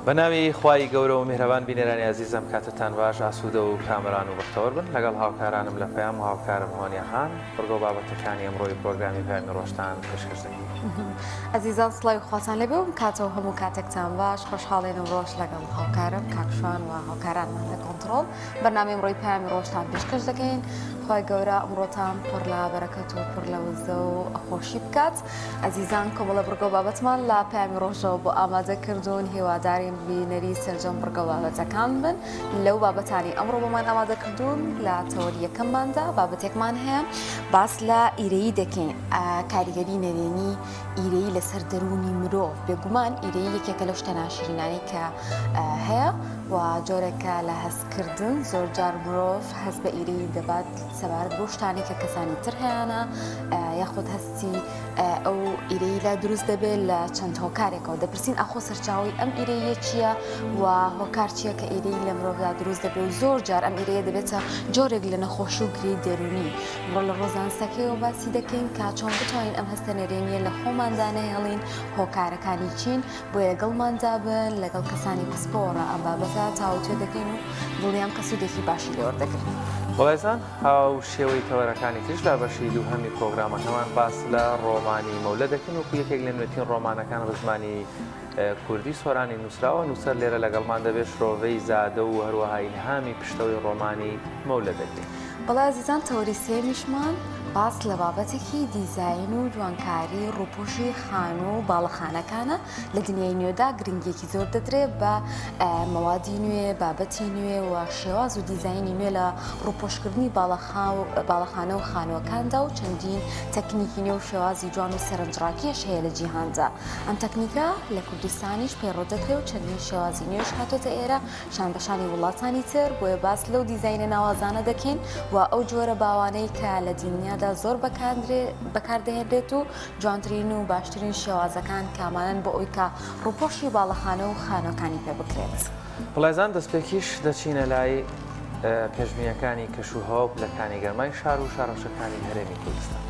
بە ناوی خوای گەورە و میهرەبان بینەرانی ئازیز ئەم کاتەتان باش ئاسوودە و کامەران و بەختەوەر بن لەگەڵ هاوکارانم لە پەیام و هاوکارم هۆنیا خان بڕگە و بابەتەکانی ئەمڕۆی پرۆگرامی پەیامی ڕۆژتان پێشکەش دەکەین. ئەزیزان سڵاوی خواتان لێبێ و کاتەوە هەموو کاتێکتان باش خۆشحاڵین ئەمڕۆش لەگەڵ هاوکارم کاک شوان و هاوکارانمان لە کۆنتڕۆڵ بەرنامەی ئەمڕۆی پەیامی ڕۆژتان پێشکەش دەکەین خوای گەورە ئەمڕۆتان پڕ لە بەرەکەت و پڕ لە وزە و خۆشی بکات ئەزیزان کۆمەڵە بڕگە و بابەتمان لە پەیامی ڕۆژەوە بۆ ئامادە کردوون هیوادارین بینەری سەرجەم بڕگە و بابەتەکان بن لەو بابەتانی ئەمڕۆ بۆمان ئامادە کردوون لە تەوەری یەکەمماندا بابەتێکمان هەیە باس لە ئیرەیی دەکەین کاریگەری نەرێنی ئیرەیی لەسەر دەروونی مرۆڤ بێگومان ئیرەیی یەکێکە لەو شتە ناشرینانەی کە هەیە و جۆرێکە لە هەستکردن زۆرجار مرۆڤ هەست بە ئیرەیی دەبات سەبارەت بەو شتانەی کە کەسانی تر هەیانە یاخود هەستی ئەو ئیرەیی لا دروست دەبێت لە چەند هۆکارێکەوە دەپرسین ئاخۆ سەرچاوەی ئەم ئیرەییە چییە و هۆکار چییە کە ئیرەیی لە مرۆڤدا دروست دەبێت و زۆر جار ئەم ئیرەیە دەبێتە جۆرێک لە نەخۆشی و گرێی دەروونی ئەمڕۆ لە ڕۆزانستەکەیەوە باسی دەکەین کە چۆن بتوانین ئەم هەستە نەرێنییە لە خۆماندا نەهێڵین هۆکارەکانی چین بۆیە لەگەڵماندا بن لەگەڵ کەسانی پسپۆڕە ئەم بابەتە تاوتوێ دەکەین و دڵنیام کە سوودێکی باشی لێ وەردەگرن. بەڕێزان هاوشێوەی تەوەرەکانی تریش لە بەشی دووهەمی پرۆگرامەکەمان باس لە ڕۆمانی مەولە دەکەین وەکو یەکێک لە نوێترین ڕۆمانەکان بە زمانی کوردی سۆرانی نووسراوە نووسەر لێرە لەگەڵمان دەبێت شرۆڤەی زادە و هەروەها ئیلهامی پشتەوەی ڕۆمانی مەولە دەکەین. بەڵێ ئازیزان تەوەری سێیەمیشمان باس لە بابەتێکی دیزاین و جوانکاری ڕووپۆشی خانوو و باڵەخانەکانە لە دنیای نوێدا گرنگیەکی زۆر دەدرێ بە مەوادی نوێ بابەتی نوێ و شێواز و دیزاینی نوێ لە ڕووپۆشکردنی باڵەخانە و خانووەکاندا و چەندین تەکنیکی نوێ و شێوازی جوان و سەرنجڕاکێش هەیە لە جیهاندا ئەم تەکنیکە لە کوردستانیش پەیڕەو دەکرێ و چەندین شێوازی نوێش هاتۆتە ئێرە شان بە شانی وڵاتانی تر، بۆیە باس لەو دیزاینە ناوازانە دەکەین و ئەو جۆرە باوانەی کە لە دنیادا زۆر بەکاردەهێنرێت و جوانترین و باشترین شێوازەکان کامانەن بۆ ئەوی کە ڕووپۆشی باڵەخانە و خانووەکانی پێ بکرێت. بەڵێزان دەستپێکیش دەچینە لای پێشبینیەکانی کەش و هەوا و پلەکانی گەرمای شار و شارۆچکەکانی هەرێمی کوردستان.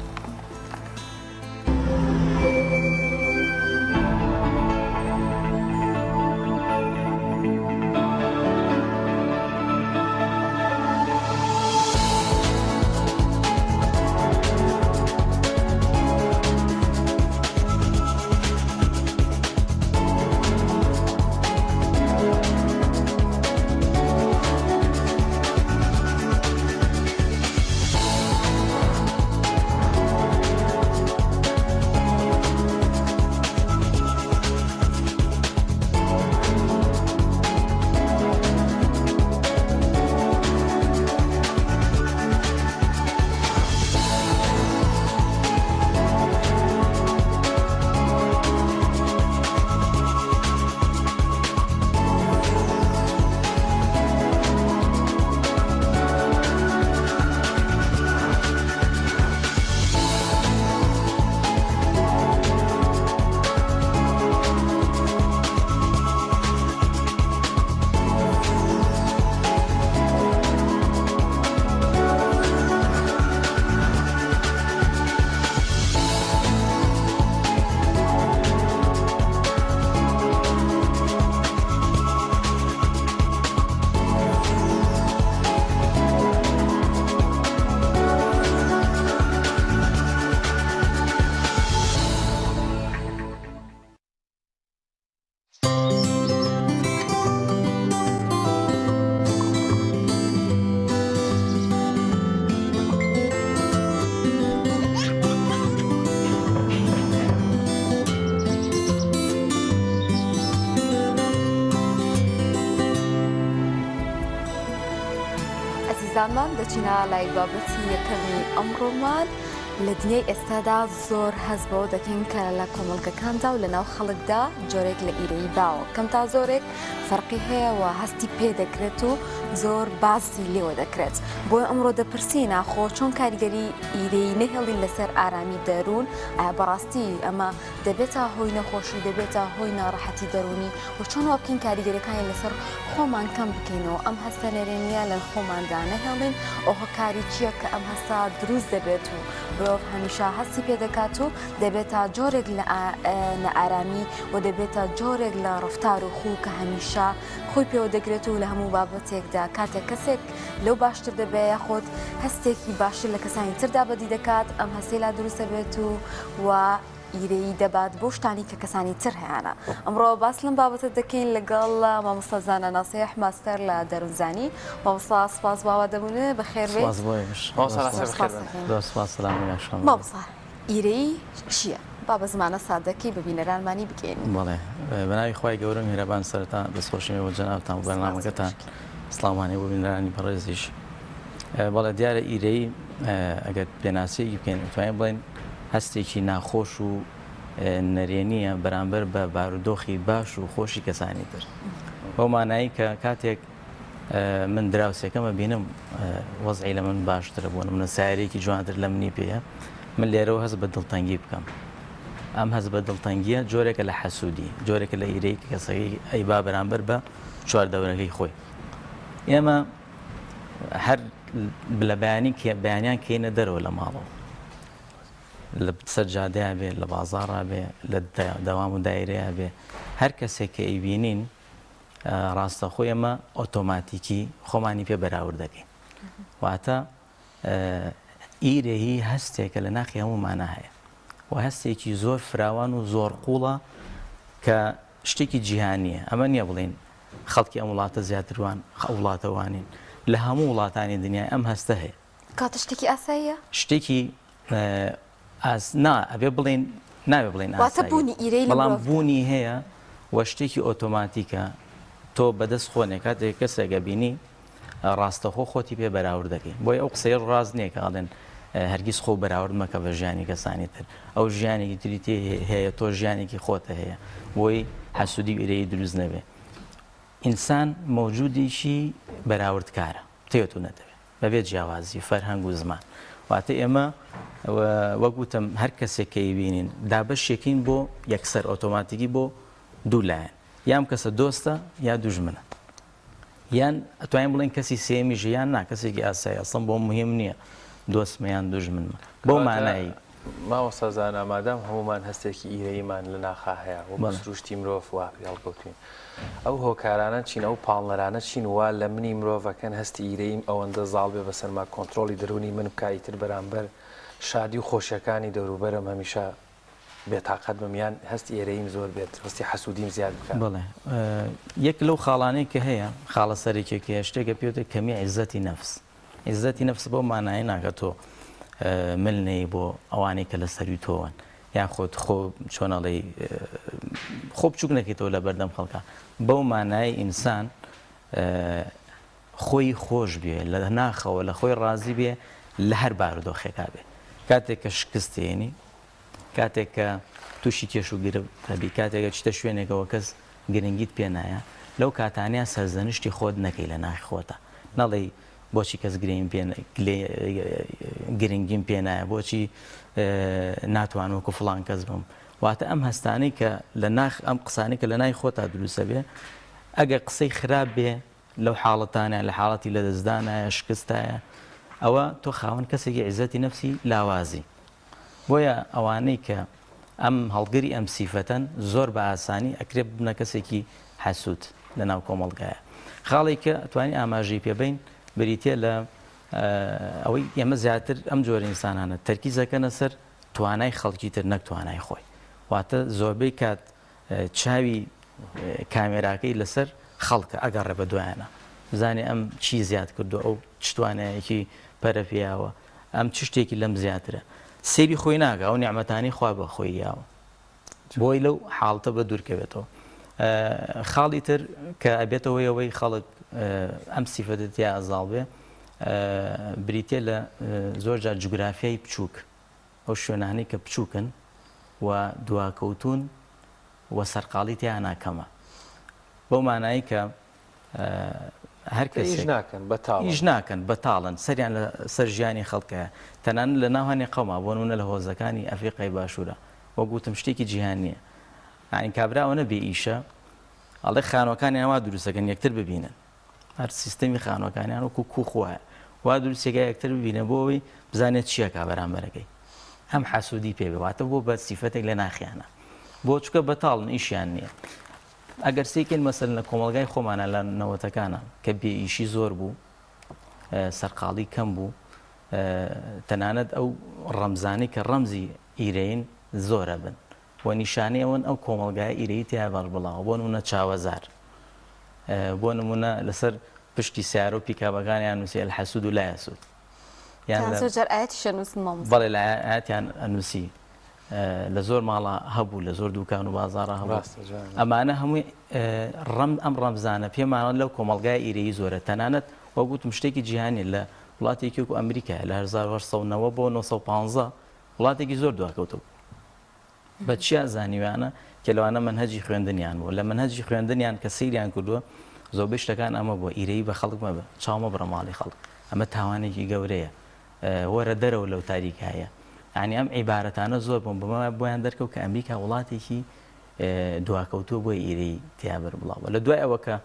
ئەزیزانمان دەچینە لای بابەتی یەکەمی ئەمڕۆمان لە دنیای ئێستادا زۆر هەست بەوە دەکەین کە لە کۆمەڵگەکاندا و لە ناو خەڵکدا جۆرێک لە ئیرەیی باوە کەم تا زۆرێک فەرقی هەیە و هەستی پێ دەکرێت و زۆر باسی لێوە دەکرێت بۆیە ئەمڕۆ دەپرسین ئاخۆ چۆن کاریگەری ئیرەیی نەهێڵین لەسەر ئارامی دەروون ئایا بەڕاستی ئەمە. دەبێتە هۆی نەخۆشی، دەبێتە هۆی ناڕەحەتی دەروونی و چۆن وا بکەین کاریگەریەکانی لەسەر خۆمان کەم بکەینەوە، ئەم هەستە نەرێنییە لە خۆماندا نەهێڵین و هۆکاری چییە کە ئەم هەستە دروست دەبێت و مرۆڤ هەمیشە هەستی پێ دەکات و دەبێتە جۆرێک لە نائارامی و دەبێتە جۆرێک لە ڕەفتار و خوو کە هەمیشە خۆی پێوە دەگرێت و لە هەموو بابەتێکدا کاتێک کەسێک لەو باشتر دەبێ یاخود هەستێکی باشتر لە کەسانی تردا بەدی دەکات ئەم هەستەی لا دروست دەبێت و و ئیرەیی دەبات بۆ شتانی کە کەسانی تر هەیانە. ئەمڕۆ باس لەم بابەتە دەکەین لەگەڵ مامۆستا زانا ناسیح ماستەر لە دەروونزانی. مامۆستا سپاس بۆ ئامادەبوونت بەخێر بێیت. سپاس بۆ ئێوەش. مامۆستا ناسیح بەخێر بێن. زۆر سپاس سلام لە شما. مامۆستا ئیرەیی چییە؟ با بە زمانە سادەکەی بە بینەرانمانی بگەیەنین. بەڵێ بەناوی خوای گەورە و میهرەبان سەرەتا دەستخۆشیم بۆ جەنابتان و بەرنامەکەتان سڵاومان هەیە بۆ بینەرانی بەڕێزیش. بەڵێ دیارە ئیرەیی ئەگەر پێناسەیەکی بکەین ئەتوانین بڵێین هەستێکی ناخۆش و نەرێنییە بەرامبەر بە بارودۆخی باش و خۆشی کەسانی تر. بەو مانایی کە کاتێک من دراوسێکەمە بینم وەزعی لە من باشترە بۆ منە سیارێکی جوانتر لە منی پێیە من لێرەوە هەست بە دڵتەنگی بکەم ئەم هەست بە دڵتەنگیە جۆرێکە لە حەسوودی جۆرێکە لە ئیرەی کە کەسەکەی ئەی با بەرامبەر بە چواردەورەکەی خۆی ئێمە هەر لە بەیانی بەیانیان کەینە دەرەوە لە ماڵەوە لە سەر جادەیا بێ لە بازاڕا بێ لە دەوام و دایرەیا بێ هەر کەسێک کە ئەیبینین ڕاستەخۆ ئێمە ئۆتۆماتیکی خۆمانی پێ بەراورد دەکەین واتە ئیرەیی هەستێکە لە ناخی هەموومانە هەیە و هەستێکی زۆر فراوان و زۆر قوڵە کە شتێکی جیهانییە، ئەمە نییە بڵێین خەڵکی ئەم وڵاتە زیاتر وان، ئەو وڵاتە وانین، لە هەموو وڵاتانی دنیای ئەم هەستە هەیە. کەواتە شتێکی ئاساییە؟ شتێکی ئاس نا ئەبێ بڵێین نابێ بڵێین واتە ئاساییە، بوونی ئیرەیی لە بەڵام مرۆڤدا. بوونی هەیە و شتێکی ئۆتۆماتیکە، تۆ بەدەست خۆ نییە، کاتێک کەسێک ئەبینی ڕاستەخۆ خۆتی پێ بەراورد دەکەی بۆیە ئەو قسەیە ڕاست نییە کە ئەڵێن هەرگیز خۆ بەراورد مەکە بە ژیانی کەسانی تر ئەو ژیانێکی تری تێ هەیە تۆ ژیانێکی خۆتە هەیە بۆی حەسوودی و ئیرەیی دروست نەبێ ئینسان مەوجودێکی بەراوردکارە بتەوێت و نەتەوێت بەبێ جیاوازی فەرهەنگ و زمان واتە ئێمە وەک وتم هەر کەسێک کە ئەیبینین دابەشێکین بۆ یەکسەر ئۆتۆماتیکی بۆ دوو لایەن یام کەسە دۆستە یا دوژمنە یان ئەتوانین بڵێین کەسی سێیەمیشە یان نا کەسێکی ئاسایی ئەسڵەن بۆم مهم نییە دۆستمە یان دوژمنمە بەو کەواتە مانایی. مامۆستا زانا مادام هەموومان هەستێکی ئیرەییمان لە ناخا هەیە وەکو بەڵێ. سروشتی مرۆڤ وا پێ هەڵکەوتوین ئەو هۆکارانە چین ئەو پاڵنەرانە چین وا لە منی مرۆڤەکەن هەستی ئیرەییم ئەوەندە زاڵ بێ بەسەرما کۆنترۆڵی دەروونی من بکا ئیتر بەرامبەر شادی و خۆشیەکانی دەوروبەرم هەمیشە بێتاقەت بم یان هەستی ئێرەییم زۆر بێت، هەستی حەسوودیم زیاد بکات. بەڵێ یەک لەو خاڵانەی کە هەیە، خاڵە سەرەکیەکەی هەیە، شتێکە پێی وترێت کەمی عیزەتی نەفس. عیزەتی نەفس بەو مانایە نا کە تۆ مل نەیی بۆ ئەوانەی کە لە سەروی تۆوەن یاخود خۆ چۆن ئەڵێی خۆ بچووک نەکەیتەوە لە بەردەم خەڵکا. بەو مانایەی ئینسان خۆی خۆش بوێ، لە ناخەوە لە خۆی ڕازی بێ لە هەر بارودۆخێکا بێ. کاتێک کە شکست دێنی، کاتێک کە تووشی کێش و گرفت ئەبی، کاتێک ئەچیتە شوێنێکەوە کەس گرنگیت پێ نایە، لەو کاتانەیا سەرزەنشتی خۆت نەکەی لە ناخی خۆتا. نەڵێی بۆچی کەس گرێیم پێ گرنگیم پێ نایە، بۆچی ناتوانم وەکو فڵان کەس بم. واتە ئەم هەستانەی کە لە ناخ ئەم قسانەی کە لە نای خۆتا دروست ئەبێ، ئەگەر قسەی خراپ بێ لەو حاڵەتانە لە حاڵەتی لەدەستدانایە شکستایە ئەوە تۆ خاوەن کەسێکی عیزەتی نەفسی لاوازی بۆیە ئەوانەی کە ئەم هەڵگری ئەم سیفەتەن زۆر بە ئاسانی ئەکرێ ببنە کەسێکی حەسوود لە ناو کۆمەڵگایە خاڵێک کە توانی ئاماژەی پێبین بریتە لە ئەوەی ئێمە زیاتر ئەم جۆرە ئینسانانە تەرکیزەکەنە سەر توانای خەڵکی تر نەک توانای خۆی واتە زۆربەی کات چاوی کامێراکەی لەسەر خەڵکە ئەگەڕێ بە دوایانە بزانێ ئەم چی زیاد کردو ئەو چ توانایەکی پەرە پێیاوە ئەم چ شتێکی لەم زیاترە سەیری خۆی ناکا ئەو نیعمەتانەی خوا بە خۆی یاوە بۆی لەو حاڵتە بە دوور کەوێتەوە خاڵی تر کە ئەبێتەوە ئەوەی خەڵک ئەم سیفەتە تیا ئەزاڵ بێ بریتە لە زۆر جار جوگرافیای بچووک ئەو شوێنانەی کە بچووکن و دواکەوتوون و سەرقاڵی تیانا کەمە. بەو مانایەی کە هەر کە ئیش کەسێک ناکەن، بەتاڵن. ئیش ناکەن، بەتاڵن، سەریان لە سەر ژیانی خەڵکەیە. تەنانەت لە ناو هەنێ قەوما، بۆ نموونە لە هۆزەکانی ئەفریقای باشوورا. وەک وتم شتێکی جیهانییە. یانی کابرا ئەوەنە بێ ئیشە ئەڵێ خانوەکانیان وا دروستەکەن یەکتر ببینن. هەر سیستەمی خانوەکانیان وەکو کوخ وایە وا دروستێکە یەکتر ببینە بۆ ئەوەی بزانێت چیەکا بەرامبەرەکەی ئەم حەسوودی پێ بێ واتە بۆ بە سیفەتێک لە ناخیانە بۆ چکە بەتاڵن ئیشیان نییە ئەگەر سیکەین مەسەلەن لە کۆمەڵگای خۆمانە لە نەوەتەکانە کە بێ ئیشی زۆر بوو سەرقاڵی کەم بوو تەنانەت ئەو ڕەمزانەی کە ڕەمزی ئیرەین زۆرە بن و نیشانەی ئەوەن ئەو کۆمەڵگایە ئیرەیی تیا بەربڵاوە بۆ نمونە چاوەزار بۆ نمونە لەسەر پشتی سیارە و پیکابەکانیان نووسی الحسود لا یسود یان زۆر جار ئاەتیشە نووسن مامۆستا بەڵێ لە ئاەتیان ئەنووسی لە زۆر ماڵە هەبوو لە زۆر دوکان و بازاڕە هەبوو ئەمانە هەمووی ڕەم ئەم ڕەمزانە پێمانە لەو کۆمەڵگای ئیرەیی زۆرە تەنانەت وەک وتم شتێکی جیهانی لە وڵاتێکی وەکو ئەمریکا لە 1990 بۆ 915 وڵاتێکی زۆر دواکەوتوو بە چیا زانیویانە کە لەوانە مەنهەجی خوێندنیان بووە لە مەنهەجی خوێندنیان کە سەیریان کردووە زۆربەی شتەکان ئەمە بووە ئیرەیی بە خەڵک مەبە چاو مەبڕە ماڵی خەڵک ئەمە تاوانێکی گەورەیە وەرە دەرەوە لەو تاریکایە یعنی ئەم عیبارەتانە زۆر بوون بەمە بۆیان دەرکەوت کە ئەمریکا وڵاتێکی دواکەوتووە بۆی ئیرەی تیا بەربڵاوە لە دوای ئەوە کە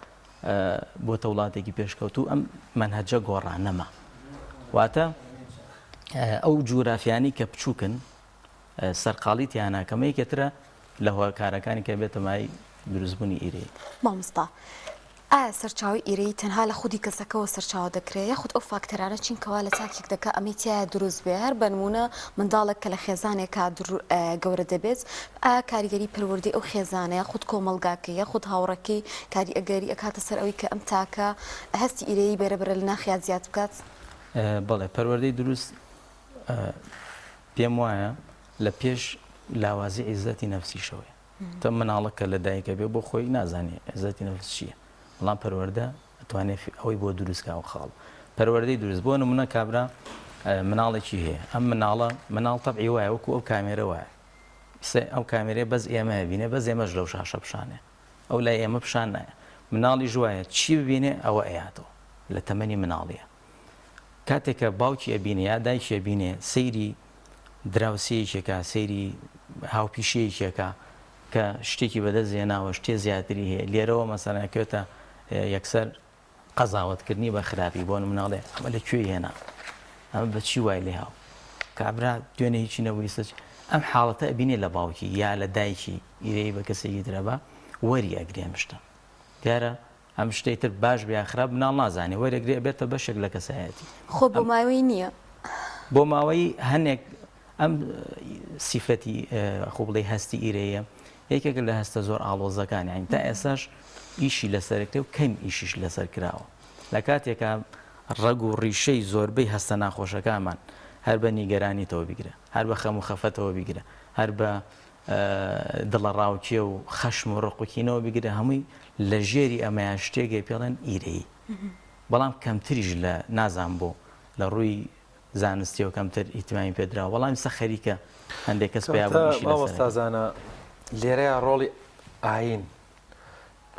بۆتە وڵاتێکی پێشکەوتوو ئەم مەنهەجە گۆڕا نەما واتە ئەو جوگرافیانی کە بچووکن سەرقاڵی تیا ناکەم یەکێ ترە لە هۆکارەکانی کە بێتە مایەی دروستبوونی ئیرەیی. مامۆستا ئایا سەرچاوەی ئیرەیی تەنها لە خودی کەسەکەوە سەرچاوە دەکرێ یاخود ئەو فاکتەرانە چین کەوا لە تاکێک دەکا ئەمەی تیایا دروست بێ هەر بە نموونە منداڵێک کە لە خێزانێکا گەورە دەبێت ئایا کاریگەری پەروەردەی ئەو خێزانە یاخود کۆمەڵگاکەی یاخود هاوڕێکەی کاریگەری ئەکاتە سەر ئەوەی کە ئەم تاکە هەستی ئیرەیی بەرە بەرە لە ناخیا زیاد بکات؟ بەڵێ پەروەردەی دروست پێم وایە لە پێش لاوازی عیزەتی نەفسیشەوەیە تە مناڵە کە لە دایکە بێ بۆ خۆی نازانێ عیزەتی نەفس چییە بەڵام پەروەردە ئەتوانێ ئەوەی بۆ دروست کا و خاڵ پەروەردەی دروست بۆ نمونە کابرا مناڵێکی هەیە ئەم مناڵە مناڵ تەبعی وایە وەکو ئەو کامێرە وایە ئەو کامێرەیە بەس ئێمە بینێ بەس ئێمەش لەو شاشە پیشانێ ئەو لای ئێمە پیشان نایە مناڵیش وایە چی ببینێ ئەوە ئەیاتەوە لە تەمەنی مناڵیە کاتێک کە باوکی ئەبینێ یا دایکی ئەبینێ سەیری دراوسێیەکی ئەکا سەیری هاوپیشەیەکی ئەکا کە شتێکی بەدەست هێناوە شتێ زیاتری هەیە لێرەوە مەسەلەن ئەکەوێتە یەکسەر قەزاوەتکردنی بە خراپی بۆ نمونە ئەڵێ ئەمە لە کوێی هێنا ئەمە بە چی وای لێ هاو کابرا دوێنێ هیچی نەبوو ئیستا ئەم حاڵەتە ئەبینێ لە باوکی یا لە دایکی ئیرەیی بە کەسێکی ترە بە وەری ئەگرێ ئەم شتە دیارە ئەم شتەی تر باش بێ یا خراپ مناڵ نازانێ وەرەگرێ ئەبێتە بەشێک لە کەسایەتی. خۆ بۆ ماوەیی نییە. بۆ ماوەیی هەنێک ئەم سیفەتی خۆ بڵێی هەستی ئیرەیە یەکێکە لە هەستە زۆر ئاڵۆزەکان یانی تا ئێستاش ئیشی لەسەر کرێ و کەم ئیشیش لەسەر کراوە لە کاتێکا ڕەگ و ڕیشەی زۆربەی هەستە ناخۆشەکانمان هەر بە نیگەرانیتەوە بیگرە هەر بە خەم و خەفەتەوە بیگرە هەر بە دڵەڕاوکێ و خەشم و ڕق و کینەوە بگرە هەمووی لە ژێری ئەمەیان شتێک هەیە پێڵێن ئیرەیی بەڵام کەمتریش لە نازان بۆ لە ڕووی زانستیەوە کەمتر ئیهتیمامی پێدراوە بەڵام ئیستا خەریکە هەندێک کەس پیا بوون ئیشی لەسەر مامۆستا زانا لێرەیا ڕۆڵی ئایین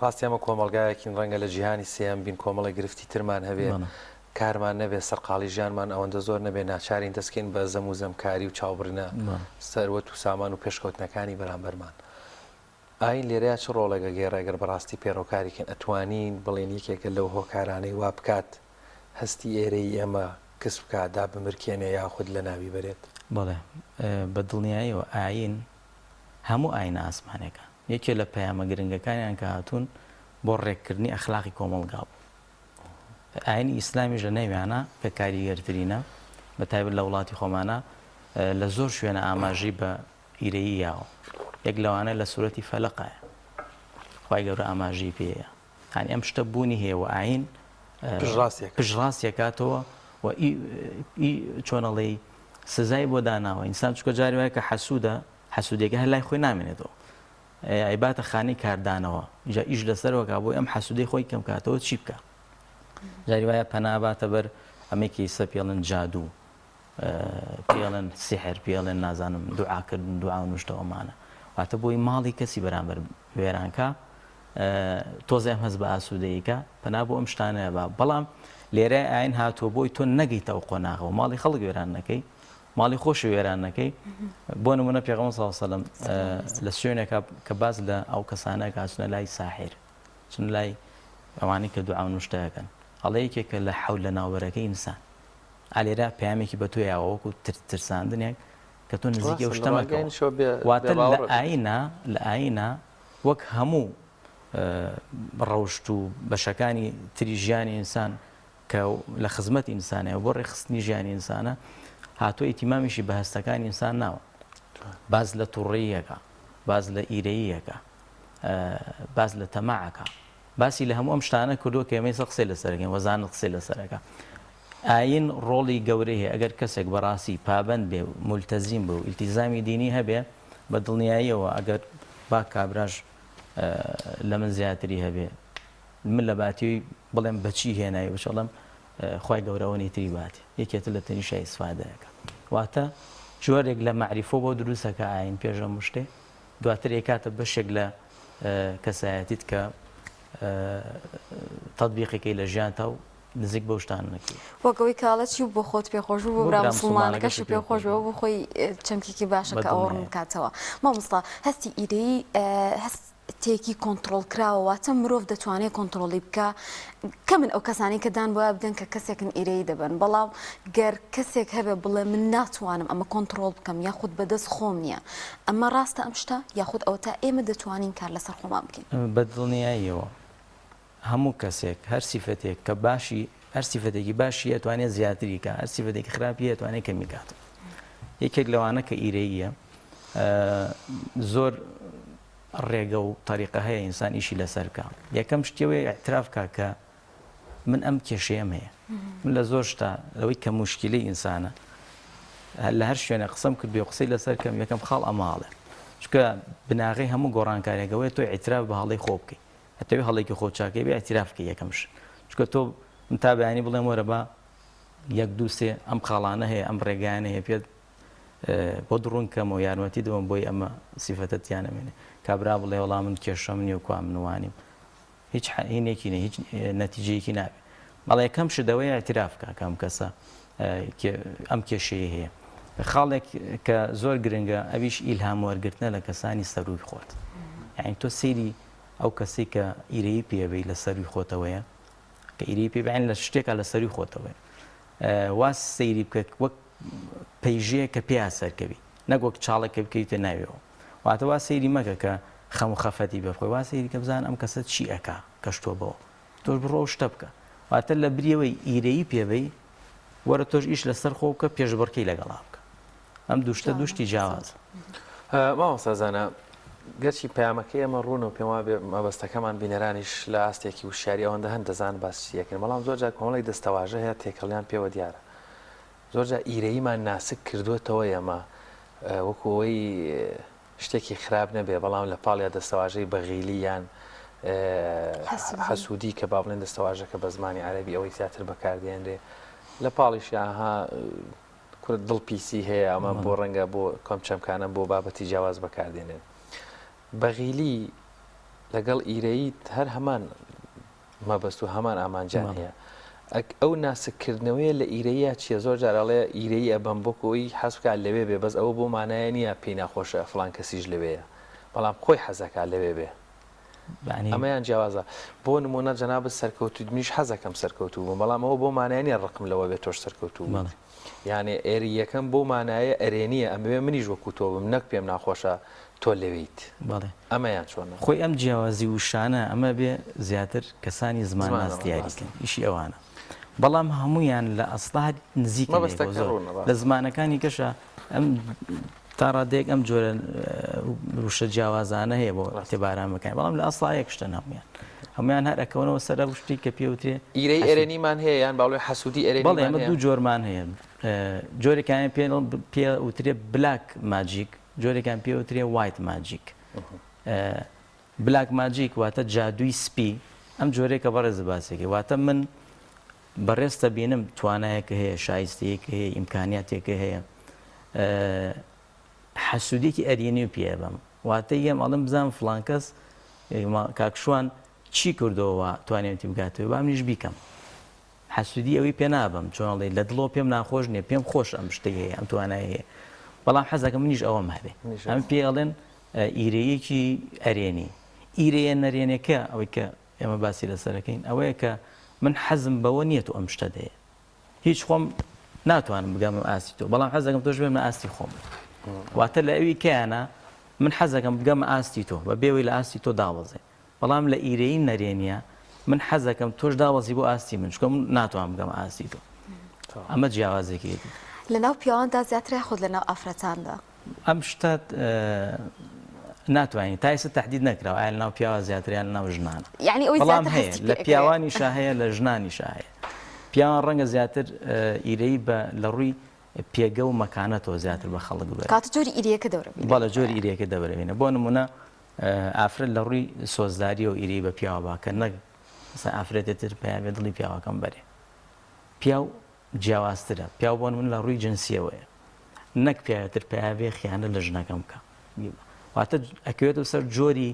ڕاستی ئەمە کۆمەڵگایەکین ڕەنگە لە جیهانی سێیەم بین کۆمەڵێک گرفتی ترمان هەبێ کارمان نەبێ سەرقاڵی ژیانمان ئەوەندە زۆر نەبێ ناچارین دەستکەین بە زەم و زەمکاری و چاوبڕینە سەروەت و سامان و پێشکەوتنەکانی بەرامبەرمان ئاین لێرەیا چ ڕۆڵێک ئەگێڕێ گەر بەڕاستی پەیڕەوکاری کەین ئەتوانین بڵێین یەکێکە لەو هۆکارانەی وا بکات هەستی ئێرەیی ئێمە کز بکات دابمرکێنێ یاخود لەناوی بەرێت؟ بەڵێ بە دڵنیاییەوە ئایین هەموو ئایینە ئاسمانیەکان یەکێ لە پەیامە گرنگەکانیان کە هاتوون بۆ ڕێککردنی ئەخلاقی کۆمەڵگا بوو. ئاینی ئیسلامیش لە نێویانە کە کاریگەرترینە بە تایبەت لە وڵاتی خۆمانە لە زۆر شوێنە ئاماژەی بە ئیرەیی یاوە یەک لەوانە لە سورەتی فەلقایە خوای گەورە ئاماژەی پێیە یانی ئەم شتە بوونی هەیە و ئاین پشتڕاستیەکاتەوە و چۆنەڵێی سزای بۆ داناوە ئینسان چکە جاری وایە کە حەسوودە حەسوودیەکە هەر لای خۆی نامێنێتەوە ئەیباتە خانەی کاردانەوە جا ئیش لەسەرەوە کا بۆی ئەم حەسوودەی خۆی کەم کاتەوە چی بکە جاری وایە پەنا باتە بەر ئەمەی کە ئیستا پێڵێن جادوو پێڵێن سیحر پێڵێن نازانم دوعاکردن دوعا و نوشتە ئەمانە واتە بۆی ماڵی کەسی بەرامبەر وێرانکە تۆزێ ئەم هەست بە ئاسوودەییکە پەنا بۆ ئەم شتانەیە با بەڵام لێرە ئاین هاتووە بۆی تۆ نەگەیتە ئەو قۆناغەوە ماڵی خەڵک وێران نەکەی. ماڵی خۆشی وێران نەکەی بۆ نمونە پێغەمبەر صلی الله علیه و سلم لە شوێنێکا کە باس لە ئەو کەسانە کە چنە لای ساحیر چنە لای ئەوانەی کە دوعا و نوشتەکەن ئەڵێ یەکێکە لە حەول لە ناوبەرەکەی ئینسان ئالێرا پەیامێکی بە تۆ یاوە وەکو ترساندنێک کە تۆ نزیکی ئەو شتە مەکەوە واتە لە ئاینا لە ئاینا وەک هەموو ڕەوشت و بەشەکانی تری ژیانی ئینسان کە لە خزمەت ئینسانە و بۆ ڕێکخستنی ژیانی ئینسانە هاتووە ئیتیمامیشی بە هەستەکانی ئینسان ناوە باز لە توڕەییەکە باز لە ئیرەییەکە باز لە تەماعەکە باسی لە هەموو ئەم شتانە کردووە کە ئێمە ئێستا قسەی لەسەر ئەکەین وەزانت قسەی لەسەر ئەکا. ئایین ڕۆڵی گەورەی هەیە ئەگەر کەسێک بەڕاستی پابەند بێ و مولتەزیم بێ و ئیلتیزامی دینی هەبێ بە دڵنیاییەوە ئەگەر با کابراش لە من زیاتری هەبێ من لە باتیوی بڵێم بەچی هێنای بچڵم خوای گەورە ئەوەنەی تری باتێ یەکێتر لە تەنیشا ئیسفادەیەکە واتە جۆرێک لە مەعریفە بۆ دروستەکە ئاین پێش هەموو شتێ دواتر ئەیکاتە بەشێک لە کەسایەتیت کە تەتبیقی کەی لە ژیانتا و نزیک بەو شتانە نەکەی. وەک ئەوەی کە ئەڵێ چی بۆ خۆت پێ خۆش بوو بۆ برا موسڵمانەکەشی پێ خۆش بوو بۆ خۆی چەمکێکی باشە کە ئەوە ڕوون بکاتەوە. مامۆستا هەستی ئیرەیی هەست تێکی کۆنتڕۆڵ کراوە واتە مرۆڤ دەتوانێت کۆنتڕۆڵی بکا کەمن ئەو کەسانەی کە دان بۆیا بدەن کە کەسێکن ئیرەیی دەبەن بەڵام گەر کەسێک هەبێ بڵێ من ناتوانم ئەمە کۆنتڕۆڵ بکەم یاخود بەدەست خۆم نییە ئەمە ڕاستە ئەم شتە یاخود ئەوەتا ئێمە دەتوانین کار لەسەر خۆمان بکەین؟ بە دڵنیاییەوە هەموو کەسێک هەر سیفەتێک کە باشی هەر سیفەتێکی باشی ئەتوانێت زیاتری کا هەر سیفەتێکی خراپی ئەتوانێت کەمی کاتەوە یەکێک لەوانە کە ئیرەییە زۆر ڕێگە و تەریقە هەیە ئینسان ئیشی لەسەر بکا یەکەم شتیەوەی اعتراف کا کە من ئەم کێشەیەم هەیە من لە زۆر شتا لەوەی کە موشکیلەی ئینسانە لە هەر شوێنە قسەم کردوێ قسەی لەسەر کەم یەکەم خاڵ ئەمە هەڵەیە چونکە بناغەی هەموو گۆڕانکارێکەوەی تۆ اعتراف بە هەڵەی خۆ بکەیت ئەتەوێ هەڵێکی خۆ چاکەی بێ اعتراف بکەی یەکەم شت چونکە تۆ من تا بەیانی بڵێم وەرە با یەک دوو سێ ئەم خاڵانە هەیە ئەم ڕێگایانە هەیە پێت بۆت ڕوون کەمەوە یارمەتی دەوەم بۆی ئەمە سیفەتە تیا نەمێنێ کابرا بڵێ وەڵا من کێشەم نییە و کوا من وانیم هیچ هینێکی نیە هیچ نەتیجەیەکی نابێ بەڵێ یەکەم شت ئەوەیە اعتراف کا کە ئەم کەسە ئەم کێشەیە هەیە خاڵێک کە زۆر گرنگە ئەویش ئیلهام وەرگرتنە لە کەسانی سەرووی خۆت یعنی تۆ سەیری ئەو کەسەی کە ئیرەیی پێبەی لە سەرووی خۆتەوەیە کە ئیرەیی پێ بەین لە شتێکا لە سەرووی خۆتەوەیە وا سەیری بکە وەک پەیژەیە کە پێیا سەرکەوی نەک وەک چاڵێک کە بکەویتە ناویەوە واتە وا سەیری مەکە کە خەم و خەفەتی بێ بخۆی وا سەیری کە بزان ئەم کەسە چی ئەکا کەشتووە بەوە تۆش بڕۆ ئەو شتە بکە واتە لە بریەوەی ئیرەیی پێبەی وەرە تۆش ئیش لەسەر خۆ بکە پێشبڕکێی لەگەڵا بکە ئەم دوو شتە دوو شتی جیاوازە. مامۆستا زانا گەرچی پەیامەکەی ئێمە ڕوونە و پێم وابێ مەبەستەکەمان بینەرانیش لە ئاستێکی وشیاری ئەوەندە هەن دەزانن باس چی ئەکەین بەڵام زۆر جار کۆمەڵێک دەستەواژە هەیە تێکەڵیان پێوە دیارە زۆر جار ئیرەییمان ناسک کردووەتەوە ئێمە وەکو ئەوەی شتێکی خراپ نەبێ بەڵام لە پاڵیا دەستەواژەی بەغیلی یان حەسوودی کە با بڵێن دەستەواژەکە بە زمانی عەرەبی ئەوەی زیاتر بەکاردێنرێ لە پاڵیشیا ها کورە دڵ پیسی هەیە ئەمە بۆ ڕەنگە بۆ کەم چەمکانە بۆ بابەتی جیاواز بەکاردێنێن بەغیلی لەگەڵ ئیرەیی هەر هەمان مەبەست و هەمان ئامانجیان هەیە ئەو ناسککردنەوەیە لە ئیرەیە چییە زۆر جار ئەڵێ ئیرەیی ئەبەم بۆ ئەوی حەز بکات لەوێ بێ بەس ئەوە بۆ مانایە نییە پێی ناخۆشە فڵان کەسیش لەوێیە بەڵام خۆی حەزەکات لەوێ بێ ئەمەیان جیاوازە بۆ نمونە جەنابت سەرکەوتویت منیش حەزەکەم سەرکەوتوو بم بەڵام ئەوە بۆ مانای نیە ڕقم لەوە بێت تۆش سەرکەوتوو بوویت یانێ ئێری یەکەم بۆ مانایە ئەرێنیە ئەمەوێ منیش وەکو تۆ بم نەک پێم ناخۆشە تۆ لەوێیت بەڵێ ئەمەیان چۆنە؟ خۆی ئەم جیاوازی وشانە ئەمە بێ زیاتر کەسانی زمانناس دیاری کەن ئیشی ئەوانە بەڵام هەموویان لە ئەسڵا نزیکن لە یەکەوە مەبەستەکە زۆر ڕوونە لە ڕاستە. زمانەکانی کەشا ئەم تا ڕادەیەک ئەم جۆرە وشە جیاوازانە هەیە بۆ اعتباران بکەین بەڵام لە ئەسڵا یەک شتن هەموویان هەموویان هەر ئەکەونەوە سەر ئەو شتی کە پێوترێ ئیرەی ئەرێنیمان هەیە یان باڵێ حەسوودی بەڵێ ئەرێنیمان ئەمە هەیە دوو جۆرمان هەیە جۆرێکیان پێ پێ وترێ black magic جۆرێکیان پێ وترێ white magic black magic واتە جادووی سپی ئەم جۆرێکە بەڕێز باسێکی واتە من بەڕێزتە بینم توانایەکە هەیە شایستەیەکە هەیە ئیمکانیاتێکە هەیە حەسوودیەکی ئەرێنی پێ ئەبەم واتە یەم ئەڵێم بزانم فڵان کەس کاک شوان چی کردەوە وا توانیوێتی بگاتەوە با منیش بیکەم. حەسوودی ئەوی پێ نابەم، چۆن ئەڵێی لە دڵەوە پێم ناخۆش نییە، پێم خۆشە ئەم شتەی هەیە، ئەم توانای هەیە، بەڵام حەز دەکەم منیش ئەوەم هەبێ. ئەم پێی ئەڵێن ئیرەییەکی ئەرێنی. ئیرەیە نەرێنێکە ئەوەی کە ئێمە باسی لەسەر ئەکەین ئەوەیە کە من حەزم بەوە نییە تۆ ئەم شتەت هەیە. هیچ خۆم ناتوانم بگەمە ئاستی تۆ، بەڵام حەز دەکەم تۆش بێمە ئاستی خۆم. واتە لە ئەوی کەیانە من حەز دەکەم بگەمە ئاستی تۆ بە بێوەی لە ئاستی تۆ دابەزێ. بەڵام لە ئیرەیی نەرێنیە من حەزەکەم تۆش دابەزی بۆ ئاستی من چونکە من ناتوانم بگەمە ئاستی تۆ ئەمە جیاوازێکیەتی. لەناو پیاواندا زیاترە یاخود لەناو ئافرەتاندا؟ ئەم شتە ناتوانین تا ئێستا تەحدید نەکراوە ئایا لەناو پیاوە زیاتر یان لەناو ژنانە یعنی ئەوەی بەڵام زیاتر هەیە هەستی لە پێ ئەکرێ. پیاوانیشا هەیە لە ژنانیشا هەیە پیاوان ڕەنگە زیاتر ئیرەیی بە لە ڕووی پێگە و مەکانەتەوە زیاتر بە خەڵک بەرێ. کاتە جۆری ئیرەیەکە دەورە بینێ. بەڵێ جۆری ئیرەیەکە دەورە بینێ بۆ نموونە ئافرەت لە ڕووی سۆزداریەوە ئیرەی بە پیاوە با کە نەک مەسەلەن ئافرەتێ تر پەیا بێ دڵی پیاوەکەم بەرێ پیاو جیاوازترە پیاو بۆ من لە ڕووی جنسیەوەیە نەک پیاوێ تر پەیا بێ خیانەت لە ژنەکەم بکا واتە ئەکەوێتەوە سەر جۆری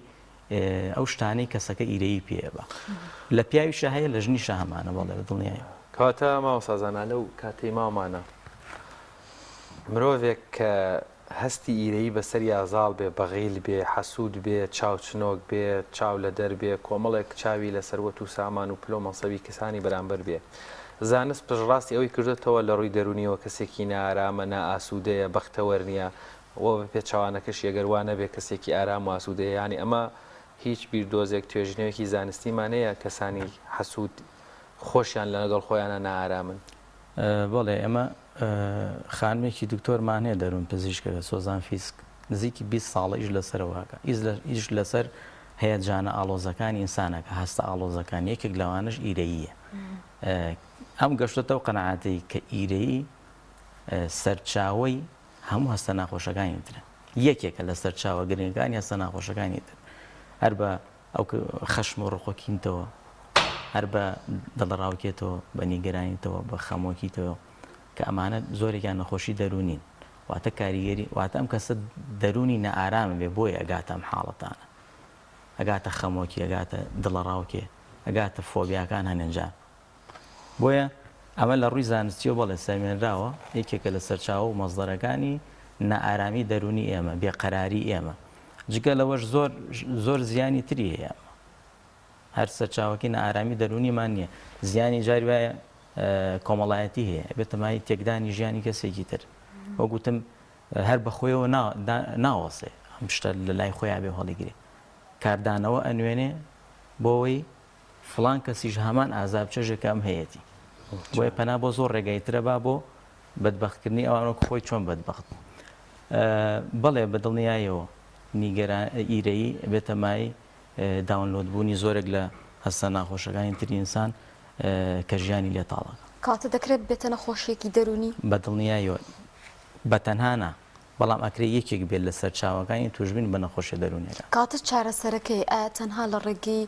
ئەو شتانەی کەسەکە ئیرەیی پێ بە لە پیاویشا هەیە لە ژنیشا هەمانە بەڵێ بە دڵنیایەوە. کەواتە مامۆستا زانا لەو کاتەی ماومانە مرۆڤێک کە هەستی ئیرەیی بەسەریا زاڵ بێ، بەغیل بێ، حەسوود بێ، چاوچنۆک بێ، چاو لە دەر بێ، کۆمەڵێک چاوی لە سەروەت و سامان و پلە و مەنسەبی کەسانی بەرامبەر بێ. زانست پشتڕاستی ئەوەی کردۆتەوە لە ڕووی دەروونییەوە کەسێکی نائارامە، نائاسوودەیە، بەختەوەر نییە و بە پێچەوانەکەشی ئەگەر وا نەبێ کەسێکی ئارام و ئاسوودەیە. یانی ئەمە هیچ بیردۆزێک، توێژینەوەیەکی زانستیمان هەیە کەسانی حەسوود خۆشیان لەگەڵ خۆیانا نائارامن؟ بەڵێ ئێمە خانمێکی دکتۆرمان هەیە دەروون پزیشکەکە سۆزان فیسک نزیکی 20 ساڵە ئیش لەسەرەوە ئەکا ئیش لەسەر هەیەجانە ئاڵۆزەکانی ئینسانەکە هەستە ئاڵۆزەکان یەکێک لەوانەش ئیرەییە ئەم گەشتەتەوە قەنەعاتەی کە ئیرەیی سەرچاوەی هەموو هەستە ناخۆشەکانی ترە یەکێکە لە سەرچاوە گرنگەکانی هەستە ناخۆشەکانی تر هەر بە ئەو خەشم و ڕق و کینتەوە، هەر بە دڵەڕاوکێتەوە، بە نیگەرانیتەوە، بە خەمۆکیتەوە، کە ئەمانە زۆرێکیان نەخۆشی دەروونین. واتە کاریگەری، واتە ئەم کەسە دەروونی نائارام بێ بۆیە ئەگاتە ئەم حاڵەتانە. ئەگاتە خەمۆکی، ئەگاتە دڵەڕاوکێ، ئەگاتە فۆبیاکان هەنێجار. بۆیە ئەمە لە ڕووی زانستیەوە بەڵێ سەلمێنراوە یەکێکە لە سەرچاوە و مەسدەرەکانی نائارامی دەروونی ئێمە، بێقەراری ئێمە. جگە لەوەش زۆر زۆر زیانی تری هەیە ئەمە. هەر سەرچاوەکەی نائارامی دەروونیمان نییە، زیانی جاری وایە کۆمەڵایەتی هەیە، ئەبێتە مایەی تێکدانی ژیانی کەسێکی تر. وەک وتم هەر بە خۆیەوە ناوەستێ ئەم شتە لە لای خۆیا بێ هەڵیگرێ. کاردانەوە ئەنوێنێ بۆوەی فڵان کەسیش هەمان ئازار بچێژێ کە ئەم هەیەتی. بۆیە پەنا بۆ زۆر ڕێگای ترە با بۆ بەدبەختکردنی ئەوان وەک خۆی چۆن بەدبەخت بوو. بەڵێ بە دڵنیایەوە نیگەران ئیرەیی ئەبێتە مایەی download بوونی زۆرێک لە هەستە ناخۆشەکانی تری ئینسان کە ژیانی لێ تاڵەکە. کەواتە دەکرێت ببێتە نەخۆشییەکی دەروونی؟ بە دڵنیایەوە بە تەنها نا. بەڵام ئەکرێ یەکێک بێت لە سەرچاوەکانی توشبوون بە نەخۆشیە دەروونیەکان. کەواتە چارەسەرەکەی ئایا تەنها لە ڕێگەی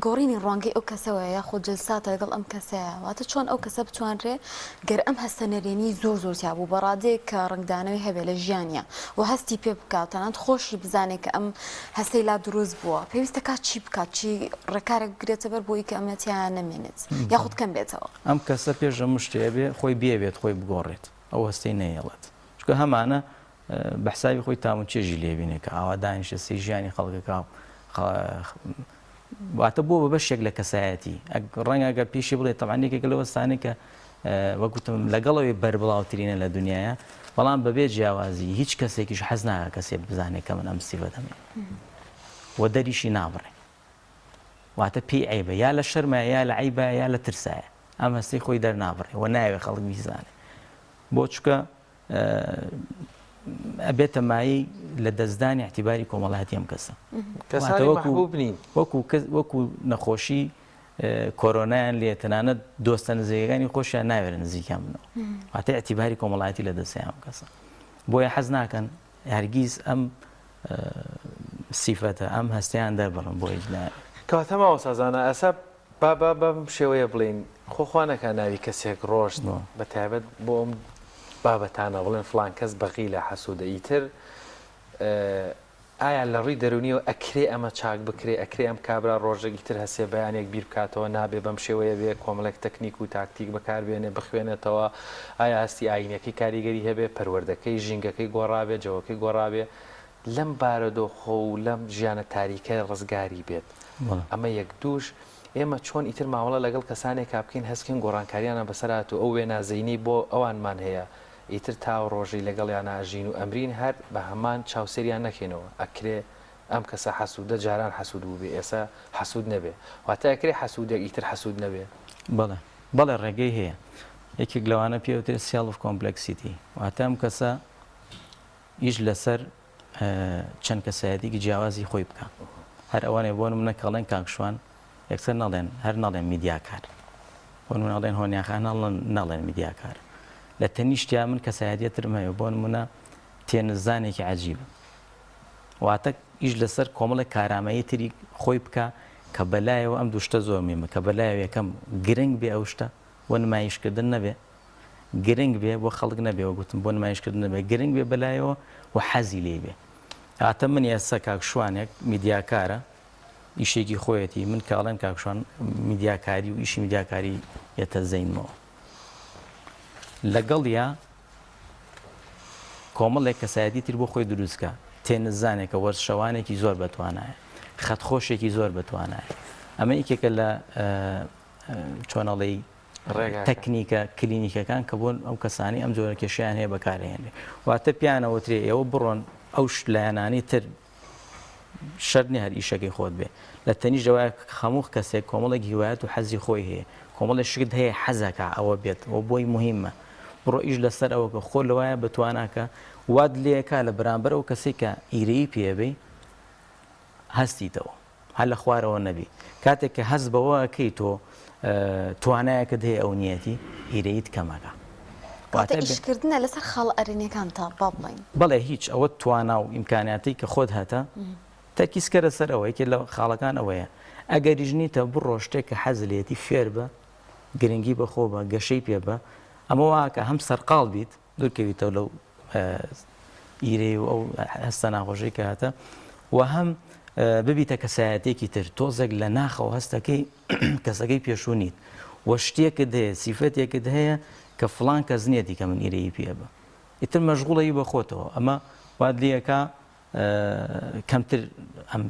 گۆڕینی ڕوانگەی ئەو کەسەوەیە یاخود جلساتە لەگەڵ ئەم کەسەیە؟ واتە چۆن ئەو کەسە بتوانرێ گەر ئەم هەستە نەرێنی زۆر زۆر تیا بوو بە ڕادەیەک کە ڕەنگدانەوەی هەبێ لە ژیانیا و هەستی پێ بکا و تەنانەت خۆشی بزانێ کە ئەم هەستەی لا دروست بووە پێویستە کات چی بکات چی ڕێکارێک بگرێتە بەر بۆی کە ئەمە تیا نەمێنێت یاخود کەم بێتەوە؟ ئەم کەسە پێش هەموو شتێ ئەبێ خۆی بیەوێت خۆی بگۆڕێت. ئەو هەستەی نەیەڵێت چونکە هەمانە بە حسابی خۆی تام و چێژی لێ بینێ کە ئاوا دانیشە سەی ژیانی خەڵکەکە واتە بۆ بە بەشێک لە کەسایەتی ڕەنگە گەر پێشی بڵێ تەبعەن یەکێک لەو هەستانەی کە وەکوتم لەگەڵەوەی بەربڵاوترینە لە دنیاە بەڵام بەبێ جیاوازی هیچ کەسێکیش حەز ناکە کەسێ بزانێت کە من ئەم سیفەتەم و دەریشی نابڕێ واتە پێی عەیبە یا لە شەرمایە یا لە عەیبە یا لە ترسایە ئەم هەستەی خۆی دەرنابڕێ و نایەوێ خەڵک بیزانێ بۆ چونکە ئەبێتە مایەی لە دەستدانی اعتیباری کۆمەڵایەتی ئەم کەسە کەسانی مەحبوب نین وەکو وەکو نەخۆشی کۆرۆنایان لێ تەنانەت دۆستە نزیکەکانی خۆشیان ناوێرن نزیکیان بنەوە واتە اعتیباری کۆمەڵایەتی لە دەستیان ئەم کەسە بۆیە حەز ناکەن هەرگیز ئەم سیفەتە ئەم هەستیان دەربڕن بۆ هیچ لایەنێک. کەواتە مامۆستا زانا ئێستا با با بەم شێوەیە بڵێین خۆ خوا نەکا ناوی کەسێک ڕۆشت بە تایبەت بۆ ئەم بابەتانە بڵێن فڵان کەس بەغیلە حەسوودە ئیتر. ئایا لە ڕووی دەروونیەوە ئەکرێ ئەمە چاک بکرێ؟ ئەکرێ ئەم کابرا ڕۆژێکی تر هەسێ بەیانێک بیر بکاتەوە نابێ بەم شێوەیە بێ، کۆمەڵێک تەکنیک و تاکتیک بەکار بێنێ، بخوێنێتەوە، ئایا هەستی ئایینیەکەی کاریگەری هەبێ، پەروەردەکەی، ژینگەکەی گۆڕابێ، جەوەکەی گۆڕابێ، لەم بارۆدۆخە و لەم ژیانە تاریکە ڕزگاری بێت؟ ئەمە یەک. دووش، ئێمە چۆن ئیتر مامەڵە لەگەڵ کەسانێکا بکەین هەست بکەین گۆڕانکاریانان بەسەر هاتووە، ئەو وێنا زەینەی بۆ ئەوانمان هەیە ئیتر تا ئەو ڕۆژەی لەگەڵیانا ئەژین و ئەمرین هەر بە هەمان چاو سەیریان نەکەینەوە، ئەکرێ ئەم کەسە حەسوودە جاران حەسوود بووبێ ئێسە حەسوود نەبێ، واتە ئەکرێ حەسوودێک ئیتر حەسوود نەبێ؟ بەڵێ بەڵێ ڕێگەی هەیە، یەکێک لەوانە پێی ئەوترێ self complexity واتە ئەم کەسە ئیش لەسەر چەند کەسایەتیکی جیاوازی خۆی بکا هەر ئەوەنێ بۆ نمونە کەڵێن کاک شوان یەکسەر نەڵێن هەر نەڵێن میدیاکار بۆ نمونە ئەڵێن هۆنیاخان نەڵێن نەڵێن میدیاکار لە تەنیشتیا من کەسایەتیە ترم هەیە بۆ نمونە تێنسزانێکی عەجیبم واتە ئیش لەسەر کۆمەڵێک کارامەیی تری خۆی بکە کە بەلایەوە ئەم دوو شتە زۆر مهمە کە بەلایەوە یەکەم گرنگ بێ ئەو شتە بۆ نمایشکردن نەبێ گرنگ بێ بۆ خەڵک نەبێ وەک وتم بۆ نمایشکردن نەبێ گرنگ بێ بەلایەوە و حەزی لێی بێ ئاتە من ئێستا کاک شوانێک میدیاکارە ئیشێکی خۆیەتی من کە ئەڵێم کاک شوان میدیاکاری و ئیشی میدیاکاری یەتە زەینمەوە لەگەڵیا کۆمەڵێک کەسایەتی تر بۆ خۆی دروستکە تێنزانێکە وەرزشەوانێکی زۆر بەتوانایە خەتخۆشێکی زۆر بەتوانایە ئەمە یەکێکە لە چۆنەڵی تەکنیکە کلینیکەکان کە بۆ ئەو کەسانی ئەم جۆرە کێشیان هەیە بەکارهێنێ واتە پیانەوەترێ ئێوە بڕۆن ئەو لایەنانی تر شەرت نیە هەر ئیشەکەی خۆت بێ لە تەنیشت ئەوەیە هەموو کەسێک کۆمەڵێک هیوایەت و حەزی خۆی هەیە کۆمەڵێک شت هەیە حەزەکا ئەوە بێت و بۆی موهیمە بڕۆ ئیش لەسەر ئەوە کە خۆ لەوایە بەتواناکە وات لێکا لە بەرامبەر ئەو کەسەی کە ئیرەیی پێ بەی هەستیتەوە هەر لە خوارەوە نەبی کاتێک کە هەست بەوە ئەکەی تۆ توانایەکت هەیە ئەو نیەتی ئیرەیت کەمەکە. واتە ئیشکردنە لەسەر خاڵە ئەرێنیەکان تا با بڵێین. بەڵێ هیچ ئەوە توانا و ئیمکانیاتەی کە خۆت هەتە تەرکیز کەرە سەر ئەوە یەکێ لە خاڵەکان ئەوەیە ئەگەریش نیتە بڕۆ شتێک کە حەز لێتی فێر بە گرنگی بە خۆ بە گەشەی پێ بە ئەمە واکە هەم سەرقاڵ بیت دوورکەویتەوە لەو ئیرەی و ئەو هەستە ناخۆشەی کە هاتە و هەم ببیتە کەسایەتێکی تر تۆزێک لە ناخەوە هەستەکەی کەسەکەی پێشوو نیت و شتێکت هەیە سیفەتێکت هەیە کە فڵان کەس نیەتی کە من ئیرەیی پێ بە ئیتر مەشغوڵەی بە خۆتەوە ئەمە وات لێکا کەمتر ئەم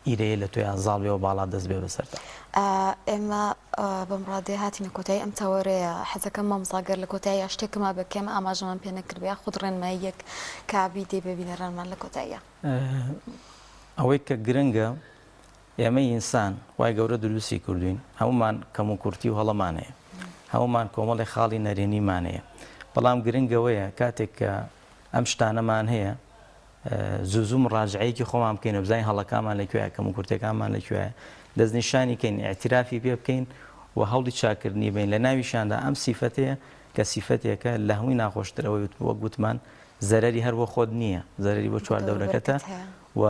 ئیرەیە لە تۆیا زاڵ بێ و باڵا دەست بێ بەسەرتا. ئێمە بەم ڕادەیە هاتینە کۆتایی ئەم تەوەرەیە، حەزەکەم مامۆستا گەر لە کۆتاییا شتێک مابێ کە ئێمە ئاماژەمان پێ نەکردبێ یاخود ڕێنماییەک کە بیدەی بە بینەرانمان لە کۆتاییا. ئەوەی کە گرنگە ئێمەی ئینسان خوای گەورە دروستی کردوین هەموومان کەموکورتی و هەڵەمان هەیە هەموومان کۆمەڵێک خاڵی نەرێنیمان هەیە بەڵام گرنگ ئەوەیە کاتێک کە ئەم شتانەمان هەیە زوو زوو مڕاجعەیەکی خۆمان بکەین و بزانین هەڵەکانمان لە کوێیە کەموکورتیەکانمان لە کوێیە دەستنیشانی کەین ئیعترافی پێ بکەین و هەوڵی چاککردنی بین لە ناویشیاندا ئەم سیفەتەیە کە سیفەتێکە لە هەمووی ناخۆشتر ئەوەی وەک وتمان زەرەری هەر بۆ خۆت نییە زەرەری بۆ چواردەورەکەتە و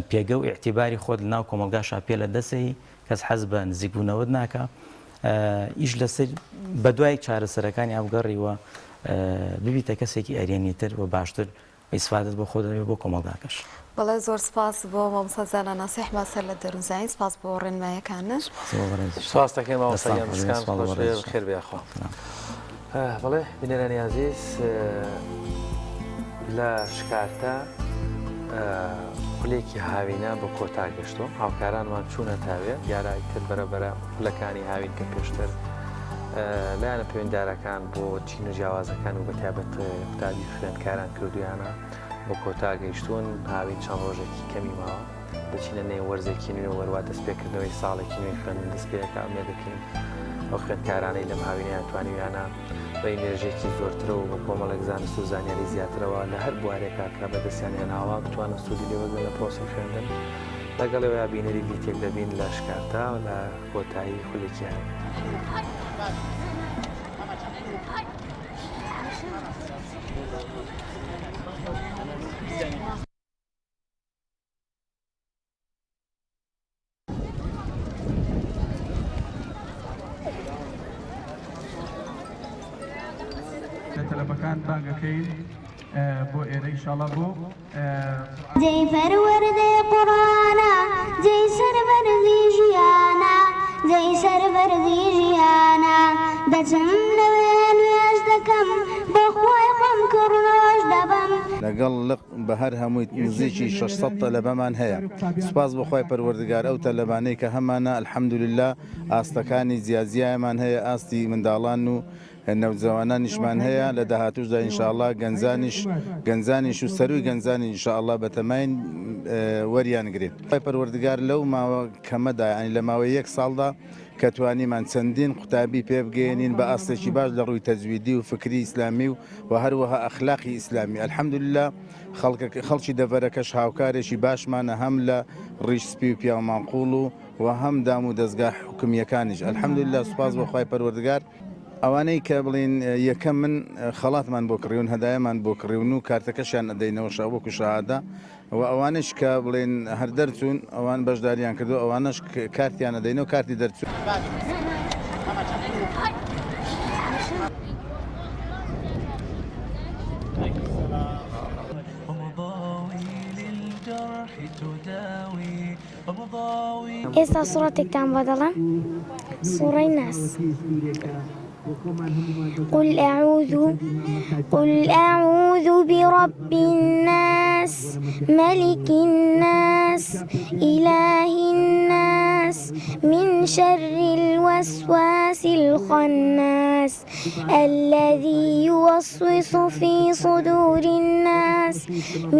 پێگە و ئیعتیباری خۆت لەناو کۆمەڵگاشا پێ لە دەسەی کەس حەز بە نزیکبوونەوەت ناکا ئیش لەسەر بەدوای چارەسەرەکانی بگەڕی و ببیتە کەسێکی ئەرێنیتر و باشتر ئیسفادەت بۆ خۆت دەبێت بۆ کۆمەڵگاکەش. بەڵێ زۆر سپاس بۆ مامۆستا زانا ناسیح ماسەر لە دەروونزانی سپاس بۆ ڕێنمایەکانت. سپاس بۆ بەڕێزیشت. سپاس دەکەین مامۆستا دەستان گیان خۆش بێت دەستکانت سپاس بۆ خۆش بێ بەڕێزیشت. بەخێر بێ یاخوا. سلام. بەڵێ بینەرانی ئازیز لە شکارتە خولێکی هاوینە بە کۆتا گەشتووە هاوکارانمان چوونە تاوێ دیارە ئیتر بەرە بەرە خولەکانی هاوین کە پێشتر لایەنە پەیوەندیدارەکان بۆ چین و جیاوازەکان و بەتایبەت قوتابی خوێندکاران کردویانە بە کۆتا گەیشتوون هاوین چەند ڕۆژێکی کەمی ماوە دەچینە نێو وەرزێکی نوێ وەروا دەستپێکردنەوەی ساڵێکی نوێی خوێندن دەست پێەکە ئومێد دەکەین ئەو خوێندکارانەی لەم هاوینەیان توانیویانە بە ئینێرژێکی زۆرترەوە بە کۆمەڵێک زانست و زانیاری زیاترەوە لە هەر بوارێکا کە بەدەستیان هێناوە بتوانن سوودی لێ وەرگرن لە پرۆسەی خوێندن لەگەڵەوەیا بینەری ڤیتێک دەبین لە شکارتا لە کۆتایی خولێکی هاوین. لە تەلەبەکان بانگەکەین. بۆ ئێرە ئیشاڵا بۆ. جێی پەروەردەی قوڕئانە جێی سەربەرزی ژیانە جێی سەربەرزی ژیانە دەچم لەوێ نوێژ دەکەم بۆ خوای خۆم کڕنۆش دەبەم. لەگەڵ لق بە هەر هەمووی نزیکی 600 تەلەبەمان هەیە سوپاس بۆ خوای پەروەردگار ئەو تەلەبانەی کە هەمانە الحمدللە ئاستەکانی جیاجیایمان هەیە ئاستی منداڵان و نەوجەوانانیشمان هەیە لە داهاتووشدا ان شاء اللە گەنجانیش گەنجانیش و سەرووی گەنجانی ان شاء اللە بەتەماین وەریان گرین. خوای پەروەردگار لەو ماوە کەمەدا یانی لە ماوەی یەک ساڵدا کە توانیمان چەندین قوتابی پێ بگەیەنین بە ئاستێکی باش لە ڕووی تەجویدی و فکری ئیسلامی و و هەروەها ئەخلاقی ئیسلامی الحمدللە خەڵکەکە خەڵکی دەڤەرەکەش هاوکارێکی باشمانە هەم لە ڕیش سپی و پیاو ماقوڵ و و هەم دام و دەزگا حکومییەکانیش الحمدللە سوپاس بۆ خوای پەروەردگار ئەوانەی کە بڵێین یەکەمن خەڵاتمان بۆ کڕیون هەدایەمان بۆ کڕیون و کارتەکەشیان ئەدەینەوە شا وەکو شەهادە و ئەوانەش کە بڵێین هەر دەرچوون ئەوان بەشداریان کردو ئەوانەش کارتیان ئەدەینەوە کارتی دەرچوون. ئێستا سوڕەتێکتان بۆ دەڵێم سوڕەی ناس قل أعوذ قل أعوذ برب الناس ملك الناس إله الناس من شر الوسواس الخناس الذي يوسوس في صدور الناس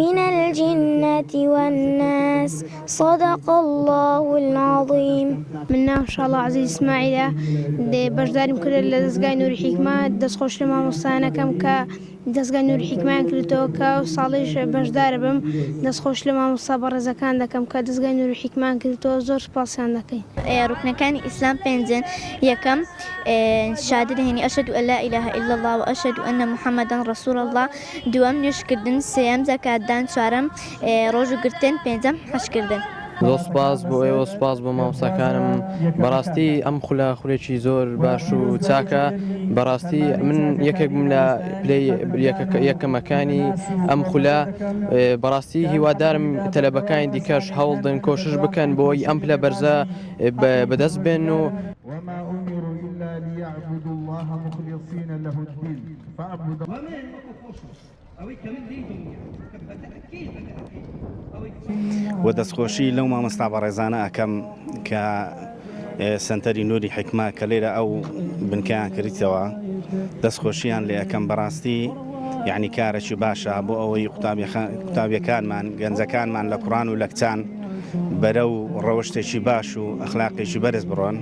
من الجنة والناس صدق الله العظیم. من ناوم شاڵاو عەزیز ئیسماعیلە بەشداریم کردە لە دەزگای نوری حیکمە دەستخۆش لە مامۆستایانەکەم کە دەزگای نوری حیکمەیان کردەوە کە ئەو ساڵیش بەشداربم دەستخۆش لە مامۆستا بەڕێزەکان دەکەم کە دەزگای نوری حیکمەیان کردەوە زۆر سوپاسیان دەکەین. ڕوکنەکانی ئیسلام پێنجن، یەکەم، شەهادە دەهێنی، اشهد ان لا اله الا اللە و اشهد ان محمدا رسول اللە، دووەم، نوێژکردن، سێیەم، زەکاتدان، چوارەم، ڕۆژوو گرتن، پێنجەم، حەجکردن. زۆر سوپاس بۆ ئێوە سوپاس بۆ مامۆستاکانم بەڕاستی ئەم خولە خولێکی زۆر باش و چاکە بەڕاستی من یەکێک بووم لە پلەی یەکەمەکانی ئەم خولە بەڕاستی هیوادارم تەلەبەکانی دیکەش هەوڵدن کۆشش بکەن بۆی ئەم پلە بەرزە بەدەست بێن و وما أمروا إلا ليعبدوا الله مخلصين له الدين فاعبد وە دەستخۆشی لەو مامۆستا بەڕێزانە ئەکەم کە سەنتەری نوری حیکمە کە لێرە ئەو بنکەیان کردیتەوە دەستخۆشیان لێ ئەکەم بەڕاستی یعنی کارێکی باشە بۆ ئەوەی قوتابیەکانمان گەنجەکانمان لە کوڕان و لە کچان بەرەو ڕەوشتێکی باش و ئەخلاقێکی بەرز بڕۆن.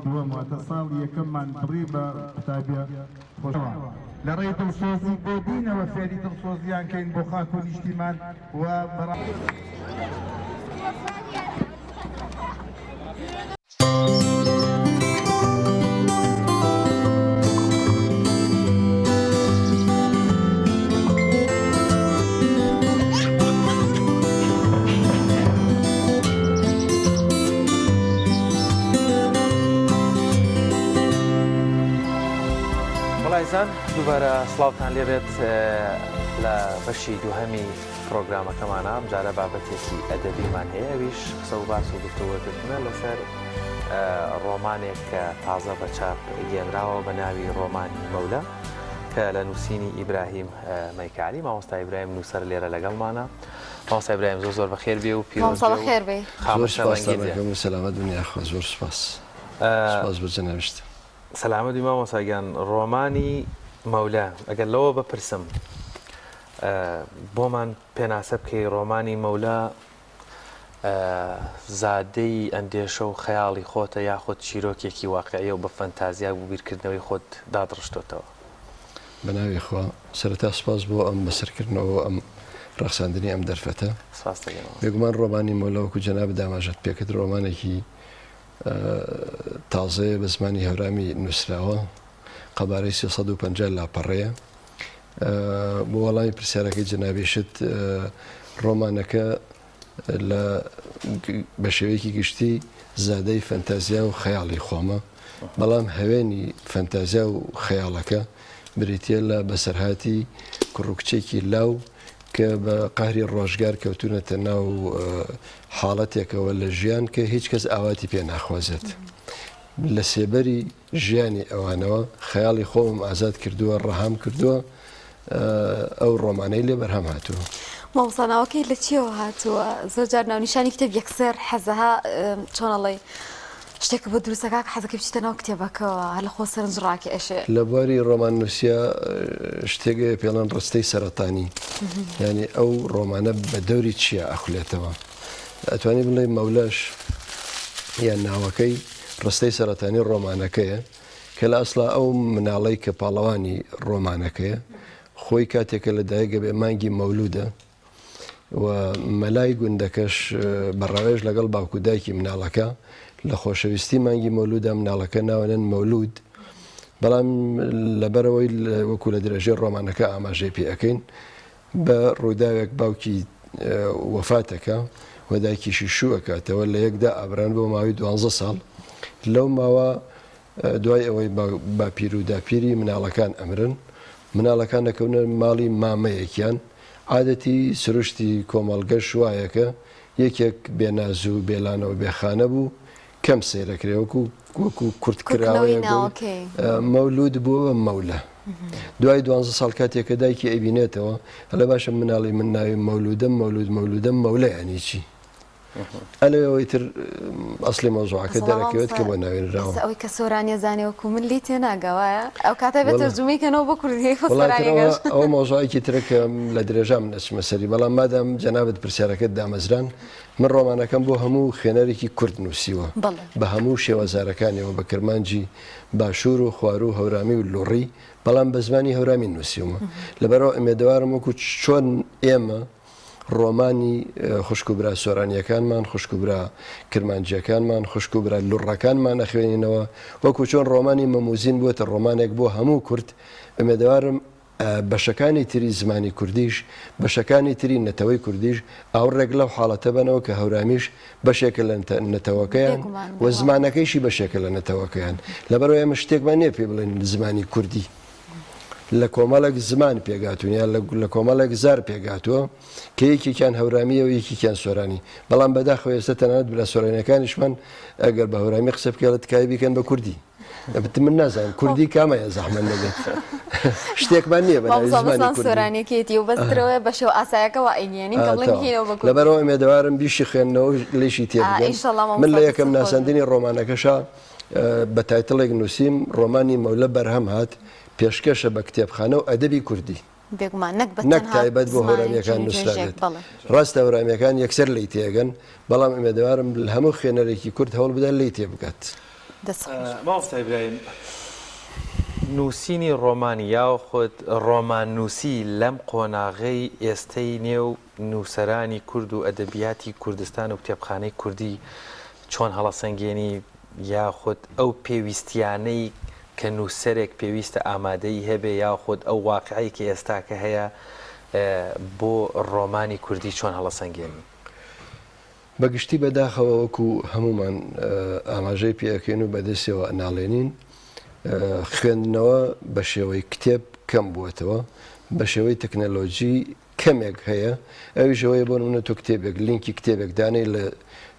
دووەم واتە ساڵی یەکەممان بڕی بە قوتابیە خۆشەوە لە ڕێی دڵسۆزی بۆ دینەوە فێری دڵسۆزیان کەین بۆ خاک و نیشتیمان و بەڕا. بەڵایزان دووبارە سڵاوتان لێبێت لە بەشی دووهەمی پرۆگرامەکەمانە ئەمجارە بابەتێکی ئەدەبیمان هەیە ئەویش قسە و باس و گفتوگۆکردنە لەسەر ڕۆمانێک کە تازە بە چاپ گێنراوە بە ناوی ڕۆمانی مەولە کە لە نووسینی ئیبراهیم مەیکالی مامۆستا ئیبراهیم نووسەر لێرە لەگەڵمانە مامۆستا ئیبراهیم زۆر زۆر بەخێر بێ و پیرۆز بێ بەخێر بێ زۆر سپاستان ئەکەم و سەلامەت بن یاخوا زۆر سپاس سپاس بۆ جەنابیشت. سەلامەت بی مامۆستا گیان ڕۆمانی مەولە ئەگەر لەوە بپرسم بۆمان پێناسە بکەی ڕۆمانی مەولە زادەی ئەندێشە و خەیاڵی خۆتە یاخود چیرۆکێکی واقعیە و بە فەنتازیا و بیرکردنەوەی خۆت دادڕشتۆتەوە؟ بە ناوی خوا، سەرەتا سوپاس بۆ ئەم بەسەرکردنەوە و ئەم ڕەخساندنی ئەم دەرفەتە. سوپاس دەکەین مامۆستا. بێگومان ڕۆمانی مەولا وەکو جەنابت ئاماژەت پێکرد ڕۆمانێکی تازەیە بە زمانی هەورامی نووسراوە، قەبارەی 350 لاپەڕەیە. بۆ وەڵامی پرسیارەکەی جەنابیشت. ڕۆمانەکە لە بە شێوەیەکی گشتی زادەی فەنتازیا و خەیاڵی خۆمە، بەڵام هەوێنی فەنتازیا و خەیاڵەکە بریتییە لە بەسەرهاتی کوڕ و کچێکی لاو کە بە قەهری ڕۆژگار کەوتوونەتە ناو حاڵەتێکەوە لە ژیان کە هیچ کەس ئاواتی پێ ناخوازێت. لە سێبەری ژیانی ئەوانەوە خەیاڵی خۆمم ئازاد کردووە، ڕەهام کردووە، ئەو ڕۆمانەی لێ بەرهەم هاتووە. مامۆستا ناوەکەی لە چیەوە هاتووە؟ زۆر جار ناونیشانی کتێب یەکسەر حەزەها چۆن ئەڵێی شتێکە بۆ دروستەکە کە حەزەکەی بچیتە ناو کتێبەکەوە هەر لە خۆ سەرنج ڕاکێشێ. لە بواری ڕۆماننووسیا شتێک هەیە پێڵێن ڕستەی سەرەتانی، یانی ئەو ڕۆمانە بە دەوری چیا ئەخولێتەوە. ئەتوانی بڵێی مەولەش یان ناوەکەی ڕستەی سەرەتانی ڕۆمانەکەیە کە لە ئەسڵا ئەو مناڵەی کە پاڵەوانی ڕۆمانەکەیە خۆی کاتێک کە لە دایک ئەبێ مانگی مەولودە و مەلای گوندەکەش بە ڕاوێژ لەگەڵ باوک و دایکی مناڵەکە لە خۆشەویستی مانگی مەولودا مناڵەکە ناوەنێن مەولود بەڵام لەبەرەوەی وەکو لە درێژەی ڕۆمانەکە ئاماژەی پێ ئەەکەین بە ڕووداوێک باوکی وەفات ئەکا و دایکیشی شوو ئەکاتەوە، لە یەکدا ئابران بۆ ماوەی دوانزە ساڵ. لەو ماوە دوای ئەوەی باپیر و داپیری مناڵەکان ئەمرن، مناڵەکان ئەکەونە ماڵی مامەیەکیان. عادەتی سروشتی کۆمەڵگەش وایە کە یەکێک بێ ناز و بێ لانە و بێ خانە بوو، کەم سەیرەکرێ وەکو وەکو کورت کورتکردنەوەی کراوەیەک بوو ناوەکەی. مەولود بووە بە مەولە. دوای دوانزە ساڵ کاتێک کە دایکی ئەیبینێتەوە ئەڵێ باشە مناڵی من ناوی مەولودە مەولود مەولودە مەولە یانی چی؟ ئەلەوێەوە ئیتر ئەسلی مەوزوعەکە بەس وەڵا دەرەکەوێت مامۆستا کە بۆ ناوی نراوە. ئێستا ئەوەی کە سۆرانیە زانێ وەکو من لێی تێناگا وایە؟ ئەو کاتە بێ وەڵا تەرجومەی کەنەوە بۆ کوردی خۆ وەڵا ئیتر ئەوە سۆرانیەکەش. ئەوە مەوزوعێکی ترە کە لە درێژا من ئەچمە سەری بەڵام مادام جەنابت پرسیارەکەت دامەزران من ڕۆمانەکەم بۆ هەموو خوێنەرێکی کورد نووسیوە، بەڵێ. بە هەموو شێوەزارەکانیەوە، بە کرمانجی باشوور و خواروو و هەورامی و لوڕی، بەڵام بە زمانی هەورامی نووسیومە. لەبەرئەوە ئومێدەوارم وەکوو چۆن ئێمە ڕۆمانی خوشک و برا سۆرانییەکانمان، خوشک و برا کرمانجییەکانمان، خوشک و برا لوڕەکانمان ئەخوێنینەوە، وەکوو چۆن ڕۆمانی مەموزین بووەتە ڕۆمانێک بۆ هەموو کورد، ئومێدەوارم بەشەکانی تری زمانی کوردیش، بەشەکانی تری نەتەوەی کوردیش ئاوڕێک لەو حاڵەتە بەنەوە کە هەورامیش بەشێکە لە نەتەوەکەیان بێگومان و بێگومان. زمانەکەیشی بەشێکە لە نەتەوەکەیان. لەبەرئەوەی ئێمە شتێکمان نییە پێی بڵێین زمانی کوردی. لە کۆمەڵێک زمان پێکهاتوون یان لە کۆمەڵێک زار پێکهاتووە کە یەکێکیان هەورامییە و یەکێکیان سۆرانی. بەڵام بەداخەوە ئێستا تەنانەت برا سۆرانییەکانیشمان ئەگەر بە هەورامی قسە بکەی ئەڵێ تکایە بیکەن بە کوردی. من نازانم کوردی کامەیە زەحمەت نەبێت شتێکمان نییە بە ناوی زمانی کوردی سۆرانیەکەیەتی و بەس ترەوەیە بە شێوە ئاسایەکە وا ئەینیێنین کە بڵێن هینەوە بە کوردی لەبەرەوە ئومێدەوارم بیشی خوێندنەوە و لێشی تێبگەن من لە یەکەم ناساندنی ڕۆمانەکەشا بە title ێک نووسیم ڕۆمانی مەولە بەرهەم هات پێشکەشە بە کتێبخانە و ئەدەبی کوردی بێگومان نەک بە نەک تەنها تایبەت بۆ زمانێکی هەورامییەکان توێژێک نووسرابێت. بەڵێ. ڕاستە هەورامییەکان یەکسەر لێی تێئەگەن، بەڵام ئومێدەوارم هەموو خوێنەرێکی کورد هەوڵ بدات لێی تێبگات. دەست خۆش. مامۆستا ئیبراهیم، نووسینی ڕۆمانی یاخود ڕۆماننووسی لەم قۆناغەی ئێستەی نێو نووسەرانی کورد و ئەدەبیاتی کوردستان و کتێبخانەی کوردی چۆن هەڵەسەنگێنی یاخود ئەو پێویستیانەی کە نووسەرێک پێویستە ئامادەیی هەبێ یاخود ئەو واقیعەی کە ئێستاکە هەیە بۆ ڕۆمانی کوردی چۆن هەڵەسەنگێنی؟ بە گشتی بە داخەوە وەکو هەموومان ئاماژەی پێ ئەکەین و بە دەستیەوە ئەناڵێنین خوێندنەوە بە شێوەی کتێب کەم بووەتەوە بە شێوەی تەکنەلۆجی کەمێک هەیە ئەویش ئەوەیە بۆ نمونە تۆ کتێبێک لینکی کتێبێک دانێی لە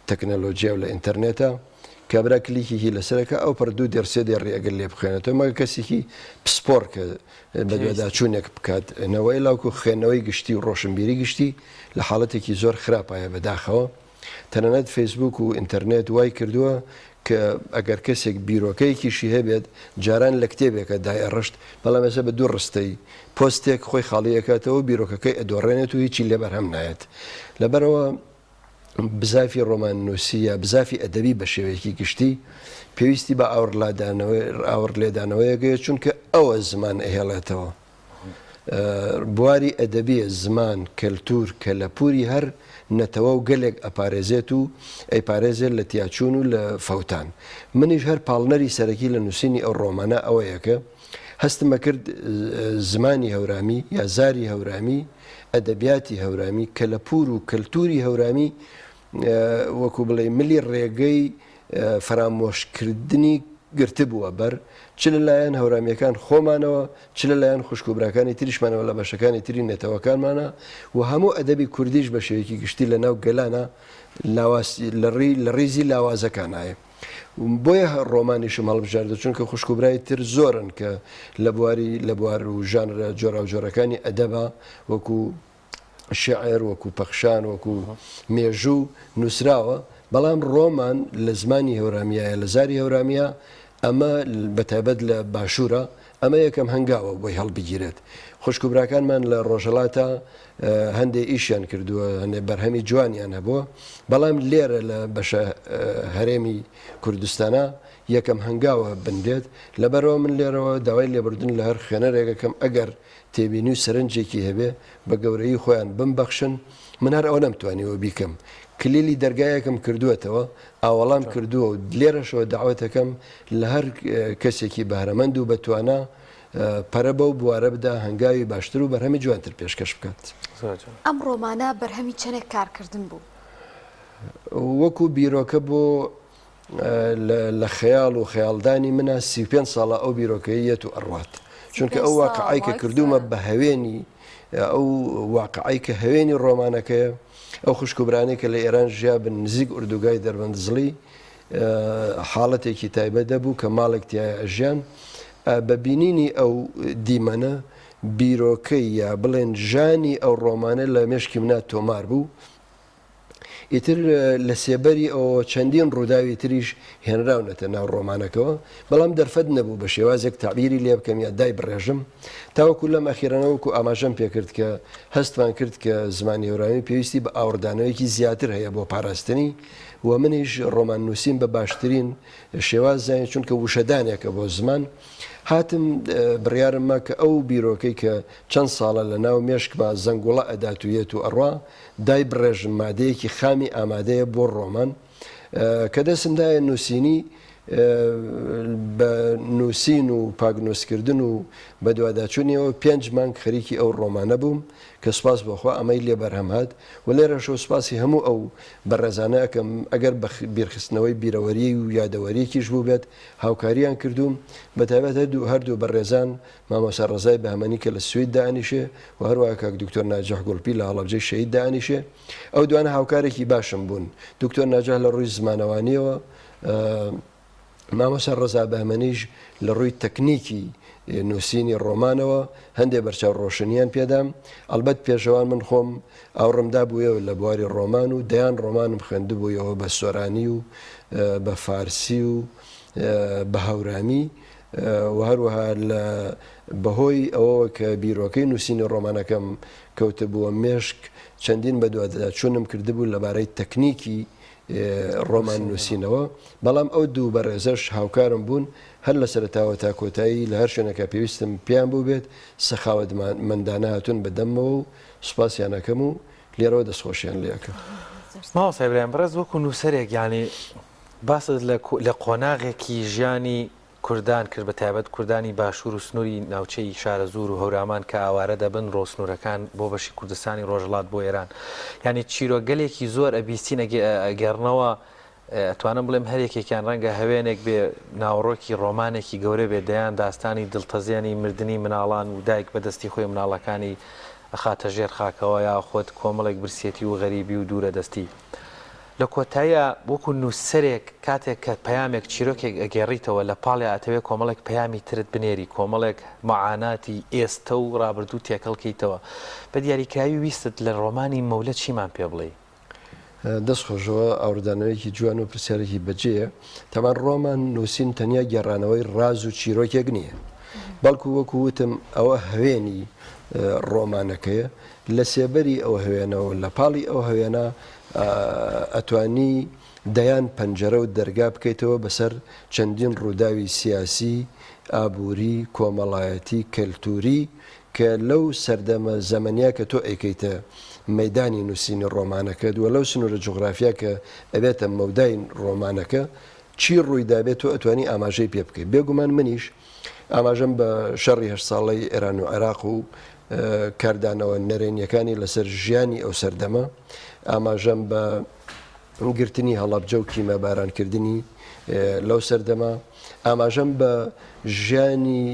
تەکنەلۆجیا و لە ئینتەرنێتا کابرا کلیکێکی لەسەرەکە ئەو پڕ دوو دێڕ سێ دێڕی ئەگەر لێ بخوێنێتەوە مەگە کەسێکی پسپۆڕ کە بەدواداچوونێک بکات نەوەی لاوکو خوێندنەوەی گشتی و ڕۆشنبیری گشتی لە حاڵەتێکی زۆر خراپایە بەداخەوە تەنانەت فەیسبووک و ئینتەرنێت وای کردووە کە ئەگەر کەسێک بیرۆکەیەکیشی هەبێت جاران لە کتێبێکە دایئەڕشت بەڵام ئێستا بە دوو ڕستەی پۆستێک خۆی خاڵی ئەکاتەوە و بیرۆکەکەی ئەدۆڕێنێت و هیچی لێ بەرهەم نایەت لەبەرئەوە بزافی ڕۆماننووسی یا بزافی ئەدەبی بە شێوەیەکی گشتی پێویستی بە ئاوڕلادانەوەی ئاوڕلێدانەوەیەک هەیە چونکە ئەوە زمان ئەهێڵێتەوە. بواری ئەدەبیە زمان، کەلتور، کەلەپوری هەر نەتەوە و گەلێک ئەپارێزێت و ئەیپارێزێت لە تیاچوون و لە فەوتان. منیش هەر پاڵنەری سەرەکی لە نووسینی ئەو ڕۆمانە ئەوەیە کە هەستم ئەکرد زمانی هەورامی یا زاری هەورامی، ئەدەبیاتی هەورامی، کەلەپوور و کەلتووری هەورامی وەکو بڵێی ملی ڕێگەی فەرامۆشکردنی گرتبووە بەر، چ لە لایەن هەورامییەکان خۆمانەوە، چ لە لایەن خوشک و براکانی تریشمانەوە لە بەشەکانی تری نەتەوەکانمانا و هەموو ئەدەبی کوردیش بە شێوەیەکی گشتی لە ناو گەلانا لاواز لە ڕیزی لاوازەکانایە. بۆیە ڕۆمانیشم هەڵبژاردە چونکە خوشک و برای تر زۆرن کە لە بواری لە بوار و ژانرە جۆراوجۆرەکانی ئەدەبا وەکو شعر وەکو پەخشان وەکو مێژوو نووسراوە بەڵام ڕۆمان لە زمانی هەورامیایە لە زاری هەورامیە ئەمە بەتایبەت لە باشوورە ئەمە یەکەم هەنگاوە بۆی هەڵبگیرێت. خوشک و براکانمان لە ڕۆژهەڵاتا هەندێ ئیشیان کردووە، هەندێ بەرهەمی جوانیان هەبووە، بەڵام لێرە لە بەشە هەرێمی کوردستانا یەکەم هەنگاوە بنرێت. لەبەرئەوە من لێرەوە داوای لێبوردن لە هەر خوێنەرێک ئەکەم ئەگەر تێبینی و سەرنجێکی هەبێ بە گەورەیی خۆیان بمبەخشن، من هەر ئەوە نەمتوانیوە بیکەم. کلیلی دەرگایەکم کردووەتەوە، ئاوەڵام کردووە و لێرەشەوە دەعوەتەکەم لە هەر کەسێکی بەهرەمەند و بەتوانا پەرە بەو بوارە بدا هەنگاوی باشتر و بەرهەمی جوانتر پێشکەش بکات. ئەم ڕۆمانە بەرهەمی چەنێک کارکردن بوو؟ وەکو بیرۆکە بۆ لە خەیاڵ و خەیاڵدانی منە 35 ساڵە ئەو بیرۆکەی یەت و ئەڕوات چونکە ئەو واقعی کە کردومە بە هەوێنی ئەو واقعی کە هەوێنی ڕۆمانەکەیە ئەو خوشک و برانەی کە لە ئێران ژیابن نزیک ئوردوگای دەربەندزڵی حاڵەتێکی تایبەت دەبوو کە ماڵێک تایە ئەژیان بە بینینی ئەو دیمەنە بیرۆکەی یا بڵێن ژانی ئەو ڕۆمانە لە مێشکی منا تۆمار بوو ئیتر لە سێبەری ئەوەوە چەندین ڕووداوی تریش هێنراونەتە ناو ڕۆمانەکەوە، بەڵام دەرفەت نەبوو بە شێوازێک تەعبیری لێ بکەم یا دایبڕێژم، تاوەکو لەم ئەخیرانە وەکو ئاماژەم پێکرد کە هەستمان کرد کە زمانی هەورامی پێویستی بە ئاوڕدانەوەیەکی زیاتر هەیە بۆ پاراستنی و منیش ڕۆماننووسین بە باشترین شێواز زانی چونکە وشەدانێکە بۆ زمان. هاتم بڕیارم ما کە ئەو بیرۆکەی کە چەند ساڵە لە ناو مێشکما زەنگوڵە ئەدات و یەت و ئەڕوا، دایبڕێژم مادەیەکی خامی ئامادەیە بۆ ڕۆمان کە دەستم دایە نووسینی بە نووسین و پاکنووسکردن و بەدواداچوونیەوە پێنج مانگ خەریکی ئەو ڕۆمانە بووم کە سوپاس بۆ خوا ئەمەی لێ بەرهەم هات و لێرەشەوە سوپاسی هەموو ئەو بەڕێزانە ئەکەم ئەگەر بە بیرخستنەوەی بیرەوەریی و یادەوەرییەکیش بووبێت هاوکاریان کردووم بەتایبەت هەردوو هەردوو بەڕێزان مامۆستا ڕەزای بەهمەنی کە لە سوید دائەنیشێ و هەروەها کاک دکتۆر ناجح گوڵپی لە هەڵەبجەی شەهید دائەنیشێ. ئەو دوانە هاوکارێکی باشم بوون. دکتۆر ناجح لە ڕووی زمانەوانییەوە، مامۆستا ڕەزا بەهمەنیش لە ڕووی تەکنیکی نووسینی ڕۆمانەوە هەندێ بەرچاو ڕۆشنییان پێدام. ئەڵبەت پێشەوان من خۆم ئاوڕم دابوویەوە لە بواری ڕۆمان و دەیان ڕۆمانم خوێندبوویەوە بە سۆرانی و بە فارسی و بە هەورامی. و هەروەها لە بەهۆی ئەوەوە کە بیرۆکەی نووسینی ڕۆمانەکەم کەوتبووە مێشک، چەندین بەدواداچوونم کردبوو لەبارەی تەکنیکی ڕۆمان نووسینەوە، بەڵام ئەو دوو بەڕێزەش هاوکارم بوون هەر لە سەرەتاوە تا کۆتایی لە هەر شوێنێکا پێویستم پێیان بووبێت سەخاوەتمەندانە هاتوون بە دەممەوە و سوپاسیان ئەکەم و لێرەوە دەستخۆشیان لێ ئەکەم. مامۆستا ئیبراهیم بەڕێز وەکوو نووسەرێک یانی باست لە قۆناغێکی ژیانی کوردان کرد بە تایبەت کوردانی باشوور و سنووری ناوچەی شارەزوور و هەورامان کە ئاوارە دەبن ڕۆ سنوورەکان بۆ بەشی کوردستانی ڕۆژهەڵات بۆ ئێران یانی چیرۆکگەلێکی زۆر ئەبیستین ئەگێڕنەوە ئەتوانم بڵێم هەر یەکێکیان ڕەنگە هەوێنێک بێ ناوەڕۆکی ڕۆمانێکی گەورە بێ دەیان داستانی دڵتەزێنی مردنی مناڵان و دایک بە دەستی خۆی مناڵەکانی ئەخاتە ژێر خاکەوە یاخود کۆمەڵێک برسێتی و غەریبی و دوورە دەستی لە کۆتاییا وەکو نووسەرێک کاتێک کە پەیامێک چیرۆکێک ئەگێڕیتەوە لە پاڵیا ئەتەوێ کۆمەڵێک پەیامی ترت بنێری کۆمەڵێک معاناتی ئێستە و ڕابردوو تێکەڵ کەیتەوە بە دیاریکراوی ویستت لە ڕۆمانی مەولە چیمان پێ بڵێی؟ دەست خۆش ئەوە ئاوڕدانەوەیەکی جوان و پرسیارێکی بەجێیە. تەبعەن ڕۆمان نووسین تەنیا گێڕانەوەی ڕاز و چیرۆکێک نییە بەڵکو وەکو وتم ئەوە هەوێنی ڕۆمانەکەیە لە سێبەری ئەو هەوێنەوە لە پاڵی ئەو هەوێنە ئەتوانی دەیان پەنجەرە و دەرگا بکەیتەوە بەسەر چەندین ڕووداوی سیاسی، ئابووری، کۆمەڵایەتی، کەلتووری کە لەو سەردەمە زەمەنیە کە تۆ ئەیکەیتە مەیدانی نووسینی ڕۆمانەکەت و لەو سنوورە جوغرافیا کە ئەبێتە مەودای ڕۆمانەکە چی ڕووی دابێت تۆ ئەتوانی ئاماژەی پێ بکەیت. بێگومان منیش. ئاماژەم بە شەڕی هەشت ساڵەی ئێران و عێراق و کاردانەوە نەرێنیەکانی لەسەر ژیانی ئەو سەردەمە، ئاماژەم بە گرتنی هەڵەبجە و کیمیابارانکردنی لەو سەردەمە، ئاماژەم بە ژیانی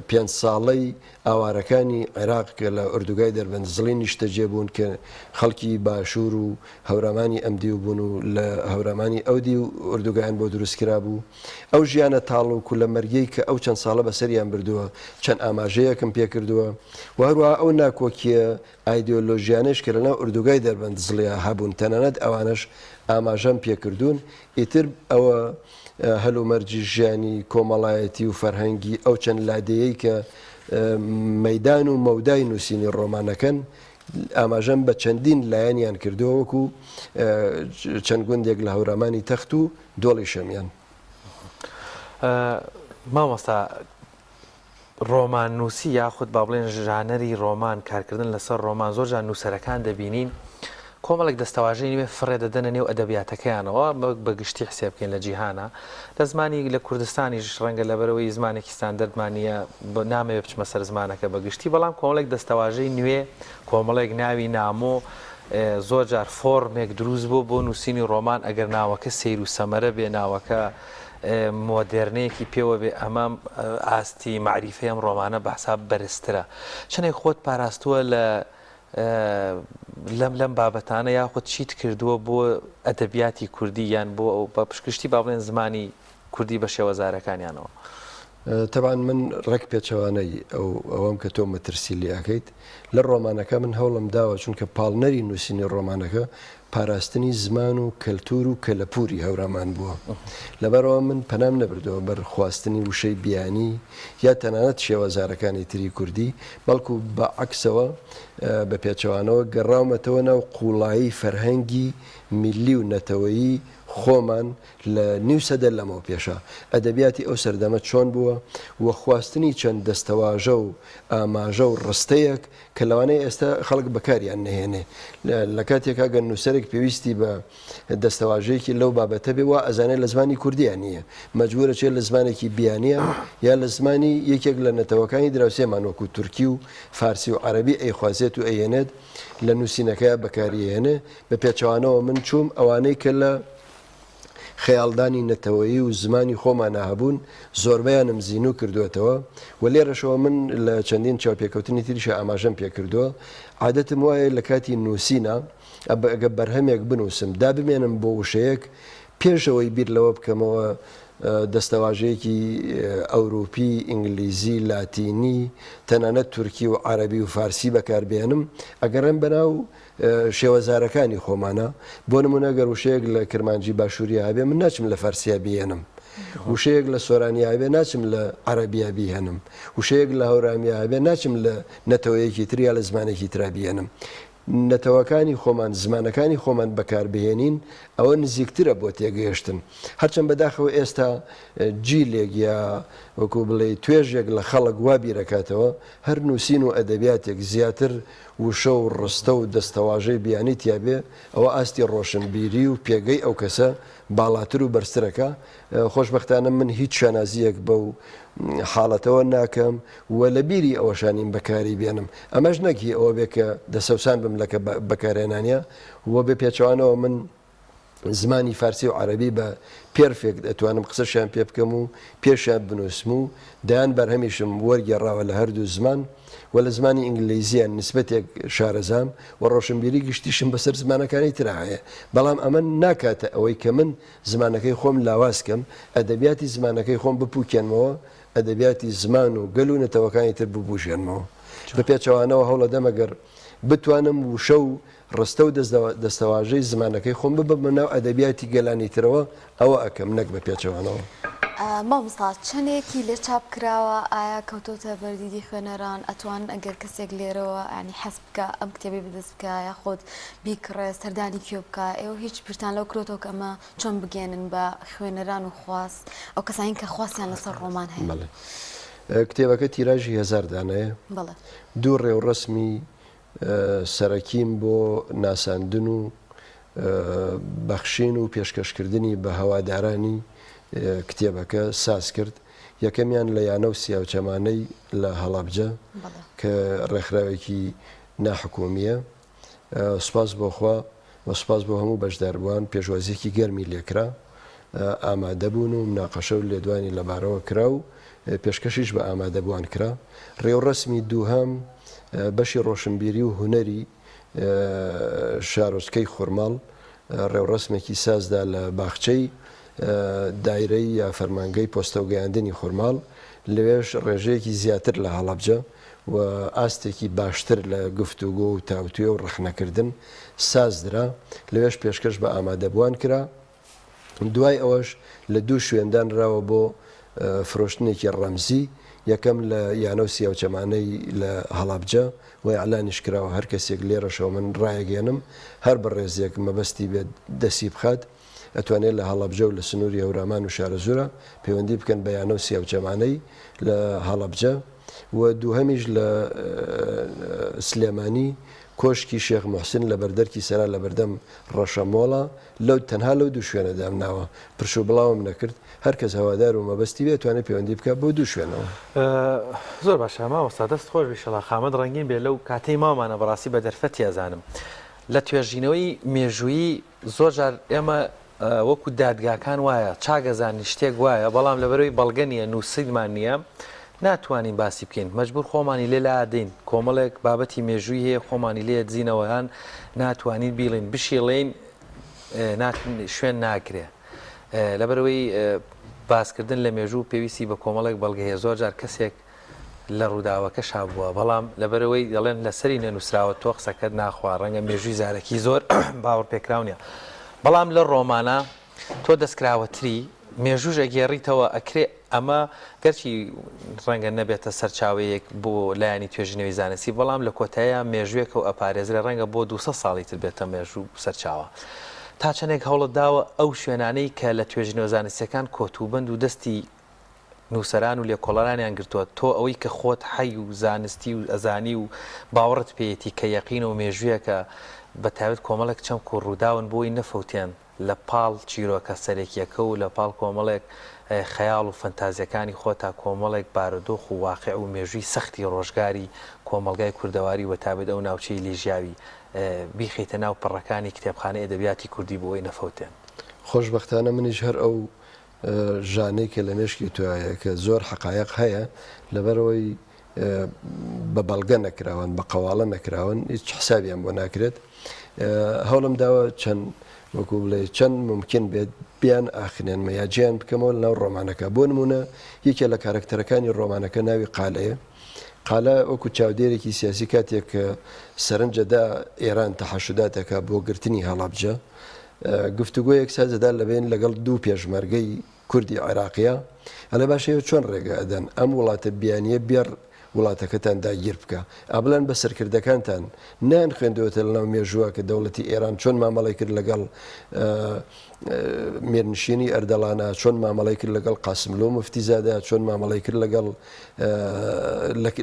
پێنج ساڵەی ئاوارەکانی عێراق کە لە ئۆردوگای دەربەند زڵی نیشتەجێ بوون کە خەڵکی باشوور و هەورامانی ئەم دیو بوون و لە هەورامانی ئەو دیو ئۆردوگایان بۆ دروست کرابوو. ئەو ژیانە تاڵ و کولەمەرگیەی کە ئەو چەند ساڵە بەسەریان بردووە چەند ئاماژەیەکم پێ کردووە و هەروەها ئەو ناکۆکییە ئایدیۆلۆژیانەیش کە لەناو ئۆردوگای دەربەند زڵیا هەبوون تەنانەت ئەوانەش ئاماژەم پێ کردوون ئیتر ئەوە هەلومەرجی ژیانی کۆمەڵایەتی و فەرهەنگی ئەو چەند لادێیەی کە مەیدان و مەودای نووسینی ڕۆمانەکەن ئاماژەم بە چەندین لایەنیان کردووە وەکو چەند گوندێک لە هەورامانی تەخت و دۆڵی شەمیان. مامۆستا ڕۆماننووسی یاخود با بڵێن ژانەری ڕۆمان، کارکردن لەسەر ڕۆمان، زۆر جار نووسەرەکان دەبینین کۆمەڵێک دەستەواژەی نوێ فڕێ دەدەنە نێو ئەدەبیاتەکەیانەوە، بە گشتی حسێب بکەین لە جیهانا، لە زمانی لە کوردستانیش ڕەنگە لەبەرئەوەی زمانێکی ستاندەردمان نییە نامەوێ بچمە سەر زمانەکە بە گشتی، بەڵام کۆمەڵێک دەستەواژەی نوێ، کۆمەڵێک ناوی نامۆ، زۆر جار فۆرمێک دروست بووە بۆ نووسینی ڕۆمان، ئەگەر ناوەکە سەیر و سەمەرە بێ، ناوەکە مۆدێرنەیەکی پێوە بێ ئەمە ئاستی مەعریفەی ئەم ڕۆمانە بە حساب بەرزترە. چەندێک خۆت پاراستووە لە لەم لەم بابەتانە یاخود چیت کردووە بۆ ئەدەبیاتی کوردی یان بۆ ئەو بە پشکشتی با بڵێن زمانی کوردی بە شێوەزارەکانیانەوە؟ تەبعەن من ڕێک پێچەوانەی ئەو ئەوەم کە تۆ مەترسی لێ ئەکەیت لە ڕۆمانەکە من هەوڵم داوە چونکە پاڵنەری نووسینی ڕۆمانەکە پاراستنی زمان و کەلتوور و کەلەپووری هەورامان بووە. لەبەرئەوە من پەنام نەبردەوە بەر خواستنی وشەی بیانی یا تەنانەت شێوەزارەکانی تری کوردی، بەڵکو بە عەکسەوە، بە پێچەوانەوە، گەڕاومەتەوە ناو قووڵایی فەرهەنگی میللی و نەتەوەیی خۆمان لە نیو سەدە لەمەو پێشا. ئەدەبیاتی ئەو سەردەمە چۆن بووە و خواستنی چەند دەستەواژە و ئاماژە و ڕستەیەک کە لەوانەیە ئێستا خەڵک بەکاریان نەهێنێ. لە کاتێکا گەر نووسەرێک پێویستی بە دەستەواژەیەکی لەو بابەتە بێ وا ئەزانێ لە زمانی کوردییا نییە، مەجبوورە چێ لە زمانێکی بیانییا یا لە زمانی یەکێک لە نەتەوەکانی دراوسێمان وەکوو تورکی و فارسی و عەرەبی ئەیخوازێت و ئەیهێنێت لە نووسینەکەیا بەکاری ئەهێنێ. بە پێچەوانەوە من چووم ئەوانەی کە لە خەیاڵدانی نەتەوەیی و زمانی خۆمانا هەبوون، زۆربەیانم زینوو کردووەتەوە و لێرەشەوە من لە چەندین چاوپێکەوتنی تریشا ئاماژەم پێ کردووە، عادەتم وایە لە کاتی نووسینا ئەگەر بەرهەمێک بنووسم دابمێنم بۆ وشەیەک پێش ئەوەی بیر لەوە بکەمەوە دەستەواژەیەکی ئەوروپی، ئینگلیزی، لاتینی، تەنانەت تورکی و عەرەبی و فارسی بەکاربهێنم، ئەگەڕێم بەناو شێوەزارەکانی خۆمانە، بۆ نموونە گەر وشەیەک لە کرمانجی باشووریا هەبێ من ناچم لە فارسیا بیهێنم، وشەیەک لە سۆرانیا هەبێ ناچم لە عەرەبیا بیهێنم، وشەیەک لە هەورامیا هەبێ ناچم لە نەتەوەیەکی تر یا لە زمانێکی ترا بیهێنم. نەتەوەکانی خۆمان، زمانەکانی خۆمان بەکاربهێنین ئەوە نزیکترە بۆ تێگەیشتن. هەرچەند بەداخەوە ئێستا جیلێک یا وەکوو بڵێی توێژێک لە خەڵک وا بیرەکاتەوە هەر نووسین و ئەدەبیاتێک زیاتر وشە و ڕستە و دەستەواژەی بیانی تیا بێ، ئەوە ئاستی ڕۆشنبیری و پێگەی ئەو کەسە باڵاتر و بەرزترەکا. خۆشبەختانە من هیچ شانازییەک بەو حاڵەتەوە ناکەم و لە بیری ئەوەشا نیم بەکاری بێنم. ئەمەش نەک هی ئەوە بێ کە دەسەوسان بم لە بەکارهێنانیا و بە پێچەوانەوە من زمانی فارسی و عەرەبی بە پێرفێکت ئەتوانم قسەشیان پێ بکەم و پێشیان بنووسم و دەیان بەرهەمیشم وەرگێڕاوە لە هەردوو زمان و لە زمانی ئینگلیزییان نیسبەتێک شارەزام و ڕۆشنبیری گشتیشم بەسەر زمانەکانی ترا هەیە بەڵام ئەمە ناکاتە ئەوەی کە من زمانەکەی خۆم لاواز کەم ئەدەبیاتی زمانەکەی خۆم بپوکێنمەوە ئەدەبیاتی زمان و گەل و نەتەوەکانی تر ببوژێنمەوە بە پێچەوانەوە هەوڵەدەم ئەگەر بتوانم وشە و ڕستە و دەستەواژەی زمانەکەی خۆم ببەمە ناو ئەدەبیاتی گەلانی ترەوە، ئەوە ئەکەم نەک بە پێچەوانەوە. مامۆستا چەنێکی لێ چاپ کراوە ئایا کەوتۆتە بەر دیدی خوێنەران ئەتوانن ئەگەر کەسێک لێرەوە یانی حەز بکا ئەم کتێبەی بەدەست بکا یاخود بیکڕێ سەردانی کوێ بکا ئێوە هیچ بیرتان لەو کرۆتەوە کە ئەمە چۆن بگەیەنن بە خوێنەران و خواست ئەو کەسانی کە خواستیان لەسەر ڕۆمان هەیە؟ بەڵێ کتێبەکە تیراژی هەزار دانەیە. بەڵێ. دوو ڕێوڕەسمی سەرەکیم بۆ ناساندن و بەخشین و پێشکەشکردنی بە هەوادارانی. کتێبەکە ساز کرد، یەکەمیان لە یانە و سیاوچەمانەی لە هەڵەبجە کە ڕێکخراوێکی ناحکومییە، سوپاس بۆ خوا و سوپاس بۆ هەموو بەشداربووان پێشوازییەکی گەرمی لێکرا، ئامادەبوون و مناقەشە و لێدوانی لەبارەوە کرا و پێشکەشیش بە ئامادەبووان کرا. ڕێوڕەسمی دووهەم بەشی ڕۆشنبیری و هونەری شارۆچکەی خورماڵ ڕێوڕەسمێکی سازدا لە باخچەی دایرەی یا فەرمانگەی پۆستە و گەیاندنی خورماڵ، لەوێش ڕێژەیەکی زیاتر لە هەڵەبجە و ئاستێکی باشتر لە گفتوگۆ و تاوتوێ و ڕەخنەکردن سازدرا، لەوێش پێشکەش بە ئامادەبووان کرا. دوای ئەوەش لە دوو شوێن دانراوە بۆ فرۆشتنێکی ڕەمزی، یەکەم لە یانە و سیاوچەمانەی لە هەڵەبجە و ئیعلانیش کراوە هەر کەسێک لێرەشەوە من ڕایەگەیەنم هەر بەڕێزێک مەبەستی بێت دەستی بخات ئەتوانێت لە هەڵەبجە و لە سنووری هەورامان و شارەزوورە پەیوەندی بکەن بە یانە و سیاوچەمانەی لە هەڵەبجە و دووهەمیش لە سلێمانی کۆشکی شێخ موحسن لە بەردەرکی سەرا لە بەردەم ڕەشەمۆڵە لەو تەنها لەو دوو شوێنە دامناوە پرش و بڵاوم نەکرد هەر کەس هەوادار و مەبەستی بێ توانێ پەیوەندی بکا بەو دوو شوێنەوە. زۆر باشە مامۆستا دەست خۆش بی شەڵا قامەت ڕەنگین بێ لەو کاتەی ماومانە بەڕاستی بە دەرفەتی ئەزانم لە توێژینەوەی مێژوویی زۆر جار ئێمە وەکو دادگاکان وایە چاک ئەزانین شتێک وایە بەڵام لەبەرەوەی بەڵگە نییە نووسینمان نییە ناتوانین باسی بکەین مەجبور خۆمانی لێ لادەین کۆمەڵێک بابەتی مێژووی هەیە خۆمانی لێ دزینەوە یان ناتوانین بیڵین بشیڵێین شوێن ناگرێ لەبەرەوەی باسکردن لە مێژوو پێویستی بە کۆمەڵێک بەڵگە هەیە زۆر جار کەسێک لە ڕووداوەکەشا بووە بەڵام لەبەرئەوەی دەڵێن لەسەری نەنووسراوە تۆ قسەکەت ناخوا ڕەنگە مێژووی زارەکی زۆر باوەڕپێکراو نییە بەڵام لە ڕۆمانە تۆ دەستکراوەتری مێژووش ئەگێڕیتەوە ئەکرێ ئەمە گەرچی ڕەنگە نەبێتە سەرچاوەیەک بۆ لایەنی توێژینەوەی زانستی بەڵام لە کۆتاییا مێژووێکە و ئەپارێزرێ ڕەنگە بۆ 200 ساڵی تر بێتە مێژوو سەرچاوە تا چەندێک هەوڵت داوە ئەو شوێنانەی کە لە توێژینەوە زانستیەکان کۆتوبەند و دەستی نووسەران و لێکۆڵەرانیان گرتووە، تۆ ئەوەی کە خۆت حەی و زانستی و ئەزانی و باوەڕت پێیەتی کە یەقینە و مێژوویەکە بە تایبەت کۆمەڵێک چەمک و ڕووداون بۆی نەفەوتێن لە پاڵ چیرۆکە سەرەکییەکە و لە پاڵ کۆمەڵێک خەیاڵ و فەنتازییەکانی خۆتا کۆمەڵێک بارودۆخ و واقیع و مێژووی سەختی ڕۆژگاری کۆمەڵگای کوردەواری و بە تایبەت ئەو ناوچەی لێژیاوی بیخەیتە ناو پەڕەکانی کتێبخانەی ئەدەبیاتی کوردی بۆ ئەوەی نەفەوتێن. خۆشبەختانە منیش هەر ئەو ژانەی کە لە مێشکی تۆیە کە زۆر حەقایەق هەیە لەبەرئەوەی بە بەڵگە نەکراون بە قەواڵە نەکراون هیچ حسابیان بۆ ناکرێت هەوڵم داوە چەند وەکو بڵێ چەند ممکن بێت بیان ئاخنێنمە یا جیان بکەمەوە لەناو ڕۆمانەکە بۆ نمونە یەکێ لە کارەکتەرەکانی ڕۆمانەکە ناوی قالەیە قالە وەکو چاودێرێکی سیاسی کاتێک سەرنجەدا ئێران تەحەشوداتەکە بۆ گرتنی هەڵەبجە گفتوگۆیەک ساز دەدا لەبەین لەگەڵ دوو پێشمەرگەی کوردی عێراقیا، ئەڵێ باشە ئێوە چۆن ڕێگە ئەدەن ئەم وڵاتە بیانیە بێڕ وڵاتەکەتان داگیر بکا؟ ئابڵێن بە سەرکردەکانتان نەیان خوێندوەتە لەناو مێژووە کە دەوڵەتی ئێران چۆن مامەڵەی کرد لەگەڵ میرنشینی ئەردەڵانا، چۆن مامەڵەی کرد لەگەڵ قاسملۆ موفتیزادە، چۆن مامەڵەی کرد لەگەڵ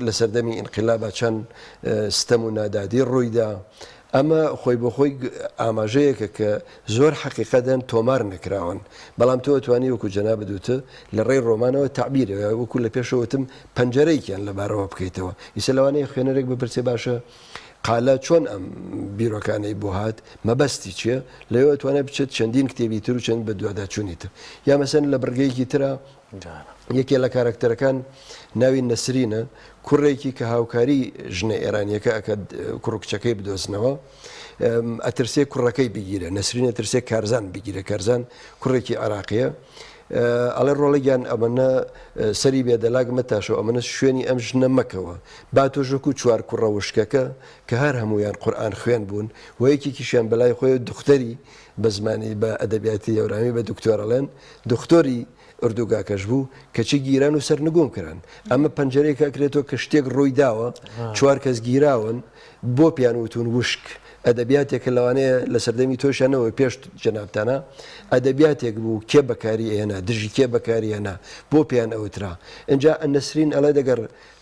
لە سەردەمی ئینقلابا چەند ستەم و نادادی ڕوویدا. ئەمە خۆی بۆ خۆی ئاماژەیەکە کە زۆر حەقیقەت هەن تۆمار نەکراون، بەڵام تۆ ئەتوانی وەکو جەنابت وتت لە ڕێی ڕۆمانەوە تەعبیرە وەکو لە پێشەوە وتم پەنجەرەیەکیان لەبارەوە بکەیتەوە. ئیستا لەوانەیە خوێنەرێک بپرسێ باشە قالە چۆن ئەم بیرۆکانەی بۆ هات، مەبەستی چییە؟ لەوێوە ئەتوانێت بچێت چەندین کتێبی تر و چەند بەدواداچوونی تر. یا مەسەن لە بڕگەیەکی ترا یەکێ لە کارەکتەرەکان ناوی نەسرینە، کوڕێکی کە هاوکاری ژنە ئێرانیەکە ئەکات کوڕ و کچەکەی بدۆزنەوە، ئەترسێ کوڕەکەی بگیرێ، نەسرین ئەترسێ کارزان بگیرێ، کارزان کوڕێکی عێراقیە، ئەڵێ ڕۆڵە گیان ئەمەنە سەری بێدەلاک مەتاشەوە، ئەمەنە شوێنی ئەم ژنە مەکەوە، با تۆش وەکو چوار کوڕە وشکەکە کە هەر هەموویان قورئان خوێن بوون و یەکێکیشیان بەلای خۆیەوە دختەری بە زمانی بە ئەدەبیاتی هەورامی بە دکتۆر ئەڵێن دختۆری ئۆردوگاکەش بوو کەچی گیران و سەرنگوم کران. ئەمە پەنجەرەیەک ئەکرێتەوە کە شتێک ڕووی داوە، چوار کەس گیراون، بۆ پێیان وتوون وشک؟ ئەدەبیاتێکە لەوانەیە لە سەردەمی تۆشا نەوە پێش جەنابتانا ئەدەبیاتێک بوو کێ بەکاری ئەهێنا، دژی کێ بەکاری هێنا، بۆ پێیان ئەوترا؟ ئینجا نەسرین ئەڵێ دەگەر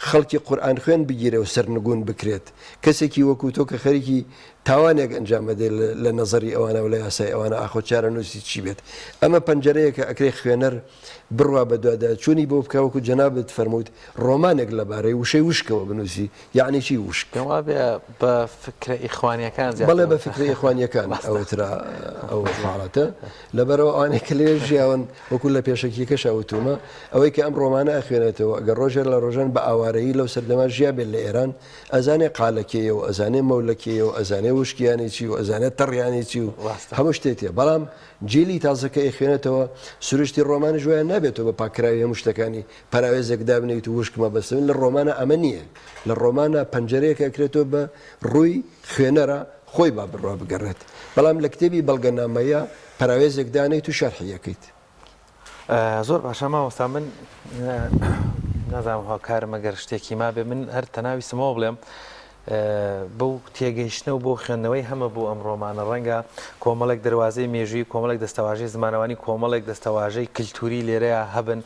خەڵکی قورئان خوێن بگیرێ و سەرنگوون بکرێت، کەسێکی وەکوو تۆ کە خەریکی. تاوانێک ئەنجام ئەدەی لە نەزەری ئەوانە و لە یاسای ئەوانە ئاخۆ چارەنووسی چی بێت؟ ئەمە پەنجەرەیەکە ئەکرێ خوێنەر بڕوا بەدواداچوونی بۆ بکا وەکو جەنابت فەرمووت ڕۆمانێک لەبارەی وشەی وشکەوە بنووسی یەعنی چی وشک؟ پێم وابێ بە فکرە ئیخوانیەکان زیاتر بەڵێ بە فکرە ئیخوانیەکان ئەوترا ئەو حاڵەتە لەبەرئەوە ئەوانەی کە لەوێ ژیاون وەکو لە پێشەکیەکەشا وتومە ئەوەی کە ئەم ڕۆمانە ئەخوێنێتەوە ئەگەر ڕۆژێ لە ڕۆژان بە ئاوارەیی لەو سەردەما ژیابێت لە ئێران ئەزانێ قالە کێیە و ئەزانێ مەولە کێیە و ئەزانێ وشکیانی چی و ئەزانێ تەڕیانی چی و هەموو شتێ تێ بەڵام جیلی تازە کە ئەیخوێنێتەوە سروشتی ڕۆمانیش وایە نابێتەوە بە پاککراوی هەموو شتەکانی پەراوێزێک دابنێیت و وشک مەبەستە من لە ڕۆمانە ئەمە نییە لە ڕۆمانە پەنجەرەیەک ئەکرێتەوە بە ڕووی خوێنەرە خۆی با بڕوا بگەڕێت بەڵام لە کتێبی بەڵگەنامەیە پەراوێزێک دانێیت و شەرحی ئەکەیت. زۆر باشە مامۆستا من نازانم هاوکارم ئەگەر شتێکی مابێ من هەر تەنها ویستم ئەوە بڵێم بەو تێگەیشتنە و بۆ خوێندنەوەی هەمە بۆ ئەم ڕۆمانە ڕەنگە کۆمەڵێک دەواازەی مێژووی کۆمەڵێک دەستەواژەی زمانەوانی کۆمەڵێک دەستەواژەی کللتوری لێرەیە هەبن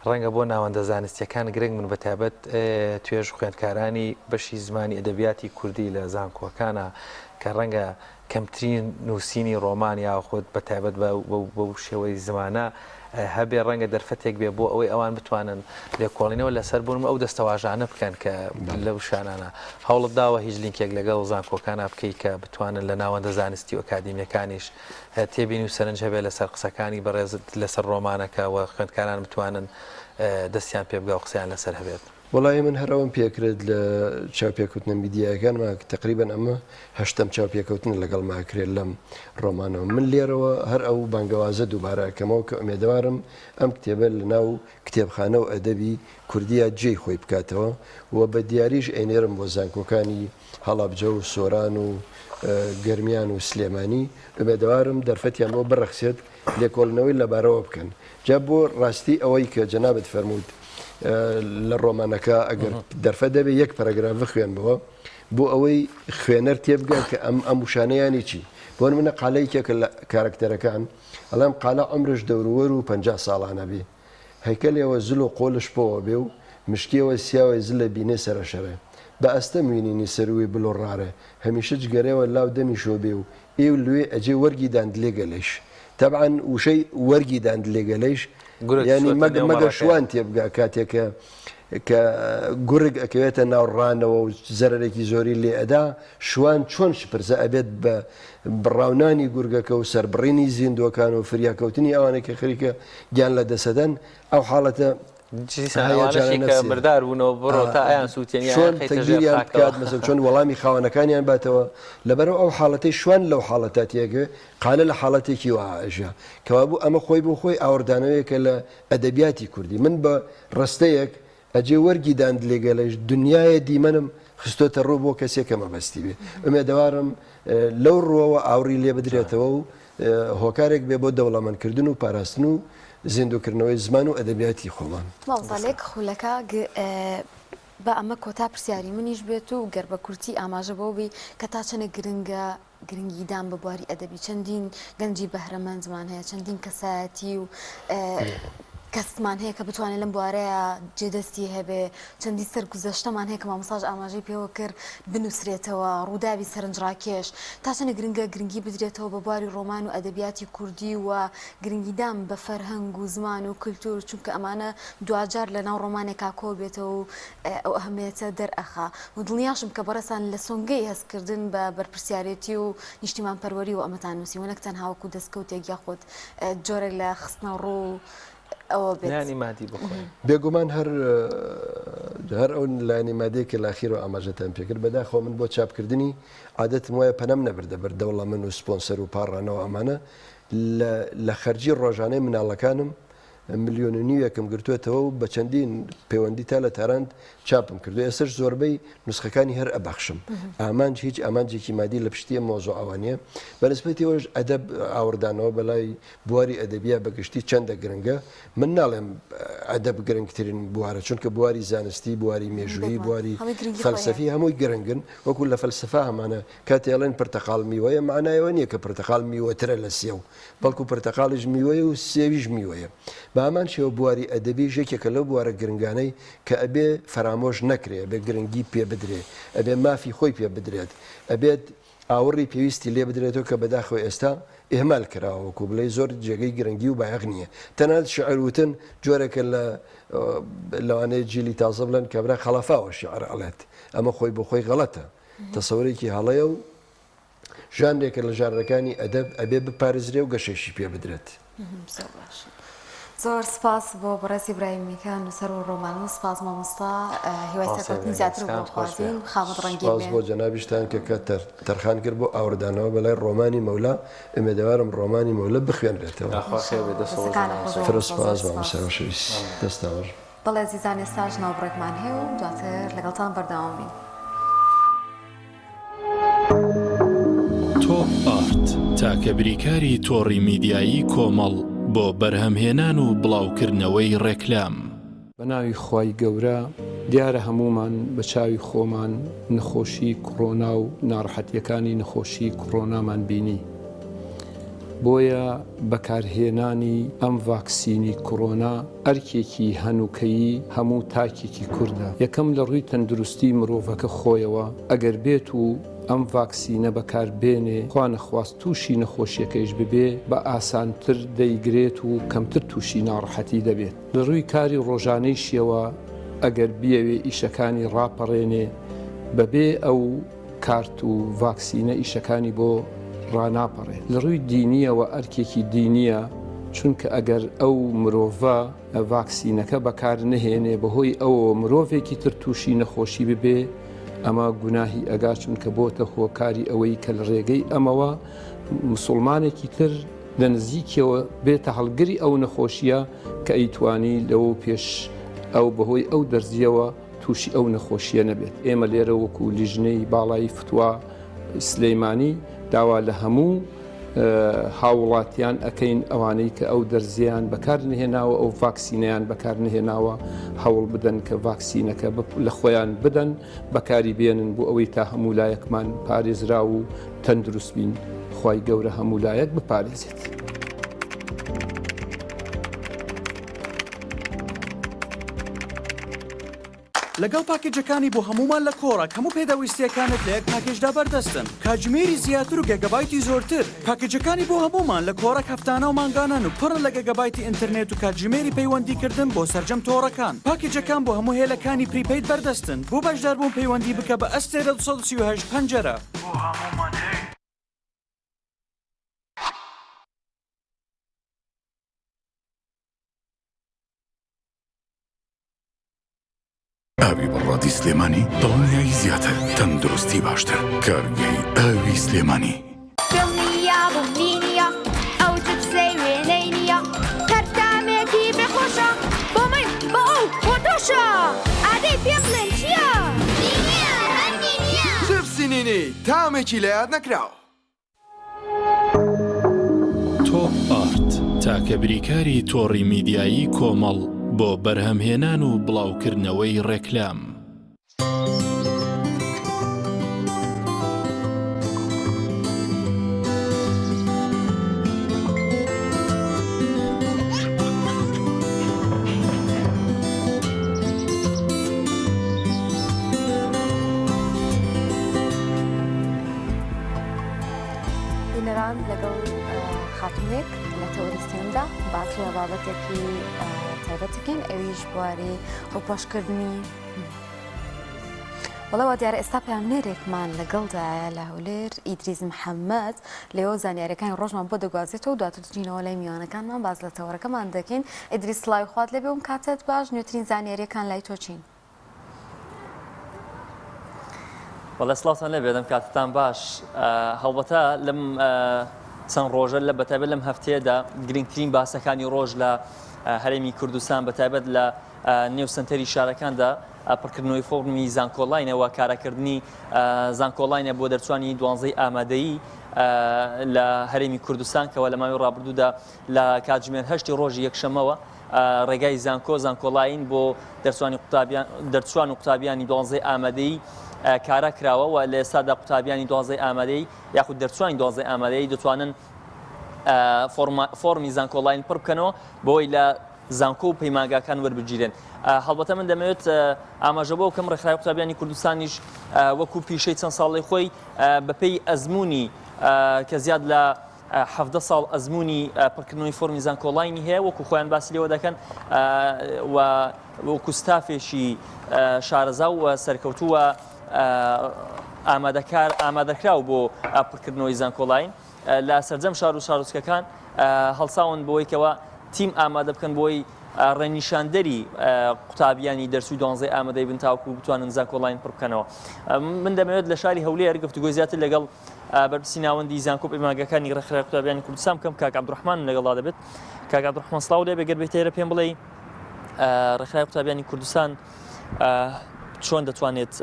ڕەنگە بۆ ناوەندە زانستیەکان گرنگ من بەتابەت توێژ خوێندکارانی بەشی زمانی ئەدەبیاتی کوردی لە زانکۆکانە کە ڕەنگە کەمترین نووسینی ڕۆمان یاخود بە تایبەت بەو شێوەی زمانە هەبێ ڕەنگە دەرفەتێک بێ بۆ ئەوەی ئەوان بتوانن لێکۆڵینەوە لەسەر بوون ئەو دەستەواژانە بکەن کە لەو شانانە هەوڵت داوە هیچ لینکێک لەگەڵ زانکۆکانە بکەی کە بتوانن لە ناوەندە زانستی و ئەکادیمیەکانیش تێبینی و سەرنج هەبێ لەسەر قسەکانی بەڕێزت لەسەر ڕۆمانەکە و خوێندکاران بتوانن دەستیان پێ بگا و قسەیان لەسەر هەبێت. وەڵایی من هەر ئەوەم پێکرد لە چاوپێکەوتنە میدیایەکانما تەقریبەن ئەمە هەشتەم چاوپێکەوتنە لەگەڵما ئەکرێت لەم ڕۆمانەوە من لێرەوە هەر ئەو بانگەوازە دووبارە ئەکەمەوە کە ئومێدەوارم ئەم کتێبە لە ناو کتێبخانە و ئەدەبی کوردیا جێی خۆی بکاتەوە و بە دیاریش ئەینێرم بۆ زانکۆکانی هەڵەبجە و سۆران و گەرمیان و سلێمانی ئومێدەوارم دەرفەتیان بۆ بڕەخسێت لێکۆڵینەوەی لەبارەوە بکەن. جا بۆ ڕاستی ئەوەی کە جەنابت فەرمووت لە ڕۆمانەکە ئەگەر دەرفەت دەبێ یەک پەرەگراف بخوێنمەوە بۆ ئەوەی خوێنەر تێبگا کە ئەم ئەم وشانە یانی چی. بۆ نمونە قالە یەکێکە لە کارەکتەرەکان ئەڵێم قالە عومرش دەورووەر و 50 ساڵانە بێ هەیکەلێوە زل و قۆلش پۆوە بێ و مشکێوە سیاوەی زلە بینێ سەرەشەرێ بە ئەستەم وینینی سەرووی بلۆڕارێ هەمیشە جگەرێوە لاو دەمیشۆ بێ و ئێو لوێ ئەجێ وەرگی دان دلێ گەلەیش تەبعەن وشەی وەرگی دان دلێ گەلەیش گورگ یانی چووەتە مەگە نێو مەگە مەڕەکەیە. شوان تێبگا کاتێ کە کە گورگ ئەکەوێتە ناو ڕانەوە و زەرەرێکی زۆری لێ ئەدا شوان چۆن شپرزە ئەبێت بە بڕاونانی گورگەکە و سەربڕینی زیندووەکان و فریاکەوتنی ئەوانەی کە خەریکە گیان لە دەسەدەن ئەو حاڵەتە دیسان ئەوانەشی کە مردار بوونەوە بڕۆ تا ئەیان سووتێنی چۆن ئەیان خەیتە ژێر تەگبیریان خاکەوە. بکات مەسەن چۆن وەڵامی خاوەنەکانیان باتەوە لەبەرئەو ئەو حاڵەتەی شوان لەو حاڵەتە تێگەوێ قالە لە حاڵەتێکی وەها ئەژیا کەوابوو ئەمە خۆی بۆ خۆی ئاوڕدانەوەیەکە لە ئەدەبیاتی کوردی من بە ڕستەیەک ئەجێ وەرگی داندلێگەلەیش دنیایە دیمەنم خستۆتە ڕوو بۆ کەسێک کە مەبەستی بێ ئومێدەوارم لەو ڕووەوە ئاوڕی لێ بدرێتەوە و هۆکارێک بێ بۆ دەوڵەمەندکردن و پاراستن و زیندووکردنەوەی زمان و ئەدەبیاتی خۆمان. مامۆستا لێک خولەکە با ئەمە کۆتا پرسیاری منیش بێت و گەر بە کورتی ئاماژە بەوە بی کە تا چەنێک گرنگە گرنگیدان بە بواری ئەدەبی چەندین گەنجی بەهرەمەندمان هەیە چەندین کەسایەتی و کەسمان هەیە کە بتوانێت لەم بوارەیە جێدەستی هەبێ چەندین سەرگوزەشتەمان هەیە کە مامۆستاش ئاماژەی پێوە کرد بنووسرێتەوە ڕووداوی سەرنجڕاکێش تا چەندە گرنگە گرنگی بدرێتەوە بە بواری ڕۆمان و ئەدەبیاتی کوردی و گرنگیدان بە فەرهەنگ و زمان و کلتور چونکە ئەمانە دواجار لە ناو ڕۆمانێکا کۆ بێتەوە و ئەو ئەهمیەتە دەرئەخا و دڵنیاشم کە بەڕێزتان لە سۆنگەی هەستکردن بە بەرپرسیارێتی و نیشتیمانپەروەریەوە ئەمەتان نووسیوە نەک تەنها وەکو دەستکەوتێک یاخود جۆرێک لە خستنەڕوو ئەوە بێت. لایەنی مادی بۆ خۆی. بێگومان هەر هەر ئەو لایەنی مادیە کە لە ئەخیرەوە ئاماژەتان پێکرد، بەداخەوە من بۆ چاپکردنی عادەتم وایە پەنام نەبردە بەر دەوڵەمەن و سپۆنسەر و پاڕانەوە ئەمانە لە لە خەرجی ڕۆژانەی مناڵەکانم ملیۆن و نیوێکم گرتووەتەوە و بە چەندین پەیوەندی تا لە تاران چاپم کردو ئێستش زۆربەی نوسخەکانی هەر ئەبەخشم ئامانج هیچ ئامانجێکی مادی لە پشتی ئەم مەوزوعەوە نییە بە نسبەتیەوەش ئەدەب ئاوڕدانەوە بەلای بواری ئەدەبیا بە گشتی چەندە گرنگە من ناڵێم ئەدەب گرنگترین بوارە چونکە بواری زانستی بواری مێژوویی بواری فەلسەفی هەمووی گرنگن وەکو لە فەلسەفە هەمانە کاتێ ئەڵێن پرتەقاڵ میوەیە مەعنای ئەوە نییە کە پرتەقاڵ میوەترە لە سێو بەڵکو پرتەقاڵیش میوەیە و سێویش میوەیە. بە هەمان شێوە بواری ئەدەبیش یەکێکە لەو بوارە گرنگانەی کە ئەبێ فەرامۆش نەکرێ، ئەبێ گرنگی پێ بدرێ، ئەبێ مافی خۆی پێ بدرێت، ئەبێت. ئاوڕی پێویستی لێ بدرێتەوە کە بەداخەوە ئێستا ئیهمال کراوە وەکو بڵێی زۆر جێگەی گرنگی و بایەخ نییە تەنانەت شیعر وتن جۆرێکە لە لەوانەیە جیلی تازە بڵێن کابرا خەڵەفاوە شیعر ئەڵێت ئەمە خۆی بۆ خۆی غەڵەتە تەسەورێکی هەڵەیە و ژانرێکە لە ژانرەکانی ئەدەب ئەبێ بپارێزرێ و گەشەیشی پێ بدرێت. زۆر باشە زۆر سپاس بۆ بەڕێز ئیبراهیم میکا نووسەر و ڕۆماننووس سپاس مامۆستا هیوای سەرکەوتنی زیاتر بۆ خوازین خامەت ڕەنگین سپاس بۆ جەنابیشتان کە کە تەرخان کرد بۆ ئاوڕدانەوە بەلای ڕۆمانی مەولا ئومێدەوارم ڕۆمانی مەولا بخوێنرێتەوە. یاخوا خێر بێت دەست خۆش مامۆستا. فرە سپاس مامۆستا خۆشەویست دەستتان خۆش. بەڵێ ئەزیزان ئێستاش ناوبڕێکمان هەیە و دواتر لەگەڵتان بەردەوام بین. تۆپ ئارت، تاکە بریکاری تۆڕی میدیایی کۆمەڵ بۆ بەرهەمهێنان و بڵاوکردنەوەی ڕێکلام. بە ناوی خوای گەورە، دیارە هەموومان بە چاوی خۆمان نەخۆشی کڕۆنا و ناڕەحەتیەکانی نەخۆشی کڕۆنامان بینی، بۆیە بەکارهێنانی ئەم ڤاکسینی کڕۆنا ئەرکێکی هەنوکەیی هەموو تاکێکی کوردە، یەکەم لە ڕووی تەندروستی مرۆڤەکە خۆیەوە، ئەگەر بێت و ئەم ڤاکسینە بەکار بێنێ خوا نەخواست تووشی نەخۆشیەکەیش ببێ بە ئاسانتر دەیگرێت و کەمتر تووشی ناڕەحەتی دەبێت. لە ڕووی کاری ڕۆژانەیشیەوە ئەگەر بیەوێ ئیشەکانی ڕاپەڕێنێ بەبێ ئەو کارت و ڤاکسینە ئیشەکانی بۆ ڕاناپەڕێ. لە ڕووی دینیەوە ئەرکێکی دینیە چونکە ئەگەر ئەو مرۆڤە ڤاکسینەکە بەکار نەهێنێ بەهۆی ئەوەوە مرۆڤێکی تر تووشی نەخۆشی ببێ ئەمە گوناهی ئەگا چونکە بۆتە هۆکاری ئەوەی کە لە ڕێگەی ئەمەوە مسوڵمانێکی تر لە نزیکیەوە بێتە هەڵگری ئەو نەخۆشیە کە ئەیتوانی لەوە پێش ئەو بەهۆی ئەو دەرزیەوە تووشی ئەو نەخۆشیە نەبێت. ئێمە لێرە وەکو لیژنەی باڵای فتوا سلیمانی داوا لە هەموو هاووڵاتیان ئەکەین ئەوانەی کە ئەو دەرزیان بەکار نهێناوە ئەو ڤاکسینەیان بەکار نهێناوە هەوڵ بدەن کە ڤاکسینەکە لە خۆیان بدەن بەکاری بێنن بۆ ئەوەی تا هەموو لایەکمان پارێزراو و تەندروست بین خوای گەورە هەموو لایەک بپارێزێت. لەگەڵ پاکێجەکانی بۆ هەموومان لە کۆڕەک هەموو پێداویستییەکانت لە یەک پاکێجدا بەردەستن، کاتژمێری زیاتر و گێگابایتی زۆرتر. پاکێجەکانی بۆ هەموومان لە کۆڕەک هەفتانە و مانگانەن و پڕن لە گێگابایتی ئینتەرنێت و کاتژمێری پەیوەندیکردن بۆ سەرجەم تۆڕەکان. پاکێجەکان بۆ هەموو هێلەکانی prepaid بەردەستن. بۆ بەشداربوون پەیوەندی بکە بە ئەستێرە 238 پەنجەرە. بۆ هەموومان هەیە. ئاوی بەڕادی سلێمانی دڵنیایی زیاتر تەندروستی باشتر کارگەی ئاوی سلێمانی. دڵنیابم لینیە ئەو چپسەی وێنەی نییە هەر تامێکی بێ خۆشە بۆ من بۆ ئەو بۆ تۆشە ئادەی پێم بڵێن چییە؟ نینیە هەر نینیە. چپسی نینی تامێکی لەیاد نەکراو. تۆپ ئارت، تاکە بریکاری تۆڕی میدیایی کۆمەڵ بۆ بەرهەمهێنان و بڵاوکردنەوەی ڕێکلام. بینەران لەگەڵ خاتونێک لە تەوەری سێمدا باس لە بابەتێکی تایبەت دەکەین ئەویش بواری ڕووپۆشکردنی بەڵێ دیارە ئێستا پەیامنێرێکمان لەگەڵدایە لە هەولێر ئیدریس محەممەد لێوە زانیاریەکانی ڕۆژمان بۆ دەگوازێتەوە دواتر دەچینەوە لای میوانەکانمان باس لە تەوەرەکەمان دەکەین ئیدریس سڵاوی خوات لێبێ و کاتت باش نوێترین زانیاریەکان لای تۆ چین؟ بەڵێ سڵاوتان لێبێت ئەم کاتتان باش هەڵبەتە لەم چەند ڕۆژە لە بەتایبەت لەم هەفتەیەدا گرنگترین باسەکانی ڕۆژ لە هەرێمی کوردستان بەتایبەت لە نێو سنتەری شارەکاندا پڕکردنەوەی فۆڕمی زانکۆلاینەوە کاراکردنی زانکۆلاینە بۆ دەرچوانی دوانزەی ئامادەیی لە هەرێمی کوردستان کەەوە لە ماوەی ڕابردوودا لە کاتژمێر هەشتی ڕۆژی یەکشەمەوە ڕێگای زانکۆ، زانکۆلاین بۆ دەرچوانی قوتابیان دەرچوان و قوتابیانی دوانزەی ئامادەیی کارا کراوە و لە ئێستادا قوتابیانی دوانزەی ئامادەیی یاخود دەرچوانی دوانزەی ئامادەیی دەتوانن فۆرمی زانکۆلاین پڕ بکەنەوە بۆی لە زانکۆ و پەیمانگاکان وەربگیرێن. هەڵبەتە من دەمەوێت ئاماژە بەوە بکەم ڕێکخراوی قوتابیانی کوردستانیش وەکو پیشەی چەند ساڵەی خۆی بەپێی ئەزموونی کە زیاد لە 17 ساڵ ئەزموونی پڕکردنەوەی فۆرمی زانکۆڵاینی هەیە وەکو خۆیان باسی لێوە دەکەن و وەکو ستافێکی شارەزا و سەرکەوتووە ئامادەکار ئامادەکراو بۆ پڕکردنەوەی زانکۆڵاین لە سەرجەم شار و شارۆچکەکان هەڵساون بەوەی کەوا تیم ئامادە بکەن بۆی ڕێنیشاندەری قوتابیانی دەرچووی دوانزەی ئامادەی بن تاوەکو بتوانن زانکۆلاین پڕ بکەنەوە. من دەمەوێت لە شاری هەولێر گفتوگۆی زیاتر لەگەڵ بەرپرسی ناوەندی زانکۆ پەیمانگاکانی ڕێکخراوی قوتابیانی کوردستان بکەم کاک عەبدوڕەحمانم لەگەڵدا دەبێت. کاک عەبدوڕەحمان سڵاو لێ بێ گەر بێتە ئێرە پێم بڵێی ڕێکخراوی قوتابیانی کوردستان چۆن دەتوانێت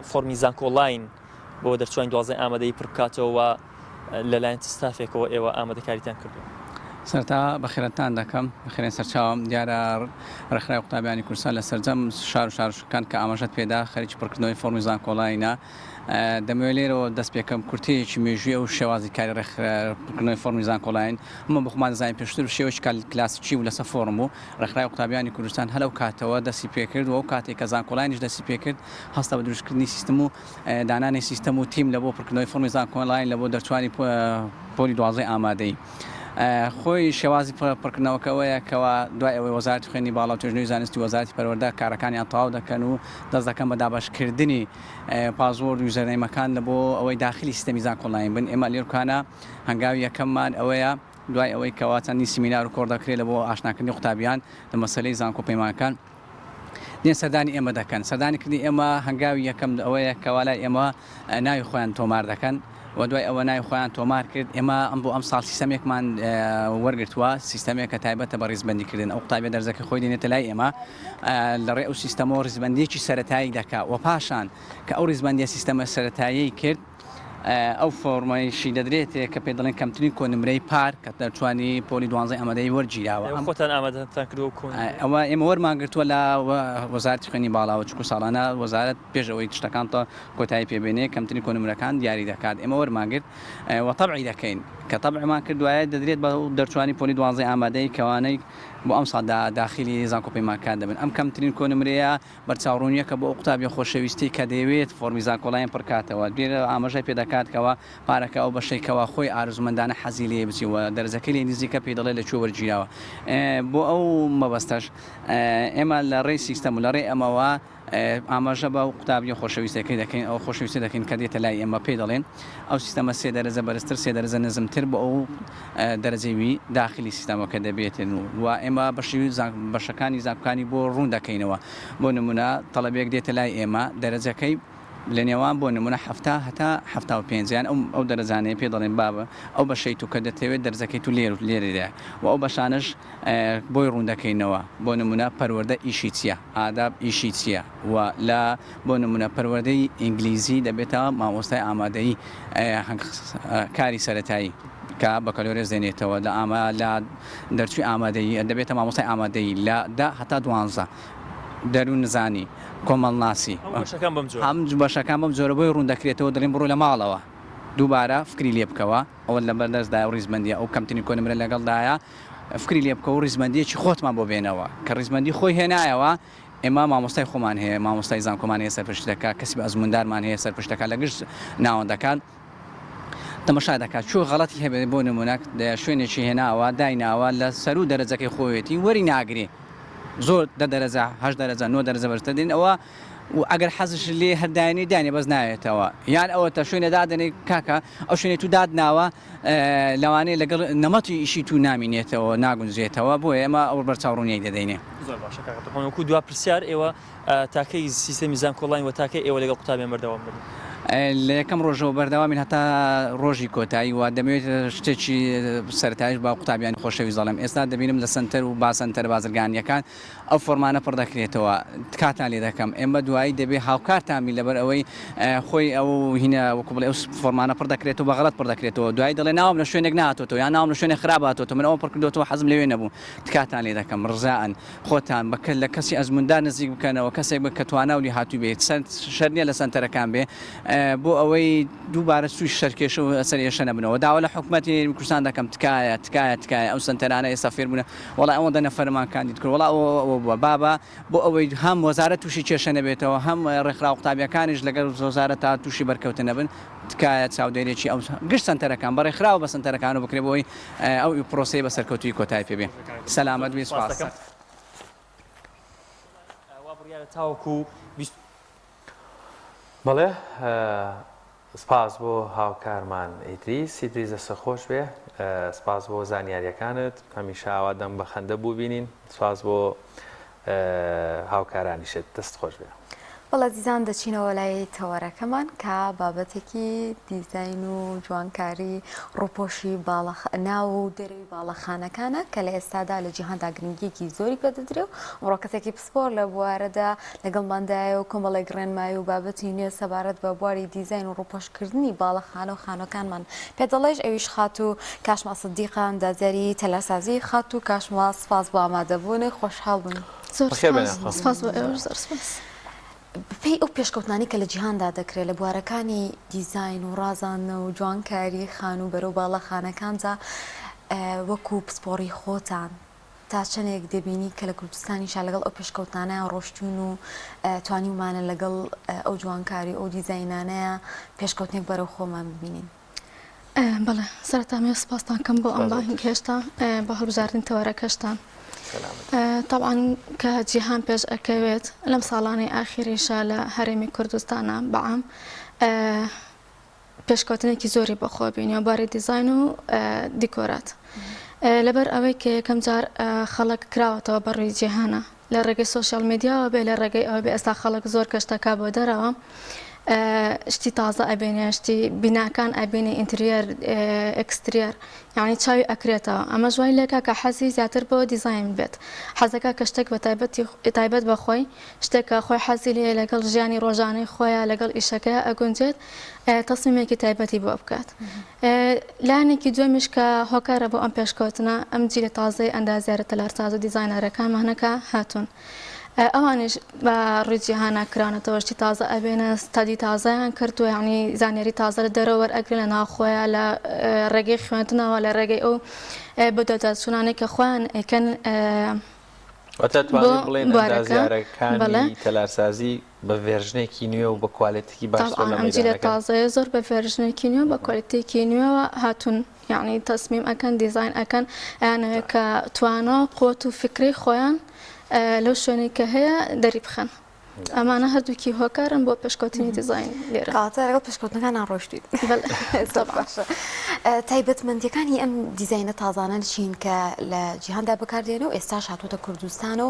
فۆرمی زانکۆلاین بۆ دەرچوانی دوازدەی ئامادەیی پڕ بکاتەوە و لەلایەن چ ستافێکەوە ئێوە ئامادەکاریتان کردووە؟ سەرەتا بەخێرهاتنتان دەکەم، بەخێرێن سەرچاوم، دیارە ڕێکخراوی قوتابیانی کوردستان لە سەرجەم شار و شارۆچکەکان کە ئاماژەت پێدا خەریکی پڕکردنەوەی فۆڕمی زانکۆلاینە، دەمەوێت لێرەوە دەست پێکەم کورتەیەکی مێژووی ئەو شێوازی کاری ڕێکخراوی فۆڕمی زانکۆلاین هەموو بە خۆمان دەزانین پێشتر شێوەیەکی کلاسیکی بوو لەسەر فۆڕم بوو ڕێکخراوی قوتابیانی کوردستان هەر لەو کاتەوە دەستی پێکرد و ئەو کاتێک کە زانکۆلاینیش دەستی پێکرد هەستا بە دروستکردنی سیستم و دانانی سیستەم و تیم لە بۆ پڕکردنەوەی فۆڕمی زانکۆلاین لە بۆ دەرچوانی پۆلی دوازدەی ئامادەیی. خۆی شێوازی پڕکردنەوەکە ئەوەیە کەوا دوای ئەوەی وەزارەتی خوێندنی باڵا و توێژینەوەی زانستی و وەزارەتی پەروەردە کارەکانیان تەواو دەکەن و دەست دەکەن بە دابەشکردنی password و username ەکان لە بۆ ئەوەی داخلی سیستەمی زانکۆلاین بن ئێمە لێرکانە هەنگاوی یەکەممان ئەوەیە دوای ئەوەی کەوا چەندین سیمینار و کۆڕ دەکرێت لە بۆ ئاشناکردنی قوتابیان لە مەسەلەی زانکۆ پەیمانگەکان دێن سەردانی ئێمە دەکەن. سەردانی کردنی ئێمە هەنگاوی یەکەم ئەوەیە کەوا لای ئێمە ناوی خۆیان تۆمار دەکەن و دوای ئەوە ناوی خۆیان تۆمار کرد ئێمە ئەم بۆ ئەمساڵ سیستەمێکمان وەرگرتووە سیستەمێک کە تایبەتە بە ڕیزبەندی کردن ئەو قوتابیە دەرزەکەی خۆی دێنێتە لای ئێمە لە ڕێ ئەو سیستەمەوە ڕیزبەندیەکی سەرەتایی دەکا و پاشان کە ئەو ڕیزبەندیە سیستەمە سەرەتاییەی کرد ئەو فۆرمەیشی دەدرێتێ کە پێی دەڵێن کەمترین کۆنمرەی پار کە دەرچوانی پۆلی دوانزەی ئامادەیی وەرگیراوە. ئێوە خۆتان ئامادەتان کردووە ئەو کۆنمرەیە؟ ئەوە ئێمە وەرمان گرتووە لە وەزارەتی خوێندنی باڵاوە، چونکو ساڵانە وەزارەت پێش ئەوەی شتەکان تا کۆتایی پێ بێنێ کەمترین کۆنمرەکان دیاری دەکات، ئێمە وەرمان گرت و تەبعی دەکەین، کە تەبعمان کرد دوایە دەدرێت بە دەرچوانی پۆلی دوانزەی ئامادەیی کەوانەی بۆ ئەمساڵ داخیلی زانکۆ پەیمانگەکان دەبن. ئەم کەمترین کۆنمرەیە بەرچاوڕوونییەکە بۆ ئەو قوتابیە خۆشەویستەی کە دەیەوێت فۆرمی زانکۆلاین پڕکاتەوە، لێرە ئاماژەی پێدەکات کەوا پارەکە ئەو بەشەی کەوا خۆی ئارەزوومەندانە حەزی لێیە بچێ و دەرەجەکەی لێ نزیکە پێی دەڵێت لە کوێ وەرگیراوە. بۆ ئەو مەبەستەش ئێمە لە ڕێی سیستەم و لە ڕێی ئەمەوە ئاماژە بە قوتابیە خۆشەویستەکەی دەکەین، ئەو خۆشەویستە دەکەین کە دێتە لای ئێمە پێی دەڵێن ئەو سیستەمە سێ دەرەجە بەرزتر سێ دەرەجە نزمتر بۆ ئەو دەرەجەی وی داخلی سیستەمەکە دەبێتن و ئێمە بەشی بەشەکانی زانکۆکانی بۆ ڕوون دەکەینەوە بۆ نمونە تەڵەبێک دێتە لای ئێمە دەرەجەکەی لە نێوان بۆ نمونە 70 هەتا 75 یان ئەو ئەو دەرەجانەیە پێ دەڵێن بابە ئەو بەشەی تو کە دەتەوێت دەرزەکەی تو لێر لێرەیە و ئەو بەشانەش بۆی ڕوون دەکەینەوە بۆ نمونە پەروەردە ئیشی چییە ئاداب ئیشی چییە و لە بۆ نمونە پەروەردەی ئینگلیزی دەبێتە مامۆستای ئامادەیی کاری سەرەتایی کە بەکالۆریۆس دێنێتەوە لە ئاما لە دەرچووی ئامادەیی دەبێتە مامۆستای ئامادەیی لە دە هەتا دوانزە دەروونزانی کۆمەڵناسی هەموو بەشەکان بەم جۆرە. هەموو بەشەکان بەم جۆرە بۆی ڕوون دەکرێتەوە دەڵێن بڕۆ لە ماڵەوە دووبارە فکری لێ بکەوە ئەوەت لەبەر دەستدایە و ڕیزبەندیە ئەو کەمترین کۆنمرە لەگەڵدایە فکری لێ بکەوە و ڕیزبەندیەکی خۆتمان بۆ بێنەوە کە ڕیزبەندی خۆی هێنایەوە ئێمە مامۆستای خۆمان هەیە، مامۆستای زانکۆمان هەیە سەرپەرشتی دەکات، کەسی بە ئەزمووندارمان هەیە سەرپەرشتی دەکات لە گشت ناوەندەکان تەمەشا دەکات کوێ غەڵەتی هەبێت بۆ نموونە شوێنێکی هێناوە دایناوە لە سەروو دەرەجەکەی خۆیەتی وەری ناگرێ زۆر دە دەرەجە هەشت دەرەجە نۆ دەرەجە بەرزتر دێن ئەوە و ئەگەر حەزش لێ هەر داینێ داینێ بەس نایەتەوە یان ئەوەتە شوێنێ دادەنێ کاکە ئەو شوێنەی تو دادناوە لەوانەیە لەگەڵ نەمەتی ئیشی تو نامینێتەوە ناگونجێتەوە بۆیە ئێمە ئەو بەرچاوڕوونیەی دەدەینێ. زۆر باشە کاک عەبدولڕەحمان وەکو دوا پرسیار ئێوە تاکەی سیستەمی زانکۆلاین وە تاکەی ئێوە لەگەڵ قوتابیان بەردەوام دەبن؟ لە یەکەم ڕۆژەوە بەردەوامین هەتا ڕۆژی کۆتایی و دەمەوێت شتێکی سەرەتایش بە قوتابیانی خۆشەویست دەڵێم ئێستا دەبینم لە سەنتەر و باسەنتەرە بازرگانییەکان. ئەو فۆرمانە پڕ دەکرێتەوە تکاتان لێ دەکەم ئێمە دوایی دەبێ هاوکارتان بین لەبەر ئەوەی خۆی ئەو هینە وەکو بڵێ ئەو فۆرمانە پڕ دەکرێتەوە بە غەڵەت پڕ دەکرێتەوە دوایی دەڵێ ناوم لە شوێنێک نەهاتۆتەوە یان ناوم لە شوێنێک خراپ هاتۆتەوە من ئەوەم پڕ کردۆتەوە حەزم لەوێ نەبوو تکاتان لێ دەکەم ڕزائەن خۆتان بە لە کەسی ئەزموندار نزیک بکەنەوە کەسێک بێت کە توانا و لیهاتووی بێت شەرت نییە لە سەنتەرەکان بێ بۆ ئەوەی دووبارە تووشی سەرکێشە و سەرئێشە نەبنەوە داوا لە حکومەتی هەرێمی کوردستان دەکەم تکایە تکایە تکایە ئەو سەنتەرانە ئێستا فێر بوونە وەڵا ئەوەندە نەفەرمان کاندید کرد وەڵا ئەوە ئەوە بووە بابە بۆ ئەوەی هەم وەزارەت تووشی کێشە نەبێتەوە هەم ڕێکخراوە قوتابیەکانیش لەگەڵ وەزارەتا تووشی بەرکەوتن نەبن تکایە چاودێریی ئەو گشت سەنتەرەکان بە ڕێکخراوە بە سەنتەرەکانەوە بکرێت بۆ ئەوەی ئەو پرۆسەیە بە سەرکەوتوویی کۆتایی پێ بێ. سەلامەت بی سوپاس. وا بڕیارە تاوەکو 20. بەڵێ سپاس بۆ هاوکارمان ئیدریس. ئیدریس دەستت خۆش بێ سپاس بۆ زانیاریەکانت هەمیشە ئاوا دەم بە خەندە بوو بینین سپاس بۆ هاوکارانیشت دەست خۆش بێ. بەڵێ ئەزیزان دەچینەوە لای تەوەرەکەمان کە بابەتێکی دیزاین و جوانکاری ڕووپۆشی باڵەخ ناو و دەرەوی باڵەخانەکانە کە لە ئێستادا لە جیهاندا گرنگیەکی زۆری پێدەدرێ و ئەمڕۆ کەسێکی پسپۆر لە بوارەدا لەگەڵماندایە و کۆمەڵێک ڕێنمایی و بابەتی نوێ سەبارەت بە بواری دیزاین و ڕووپۆشکردنی باڵەخانە و خانووەکانمان پێدەڵێش ئەویش خاتوو کاشما سدیقە ئەندازیاری تەلارسازی خاتوو کاشما سپاس بۆ ئامادەبوونت خۆشحاڵ بووین. زۆر بەخێر بێن سپاس یاخوا. سپاس بۆ ئێوەش زۆر سپاس. بەپێی ئەو پێشکەوتنانەی کە لە جیهاندا دەکرێت لە بوارەکانی دیزاین و ڕازاندنە و جوانکاری خانووبەرە و باڵەخانەکاندا وەکو پسپۆڕی خۆتان تا چەندێک دەبینی کە لە کوردستانیشا لەگەڵ ئەو پێشکەوتنانەیا ڕۆشتوون و توانیومانە لەگەڵ ئەو جوانکاری و ئەو دیزاینانەیا پێشکەوتنێک بەرەو خۆمان ببینین؟ بەڵێ سەرەتا ئەمەوێ سپاستان کەم بۆ ئەم بانگهێشتە بۆ هەڵبژاردنی تەوەرەکەشتان. تەبعەن کە جیهان پێش ئەکەوێت لەم ساڵانەی ئاخیریشا لە هەرێمی کوردستانا بەعام پێشکەوتنێکی زۆری بەخۆ بینیوە بواری دیزاین و دیکۆرات لەبەر ئەوەی کە یەکەم جار خەڵک کراوەتەوە بە ڕووی جیهانە لە ڕێگەی سۆشیال میدیاوە بێ لە ڕێگەی ئەوە بێ ئێستا خەڵک زۆر گەشتەکا بۆ دەرەوە شتی تازە ئەبینێ شتی بیناکان ئەبینی interior exterior یعنی چاوی ئەکرێتەوە ئەمەش وای لێکا کە حەزی زیاتر بۆ دیزاین بێت حەزەکە کە شتێک بە تایبەتی تایبەت بە خۆی شتێک کە خۆی حەزی لێیە لەگەڵ ژیانی ڕۆژانەی خۆیا لەگەڵ ئیشەکەیا ئەگونجێت تەسمیمێکی تایبەتی بۆ بکات لایەنێکی دووەمیش کە هۆکارە بۆ ئەم پێشکەوتنە ئەم جیلە تازەی ئەندازیارە تەلارساز و دیزاینەرەکانمانە کە هاتوون ئەوانیش بە ڕووی جیهانا کراونەتەوە شتی تازە ئەبێنە study تازەیان کردووە یعنی زانیاری تازە لە دەرەوە وەرئەگرن لە ناوخۆیان لە ڕێگەی خوێندنەوە لە ڕێگەی ئەو بەدواداچوونانەی کە خۆیان ئەیکەن واتە بۆ توانین بڵێین بوارەکە بەڵێ ئەندازیارەکانی تەلارسازی بە version ێکی نوێ و بە quality ێکی باشترە تەبعەن لە ئەم جیلە مەیدانەکەن. تازەیە زۆر بە version ێکی نوێ بە quality ێکی نوێوە هاتوون یەعنی تەسمیم ئەکەن دیزاین ئەکەن ئەیانەوێت کە توانا و قوت و فیکرەی خۆیان لەو شوێنەی کە هەیە دەری بخەن ئەمانە هەردووکی هۆکارن بۆ پێشکەوتنی دیزاین لێرە. کەواتە لەگەڵ پێشکەوتنەکانا ڕۆیشتوویت. بەڵێ زۆر تەبعەن. باشە. تایبەتمەندییەکانی ئەم دیزاینە تازانە چین کە لە جیهاندا بەکاردێن و ئێستاش هاتووەتە کوردستان و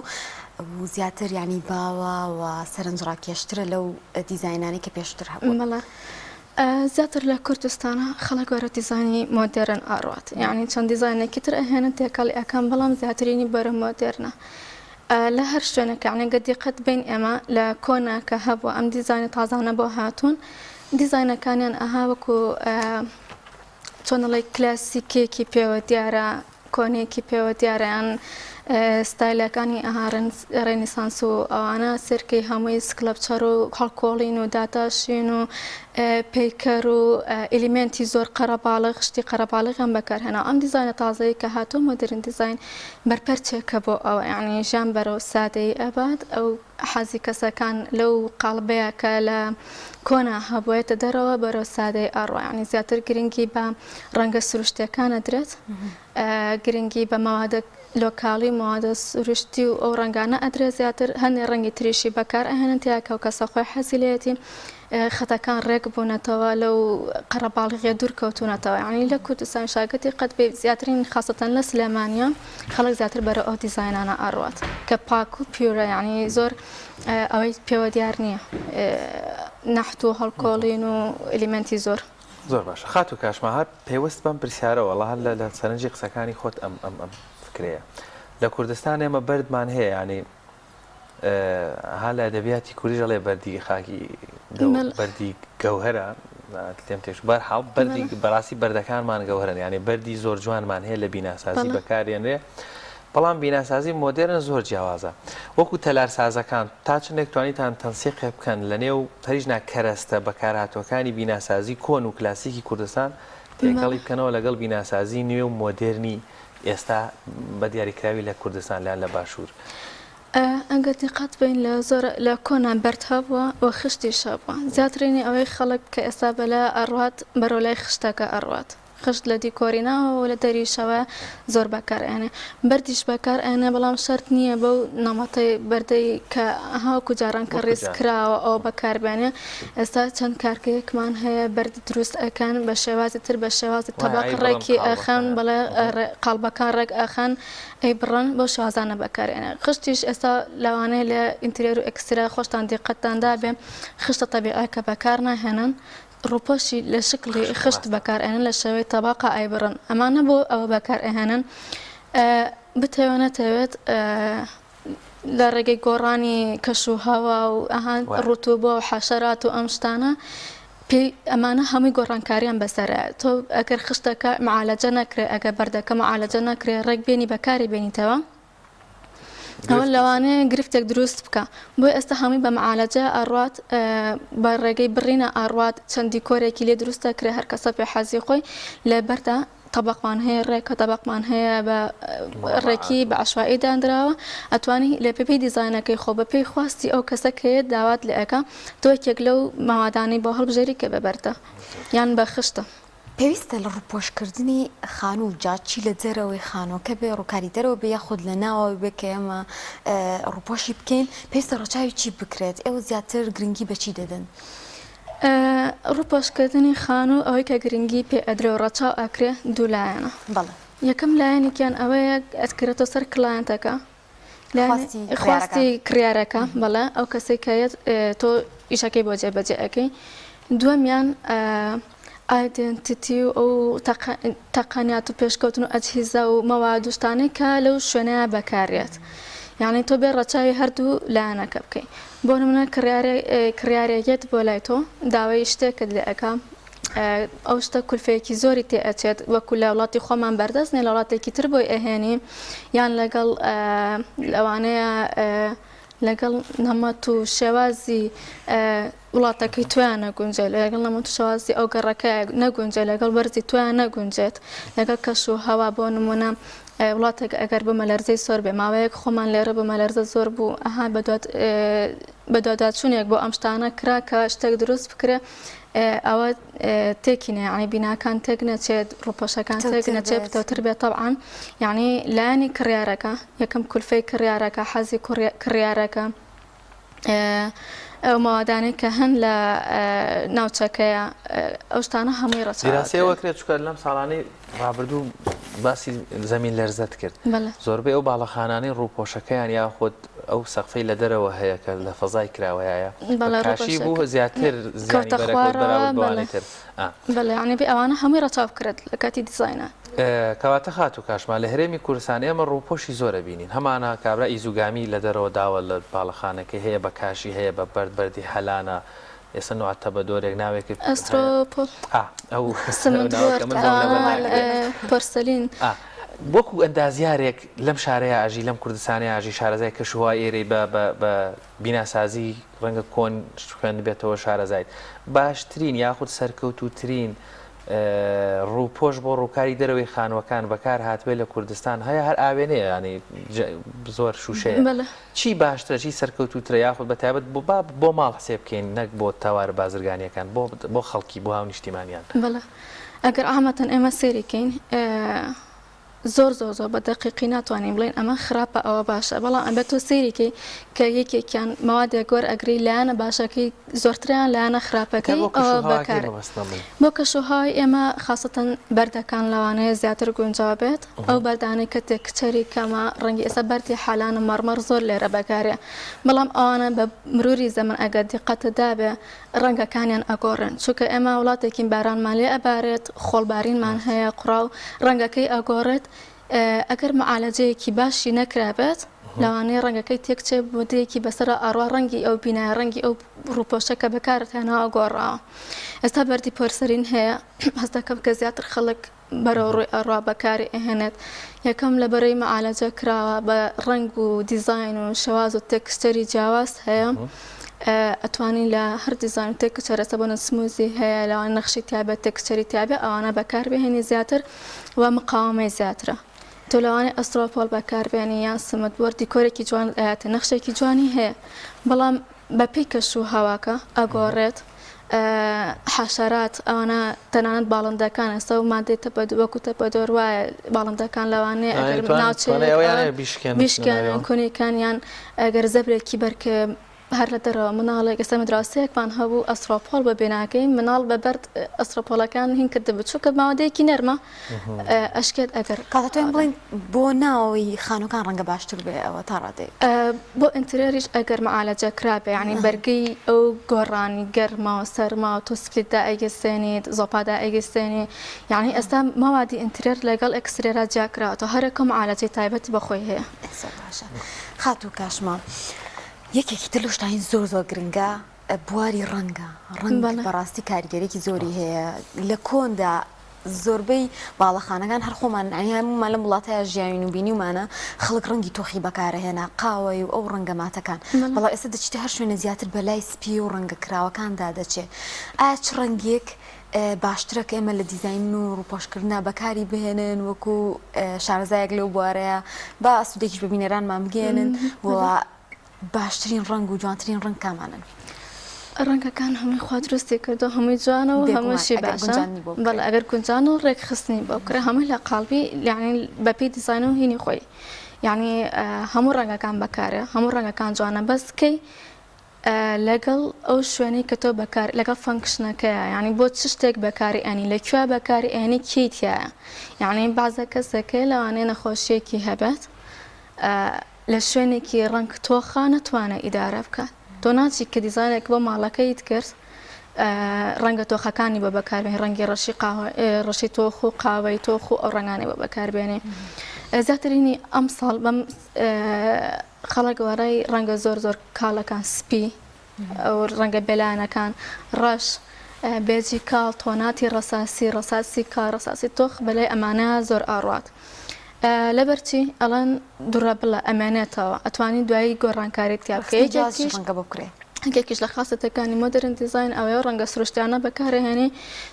و زیاتر یانی باوە و سەرنجڕاکێشترە لەو دیزاینانەی کە پێشتر هەبوون؟ بەڵێ. زیاتر لە کوردستانا خەڵک بەرەو دیزاینی مۆدێرن ئەڕوات یانی چەند دیزاینێکی تر ئەهێنن تێکەڵی ئەکەن بەڵام زیاترینی بەرەو مۆدێرنە لە هەر شوێنێک یانی گەر دیقەت بەین ئێمە لە کۆنا کە هەبووە ئەم دیزاینە تازانە بۆ هاتوون دیزاینەکانیان ئەها وەکو چۆن ئەڵێی کلاسیکێکی پێوە دیارە کۆنێکی پێوە دیارە یان ستایلەکانی ئەها ڕێنیسانس و ئەوانە سێرکەی هەمووی sculpture و هەڵکۆڵین و داتاشین و پەیکەر و element ی زۆر قەرەباڵغ شتی قەرەباڵغیان بەکارهێنا ئەم دیزاینە تازەیە کە هاتووە مۆدێرن دیزاین بەرپەرچێکە بۆ ئەوە یعنی ژیان بەرەو سادەیی ئەبات ئەو حەزی کەسەکان لەو قاڵبەیە کە لە کۆنا هەبووە یەتە دەرەوە بەرەو سادەیی ئەڕوا یعنی زیاتر گرنگی بە ڕەنگە سروشتیەکان ئەدرێت گرنگی بە مەوادە local ی و مەوادە سروشتی و ئەو ڕەنگانە ئەدرێت زیاتر هەندێک ڕەنگی تریشی بەکار ئەهێنن تیا کە ئەو کەسە خۆی حەزی لێیەتی خەتەکان ڕێک بوونەتەوە لەو قەرەباڵغیە دوور کەوتوونەتەوە یعنی لە کوردستان شاگەتی قەت بێ زیاترین خاصەتەن لە سلێمانیە خەڵک زیاتر بەرەو ئەو دیزاینانە ئەڕوات کە پاک و pure ە یعنی زۆر ئەوەی پێوە دیار نییە نەحت و هەڵکۆڵین و element ی زۆر. زۆر باشە خاتوو کاشما هەر پەیوەست بەم پرسیارەوە وەڵا هەر لە سەرنجی قسەکانی خۆت ئەم ئەم ئەم فکرەیە لە کوردستان ئێمە بەردمان هەیە یانی. ها لە ئەدەبیاتی کوردیش ئەڵێ بەردی خاکی بەردی گەوهرە لێم تێش بەرحاڵ بەردی بەڕاستی بەردەکانمان گەوهرن یعنی بەردی زۆر جوانمان هەیە لە بیناسازی بەکارێنرێ بەڵام بیناسازی مۆدێرن زۆر جیاوازە وەکو تەلارسازەکان تا چندێک توانیتان تەنسیقێ بکەن لە نێو هەریش نا کەرەستە بەکارهاتووەکانی بیناسازی کۆن و کلاسیکی کوردستان تێکەڵی بکەنەوە لەگەڵ بیناسازی نوێ و مۆدێرنی ئێستا بە دیاریکراوی لە کوردستان لە لە باشوور. ئەگەر دیقەت بەین لە زۆر لە کۆنا بەرد هەبووە و خشتیش هەبووە زیاترینی ئەوەی خەڵک کە ئێستا بەلا ئەڕوات بەرەو لای خشتەکە ئەڕوات خشت لە دیکۆری ناوەوە و لە دەریشەوە زۆر بەکار ئەیەنێ بەردیش بەکار ئەیەنێ بەڵام شەرت نییە بەو نەمەتەی بەردەی کە ئەها وەکو جاران کە ڕیز کراوە ئەوە بەکار بێنێ ئێستا چەند کارگەیەکمان هەیە بەرد دروست ئەکەن بە شێوازی تر بە شێوازی تەبەق ڕێکی ئەخەن بەڵێ قاڵبەکان ڕێک ئەخەن ئەیبڕن بەو شێوازانە بەکار ئێنێ خشتیش ئێستا لەوانەیە لە interior و exterior خۆشتان دیقەتتان دابێ خشتە تەبیعەکە بەکار ناهێنن ڕووپۆشی لە شکڵی خشت بەکار ئەهێنن لە شێوەی تەباقە ئەیبڕن ئەمانە بۆ ئەوە بەکار ئەهێنن بتەوێ نەتەوێت لە ڕێگەی گۆڕانی کەش و هەوا و ئەها ڕوتوبە و حەشەرات و ئەم شتانە پێی ئەمانە هەمووی گۆڕانکاریان بەسەرە تۆ ئەگەر خشتەکە معالەجە نەکرێ ئەگەر بەردەکە معالەجە نەکرێ ڕێک بێنی بەکاری بێنیتەوە ئەوە لەوانەیە گرفتێک دروست بکە بۆ ئێستا هەمووی بە معالەجە ئەڕوات بە ڕێگەی بڕینە ئەڕوات چەند دیکۆرێکی لێ دروست دەکرێ هەر کەسە پێ حەزی خۆی لە بەردا تەبەقمان هەیە ڕێکە تەبەقمان هەیە بە ڕێکی بە عەشوائی دانراوە ئەتوانی لە پێی دیزاینەکەی خۆ بە پێی خواستی ئەو کەسە کە یەت داوات لێ ئەکا تۆ یەکێک لەو مەوادانەی بۆ هەڵبژێری کە بە بەردە یان بە خشتە. پێویستە لە ڕووپۆشکردنی خانوو جا چی لە دەرەوەی خانووەکە بێ ڕووکاری دەرەوە بێ یاخود لە ناوەوە بێ کە ئێمە ڕووپۆشی بکەین پێویستە ڕەچاوی چی بکرێت ئێوە زیاتر گرنگی بە چی دەدەن؟ ڕووپۆشکردنی خانوو ئەوەی کە گرنگی پێ ئەدرێ و ڕەچاو ئەکرێ دوو لایەنە. بەڵێ. یەکەم لایەنێکیان ئەوەیە ئەتکرێتەوە سەر client ەکە. خواستی کڕیارەکە. خواستی کڕیارەکە بەڵێ ئەو کەسەی کە یەت تۆ ئیشەکەی بۆ جێبەجێ ئەکەی. دووەمیان identity و ئەو تەقەنیات و پێشکەوتن و ئەجهیزە و مەواد و شتانەی کە لەو شوێنەیە بەکارێت. یانی تۆ بێ ڕەچاوی هەردوو لایەنەکە بکەی. بۆ نمونە کڕیارێک یەت بۆ لای تۆ داوای شتێکت لێ ئەکا ئەو شتە کولفەیەکی زۆری تێ ئەچێت وەکو لە وڵاتی خۆمان بەردەست نیە لە وڵاتێکی تر بۆی ئەهێنی یان لەگەڵ لەوانەیە لەگەڵ نەمەت و شێوازی وڵاتەکەی تۆیان نەگونجێت لەگەڵ نەمەت و شێوازی ئەو گەڕەکە نەگونجێت لەگەڵ وەرزی تۆیان نەگونجێت لەگەڵ کەش و هەوا بۆ نمونە وڵاتێک ئەگەر بوومەلەرزەی زۆر بێ ماوەیەک خۆمان لێرە بوومەلەرزە زۆر بوو ئەها بەدواداچوونێک بۆ ئەم شتانە کرا کە شتێک دروست بکرێ ئەوە تێکی نە یعنی بیناکان تێک نەچێت ڕوپۆشەکان تێک نەچێت پتەوتر بێت تەبعەن یعنی لایەنی کڕیارەکە یەکەم کولفەی کڕیارەکە حەزی کڕیارەکە ئەو مەوادانەی کە هەن لە ناوچەکەیە ئەو شتانە هەمووی ڕەچاو دیراسەی ئەوە کرێت چونکە لەم ساڵانەی ڕابردوو باسی زەمین لەرزەت کرد زۆربەی ئەو باڵەخانانەی ڕووپۆشەکەیان یاخود ئەو سەقفەی لە دەرەوە هەیە کە لە فەزای کراوەیە کاشی بوو زیاتر زیانی بەرەکەوت بەراورد بەوانەی تر. بەڵێ یانی بێ ئەوانە هەمووی ڕەچاو بکرێت لە کاتی دیزاینە. کەواتە خاتوو کاشما لە هەرێمی کوردستان ئێمە ڕووپۆشی زۆر ئەبینین هەمانە کابرا ئیزوگامی لە دەرەوە داوە لە باڵەخانەکەی هەیە بە کاشی هەیە بە بەرد بەردی هەلانە ئێستا نوع تەبەدۆرێک ناوێکت هەیە ئەسترۆپۆل ئا ئەو سمنت ناوەکە من بۆم لەبەر ناکرێ پۆرسەلین ئا وەکو ئەندازیارێک لەم شارەیا ئەژی لەم کوردستانەیا ئەژی شارەزای کەشوهەوای ئێرەی بە بە بە بیناسازی ڕەنگە کۆن خوێندبێتەوە شارەزایت باشترین یاخود سەرکەوتووترین ڕووپۆش بۆ ڕووکاری دەرەوەی خانووەکان بەکار هاتبێ لە کوردستان هەیە هەر ئاوێنەیە ینی زۆر شوشەیە چی باشترە چی سەرکەوتووترە یاخود بە تایبەت بۆ با بۆ ماڵ حسێب بکەین نەک بۆ تەوارە بازرگانیەکان بۆ بۆ خەڵکی بۆ هاونیشتیمانیان. بەڵێ ئەگەر عامەتەن ئێمە سەیری کەین زۆر زۆر زۆر بە دەقیقی ناتوانین بڵێین ئەمە خراپە ئەوە باشە بەڵام ئەبێت تۆ سەیری کەی کە یەکێکیان مەوادێک وەرئەگری لایەنە باشەکەی زۆرتریان لایەنە خراپەکەی بۆ کەش ئەوە و هەواکەی بەکار مەبەستمە من. بۆ کەش و هەوای ئێمە خاسەتەن بەردەکان لەوانەیە زیاتر گونجاو بێت ئەو بەردانەی کە تێکچەری کەمە ڕەنگی ئێستا بەردی حالان و مەڕمەڕ زۆر لێرە بەکارێ بەڵام ئەوانە بە مروری زەمەن ئەگەر دیقەتت دابێ ڕەنگەکانیان ئەگۆڕێن چونکە ئێمە وڵاتێکین بارانمان لێ ئەبارێت خۆڵبارینمان هەیە قوڕاو ڕەنگەکەی ئەگۆڕێت ئەگەر معالەجەیەکی باشی نەکرابێت. لەوانەیە ڕەنگەکەی تێکچێ مدەیەکی بەسەرا ئاڕوا ڕەنگی ئەو بینایە ڕەنگی ئەو ڕووپۆشە کە بەکارت هێناوە گۆڕاوە ئێستا بەردی پۆرسەرین هەیە هەست دەکەم کە زیاتر خەڵک بەرەو ڕووی ئەڕوا بەکاری ئەهێنێت یەکەم لە بەرەی مەعالەجە کراوە بە ڕەنگ و دیزاین و شێواز و texture ی جیاواز هەیە ئەتوانی لە هەر دیزاین و texture ە بۆ smooth ی هەیە لەوان نەخشی تایبەت texture ی تیابێ ئەوانە بەکاربهێنی زیاتر و مقاومەی زیاترە تۆ لەوانەیە ئەسترۆپۆڵ بەکاربێنی یان سمت بۆرد دیکۆرێکی جوانت ئەیاتێ نەخشێکی جوانی هەیە بەڵام بەپێی کەش و هەواکە ئەگۆڕێت حەشەرات ئەوانە تەنانەت باڵندەکان ئێستا و مادەی تەپە وەکو تەپەدۆر وایە باڵندەکان لەوانەیە ئەگەر ناوچەیەک بیشکێنن کونیکان یان ئەگەر زەبرێکی بەرکەوێ هەر لە دەرەوە مناڵێک ئێستا ئێمە دراوسێیەکمان هەبوو ئەسترۆپۆڵ بە بێناکەی مناڵ بە بەرد ئەسترۆپۆڵەکان هین کردبوو چونکە ماوەدەیەکی نەرمە ئەشکێت ئەگەر کاتە توانین بڵێین بۆ ناوەوەی خانووەکان ڕەنگە باشتر بێ ئەوە تا ڕادەیەک. بۆ interior یش ئەگەر معالەجە کرابێ یانی بەرگەی ئەو گۆڕانی گەرما و سەرما و تۆ split دائەگیرسێنیت زۆپا دائەگیرسێنی یانی ئێستا مەوادی interior لەگەڵ exterior ا جیا کراوەتەوە هەرەکە معالەجەی تایبەتی بە خۆی هەیە. زۆر باشە خاتوو کاشما یەکێکی تر لەو شتانەی زۆر زۆر گرنگە بواری ڕەنگە ڕەنگ بەڕاستی کاریگەرێکی زۆری هەیە لە کۆندا زۆربەی باڵەخانەکان هەر خۆمان هەمومان لەم وڵاتەیە ژیاوین و بینیومانە خەڵک ڕەنگی تۆخی بەکارەهێنا قاوەی و ئەو ڕەنگە ماتەکان بەڵام ئێستا دەچیتە هەر شوێنە زیاتر بە لای سپی و ڕەنگە کراوەکاندا دەچێ ئایا چ ڕەنگێک باشترە کە ئێمە لە دیزاین و ڕووپۆشکردنا بەکاری بهێنن وەکو شارەزایەک لەو بوارەیە با سوودێکیش بە بینەرانمان بگەیەنن و باشترین ڕەنگ و جوانترین ڕەنگ کامانەن؟ ڕەنگەکان هەمووی خوا دروستی کردو هەمووی جوانە و هەمووشی باشە بەڵێ ئەگەر گونجان و ڕێکخستنی بۆ بکرێ هەمووی لە قاڵبی یعنی بەپێی دیزاین و هینی خۆی یعنی هەموو ڕەنگەکان بەکارێ هەموو ڕەنگەکان جوانە بەس کەی لەگەڵ ئەو شوێنەی کە تۆ بەکار لەگەڵ function ەکەیە یعنی بۆ چ شتێک بەکاری ئەنی لە کوێ بەکاری ئەنی کێی تایە یعنی بازە کەسێکەیە لەوانەیە نەخۆشیەکی هەبێت لە شوێنێکی ڕەنگ تۆخا نەتوانێت ئیدارە بکات تۆ ناچی کە دیزانێک بۆ ماڵەکەیت کرد ڕەنگە تۆخەکانی بۆ بەکاربێنی ڕەنگی ڕەشی قاوە ڕەشی تۆخ و قاوەی تۆخ و ئەو ڕەنگانەی بۆ بەکاربێنی زیاترینی ئەمساڵ بەم خەڵک وەڕای ڕەنگە زۆر زۆر کاڵەکان سپی ئەو ڕەنگە بێلایەنەکان ڕەش بێجی کاڵ تۆناتی ڕەساسی ڕەساسی کاڵ ڕەساسی تۆخ بەلای ئەمانە زۆر ئاڕوات لەبەرچی ئەڵێن دوڕەبڵە ئەمێنێتەوە ئەتوانی دوایی گۆڕانکاری تیا بکەی یەکێکیش ڕەنگە بۆ بکرێ یەکێکیش لە خاستەکانی modern design ئەوەیە ڕەنگە سروشتیانە بەکارهێنی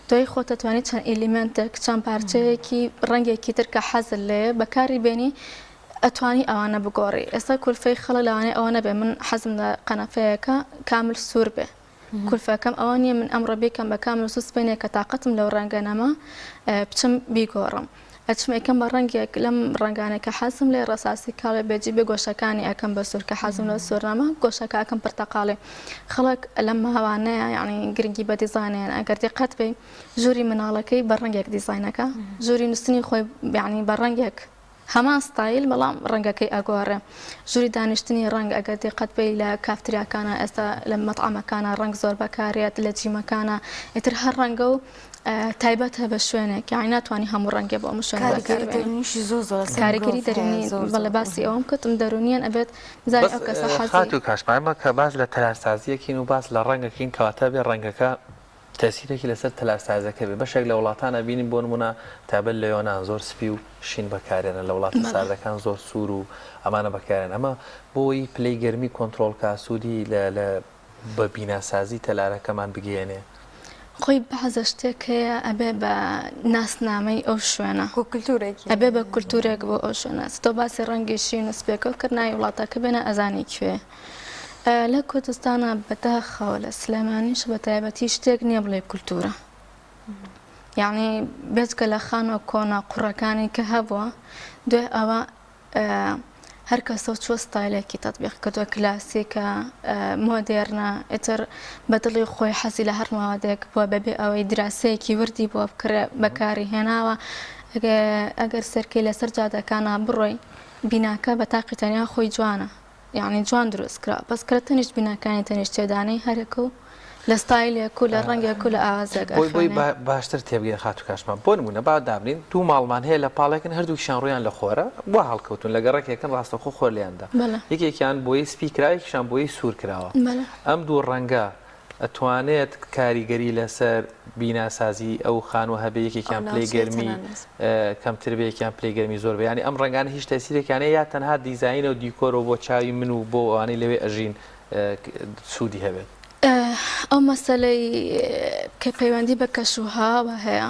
دوای خۆت ئەتوانی چەند element ێک چەند پارچەیەکی ڕەنگێکی تر کە حەزت لێیە بەکاری بێنی ئەتوانی ئەوانە بگۆڕی ئێستا کولفەی خەڵک لەوانەیە ئەوە نەبێ من حەزم لە قەنەفەیەکە کامل سوور بێ کولفەکەم ئەوە نییە من ئەمڕۆ بیکەم بە کامل سوور سبەینێ کە تاقەتم لەو ڕەنگە نەما بچم بیگۆڕم ئەچم ئەیکەم بە ڕەنگێک لەم ڕەنگانەی کە حەزم لێ ڕەساسی کاڵێ بێجی بێ گۆشەکانی ئەکەم بە سوور کە حەزم لە سوور نەما گۆشەکە ئەکەم پرتەقاڵی خەڵک لەم ماوانەیە یعنی گرنگی بە دیزانێن ئەگەر دیقەت بەی ژووری مناڵەکەی بە ڕەنگێک دیزاینەکە ژووری نووسنی خۆی یعنی بە ڕەنگێک هەمان ستایل بەڵام ڕەنگەکەی ئەگۆڕێ. ژووری دانیشتنی ڕەنگ ئەگەر دیقەت بەی لە کافتریاکانا ئێستا لە مەتعەمەکانا ڕەنگ زۆر بەکارێت لە جیمەکانا ئیتر هەر ڕەنگە و تایبەتە بە شوێنێک یانی ناتوانانی هەموو ڕەنگێ بۆ ئەم شوێنە کاریگەری دەروونیشی زۆر زۆرە لەسەر کاریگەری مرۆڤ هەیە دەروونی زۆر بەڵێ زۆر. باسی ئەوەم کردم دەروونیان ئەبێت بزانین بەس ئەو کەسە حەزی خاتوو کاشما ئێمە کە باس لە تەلارسازییەکین و باس لە ڕەنگەکەین کەواتە بێ ڕەنگەکە تەئسیرێکی لەسەر تەلارسازەکە بێ بەشێک لە وڵاتان ئەبینین بۆ نمونە تابەت لە یۆنان زۆر سپی و شین بەکارێنن لە وڵاتە ساردەکان زۆر سوور و ئەمانە بەکارێن ئەمە بۆی پلەی گەرمی کۆنترۆڵ کا سوودی لە لە بە بیناسازی تەلارەکەمان بگەیەنێ. خۆی بەعزە شتێک هەیە ئەبێ بە ناسنامەی ئەو شوێنە کولتورێک ئەبێ بە کولتورێک بۆ ئەو شوێنە تۆ باسی ڕەنگی شین و سپێکە کرد ناوی وڵاتەکە بێنە ئەزانی کوێ لە کوردستانا بەداخەوە لە سلێمانیش بە تایبەتی شتێک نییە بڵێ کولتورە یعنی بێجگە لە خانوە کۆنە قوڕەکانی کە هەبووە دوای ئەوە هەر کەسەو چوە ستایلێکی تەتبیق کردووە کلاسیکە مۆدێرنە ئیتر بە دڵی خۆی حەزی لە هەر ماوەدێک بووە بەبێ ئەوەی دراسەیەکی وردی بۆ بکرێ بەکاری هێناوە ئەگەر سەرکەی لەسەر جادەکانە بڕۆی بیناکە بە تاقی تەنیا خۆی جوانە یەعنی جوان دروست کرا بەس کە لە تەنیشت بیناکانی تەنیشت تێدانەی هەرەکە و لە ستایلێک و لە ڕەنگێک و لە ئاوازێک بۆی بۆی ئەخوێنێ. باشتر تێبگەین خاتوو کاشمان بۆ نموونە با دابنین دوو ماڵمان هەیە لە پاڵێکن هەردووکیشان ڕوویان لە خۆرە وا هەڵکەوتوون لە گەڕەکێکن ڕاستەوخۆ خۆر لێیان دا بەڵێ. یەکێکیان بۆیەی سپی کراوە یەکیشان بۆیەی سوور کراوە بەڵێ. ئەم دوو ڕەنگە ئەتوانێت کاریگەری لەسەر بیناسازی ئەو خانووە هەبێ ئەو یەکێکیان پلەی ناوچەیە گەرمی تەنانەت. کەمتر بێ یەکیان پلەی گەرمی زۆر بێ یانی ئەم ڕەنگانە هیچ تەسیرێکیان هەیە یا تەنها دیزاینە و دیکۆرە و بۆ چاوی من و بۆ ئەوانەی لەوێ ئەژین سوودی هەبێت؟ ئەو مەسەلەی کە پەیوەندی بە کەش و هەواوە هەیە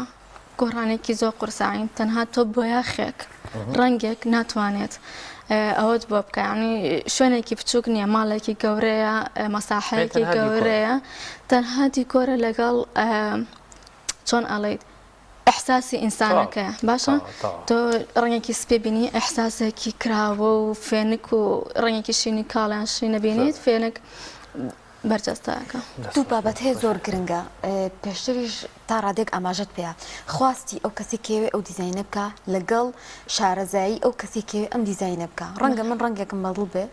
گۆڕانێکی زۆر قورسە یانی تەنها تۆ بۆیاخێک ڕەنگێک ناتوانێت ئەوەت بۆ بکە ینی شوێنێکی بچووک نییە ماڵێکی گەورەیە مەساحەیەکی گەورەیە تەنها دیکۆرە لەگەڵ چۆن ئەڵیت ئیحساسی ئینسانەکەیە باشە تۆ ڕەنگێکی سپی بینی ئیحساسێکی کراوە و فێنک و ڕەنگێکی شینی کاڵیان شینە بینیت فێنک بەرجەستەکە. دوو بابەت هەیە زۆر گرنگە پێشتریش تا ڕادێک ئاماژەت پێیا خواستی ئەو کەسی کێوێ ئەو دیزاینە بکە لەگەڵ شارەزایی ئەو کەسی کێوێ ئەم دیزاینە بکە ڕەنگە من ڕەنگێکم بەدڵ بێ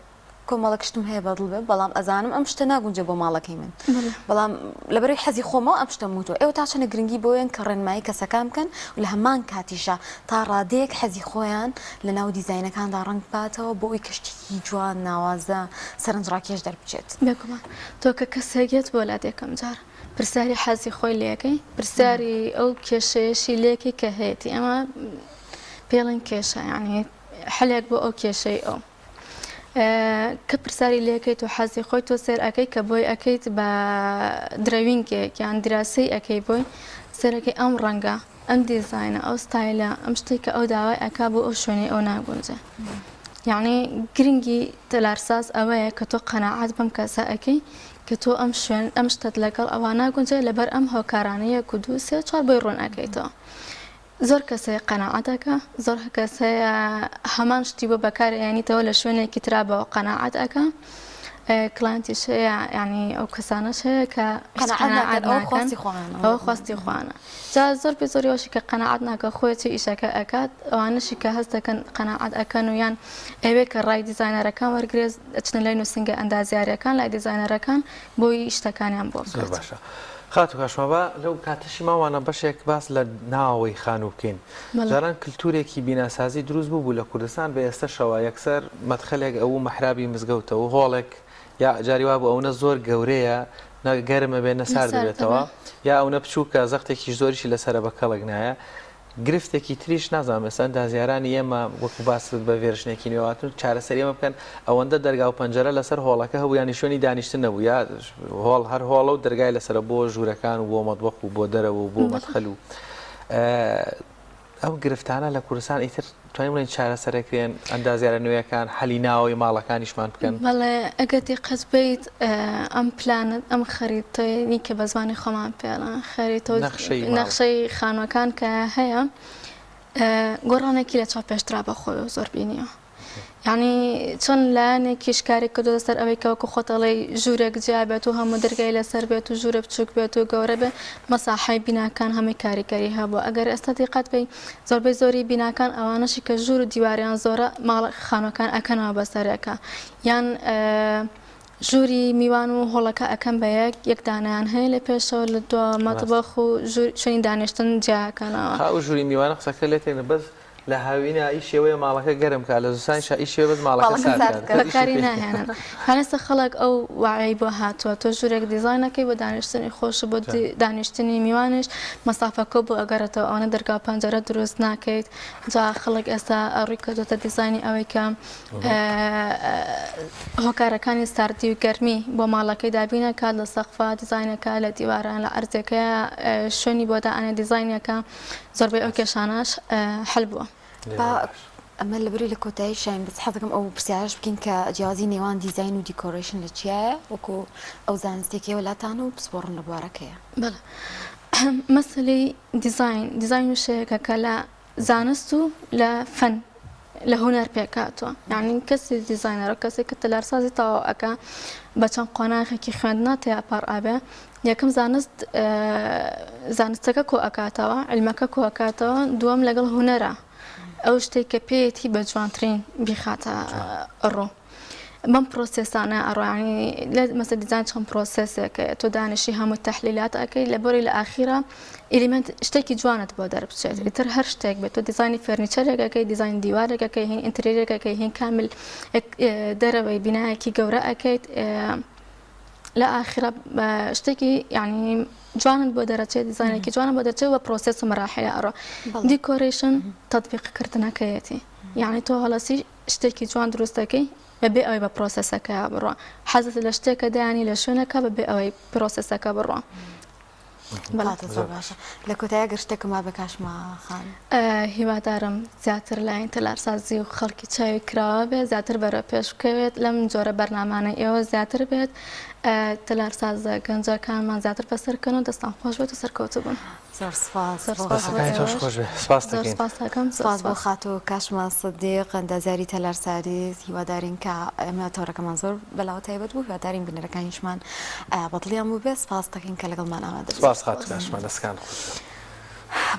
کۆمەڵێک شتم هەیە بەدڵ بێ بەڵام ئەزانم ئەم شتە ناگونجێ بۆ ماڵەکەی من بەڵام لەبەرەی حەزی خۆمەوە ئەم شتەم وتوە ئێوە تا چەنە گرنگی بۆیان کە ڕێنمایی کەسەکان بکەن و لە هەمان کاتیشا تا ڕادەیەک حەزی خۆیان لە ناو دیزاینەکاندا ڕەنگ باتەوە بۆ ئەوی کە شتێکی جوان ناوازە سەرنجڕاکێش دەربچێت. بێگومان تۆ کە کەسێک یەت بۆ لات یەکەم جار پرسیاری حەزی خۆی لێکەی پرسیاری ئەو کێشەیەشی لێکەی کە هەیەتی ئەمە پێڵێن کێشە یعنی حلێک بۆ ئەو کێشەی ئەو کە پرسیاری لێکەیت و حەزی خۆی تۆ سێر ئەەکەی کە بۆی ئەەکەیت بە درەوینگێک یان دیراسەی ئەەکەی بۆی سەرەکەی ئەم ڕەنگە ئەم دیزاینە ئەو ستایلە ئەم شتێک کە ئەو داوای ئەک بۆ ئەو شوێنەی ئەو ناگونجێ یعنی گرنگی تەلارساز ئەوەیە کە تۆ قەناعەت بەم کەسە ئەەکەی کە تۆ ئەم شوێن ئەم شتت لەگەڵ ئەوە ناگونجێ لەبەر ئەم هۆکارانە یەک و دوو سێ چوار بۆی ڕوون ئەەکەیتەوە زۆر کەس هەیە قەناعەت ئەکا زۆر کەس هەیە هەمان شتی بۆ بەکار ئەیەنیتەوە لە شوێنێکی ترا بەوە قەناعەت ئەکا client یش هەیە یعنی ئەو کەسانەش هەیە کە هیچ قەناعەت ناکەن قەناعەت ئەوە ناکەن خواستی خۆیانە ئەوە خواستی خۆیانە جا زۆر پێ زۆری ئەوەشی کە قەناعەت ناکە خۆیەتی ئیشەکە ئەکات ئەوانەشی کە هەست دەکەن قەناعەت ئەکەن و یان ئەوێ کە ڕای دیزاینەرەکان وەرگێت ئەچنە لای نووسینگە ئەندازیاریەکان لای دیزاینەرەکان بۆی شتەکانیان بۆ زۆر بکات. باشە خاتوو کاشما با لەو کاتەشی ماوانە بەشێک باس لە ناوەوەی خانوو بکەین بەڵێ. جاران کلتورێکی بیناسازی دروست بوو بوو لە کوردستان بە ئێستەشەوە یەکسەر مەدخەلێک ئەوو مەحرابی مزگەوتە و هۆڵێک یا جاری وابوو ئەونە زۆر گەورەیە نە گەرم ئەبێ نە نە سارد سارد دەبێتەوە ئەبێ. یا ئەونە بچووکە زەختێکیش زۆریشی لەسەرە بە کەڵک نایە گرفتێکی تریش نازانم ئێستا ئەندازیارانی ئێمە وەکو باست بە version ێکی نوێ هاتون چارەسەری ئەمە بکەن ئەوەندە دەرگا و پەنجەرە لەسەر هۆڵەکە هەبوو یانی شوێنی دانیشتن نەبوو یا هۆڵ هەر هۆڵە و دەرگای لەسەرە بۆ ژوورەکان و بۆ مەتبەخ و بۆ دەرەوە و بۆ مەدخەل و ئەو گرفتانە لە کوردستان ئیتر توانین بڵێین چارەسەرەکرێن ئەندازیارە نوێیەکان حەلی ناوەوەی ماڵەکانیشمان بکەن؟ بەڵێ ئەگەر دیقەت بەیت ئەم پلانە ئەم خەریتەی کە بە زمانی خۆمان پێ ئەڵێن خەریتە و نەخشەی ماڵ. نەخشەی خانووەکان کە هەیە گۆڕانێکی لە چاو پێشترا بە خۆیەوە زۆر بینیوە. یانی چۆن لایەنێکیش کاری کردووە سەر ئەوەی کە وەکو خۆت ئەڵێی ژوورێک جیا بێت و هەموو دەرگای لەسەر بێت و ژوورە بچووک بێت و گەورە بێت مەساحەی بیناکان هەمووی کاریگەری هەبووە ئەگەر ئێستا دیقەت بەی زۆربەی زۆری بیناکان ئەوانەشی کە ژوور و دیواریان زۆرە ماڵ خانوەکان ئەکەنەوە بەسەرێکە یان ژووری میوان و هۆڵەکە ئەکەن بە یەک یەک دانیان هەیە لە پێشەوە لە دو مەتبەخ و شوێنی دانیشتن جیاکەنەوە. ئەو ژووری میوانە قسەکە لێ تێک بەس لە هاوینا ئیشی ئەوەیە ماڵەکە گەرم کا لە زستانیشا ئیشی ئەوەیە بەس ماڵەکە سارد کا. بەکاری ناهێنن هەنێستا خەڵک ئەو وعیەی بۆ هاتووە تۆ ژوورێک دیزاین ئەکەی بۆ دانیشتنی خۆش و بۆ دانیشتنی میوانیش مەسافەکە بۆ ئەگەڕێتەوە ئەوەنە دەرگا و پەنجەرە دروست ناکەیت جا خەڵک ئێستا ڕووی کردووەتە دیزاینی ئەوەی کە هۆکارەکانی ساردی و گەرمی بۆ ماڵەکەی دابین ئەکات لە سەقفا دیزاینەکە لە دیواران لە عەرزەکەیا شوێنی بۆ دائەنێ دیزاینەکە زۆربەی ئەو کێشانەش حل بووە. با ئەمە لەبری لە کۆتایی شاین بەس حەزەکەم ئەو پرسیارەش بکەین کە جیاوازی نێوان دیزاین و decoration لە چیایە وەکو ئەو زانستێکی وەلاتان و پسپۆڕن لە بوارەکەیە. بەڵێ مەسەلەی دیزاین دیزاین وشەیەکە کە لە زانست و لە فەن لە هونەر پێکهاتووە یعنی کەسی دیزاینەرە کەسێک کە تەلارسازی تەواو ئەکا بە چەند قۆناغێکی خوێندنا تێپەڕ ئەبێ یەکەم زانست زانستەکە کۆ ئەکاتەوە عیلمەکە کۆ ئەکاتەوە دووەم لەگەڵ هونەرە ئەو شتێک کە پێیەتی بە جوانترین بیخاتە ڕوو. بەم process انە ئەڕۆ یانی لە مەسە دیزاین چەند process ێک هەیە تۆ دانیشی هەموو تەحلیلات ئەکەی لە بۆری لە ئاخیرا element شتێکی جوانت بۆ دەربچێت ئیتر هەر شتێک بێت تۆ دیزاینی furniture ێک ئەکەی دیزاین دیوارێک ئەکەی هین interior ێک ئەکەی هین کامل دەرەوەی بینایەکی گەورە ئەکەیت لە ئاخیرا شتێکی یعنی جوانت بۆ دەرەچێت دیزاینێکی جوانە بۆ دەرچێت وە process و مەراحیلە ئەڕۆ decoration تەتبیق کردنەکەیەتی یعنی تۆ هەڵەسی شتێکی جوان دروست دەکەی بەبێ ئەوەی بە process ەکەیا بڕوا حەزت لە شتێکە دایانی لە شوێنەکە بەبێ ئەوەی process ەکە بڕوا. بەڵێ زۆر باشە لە کۆتایی گەر شتێکم مابێ کاشما خان. هیوادارم زیاتر لایەن تەلارسازی و خەڵکی چاوی کراوە بێت زیاتر بەرەو پێش بکەوێت لەم جۆرە بەرنامانەی ئێوە زیاتر بێت تەلارسازە گەنجەکانمان زیاتر بەسەرکەن و دەستان خۆش بێت و سەرکەوتوو بن. زۆر سپاس زۆر سپاس بۆ دەستەکانی تۆش ئێوەش. خۆش بێ سپاس زۆر دەکەین. سپاس دەکەم زۆر سپاس بۆ سپاس. خاتوو کاشما سدیق ئەندازیاری تەلارسازی هیوادارین کە ئێمە تەوەرەکەمان زۆر بەلاوە تایبەت بوو هیوادارین بینەرەکانیشمان بەدڵیان بووبێ سپاس دەکەین کە لەگەڵمان ئامادە بوون. سپاس خاتوو کاشما دەستەکانت خۆش بێ.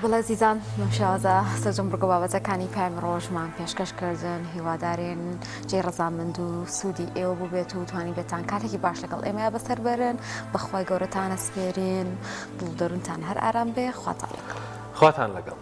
بەڵێ ئەزیزان بەم شێوازە سەرجەم بڕگە بابەتەکانی پەیامی ڕۆژمان پێشکەش کردن هیوادارین جێی ڕەزامەند و سوودی ئێوە بووبێت و توانیبێتان کاتێکی باش لەگەڵ ئێمەیا بەسەر بەرن بەخوای گەورەتان ئەسپێرین دڵ و دەروونتان هەر ئارام بێ خواتان لەگەڵ. خواتان لەگەڵ.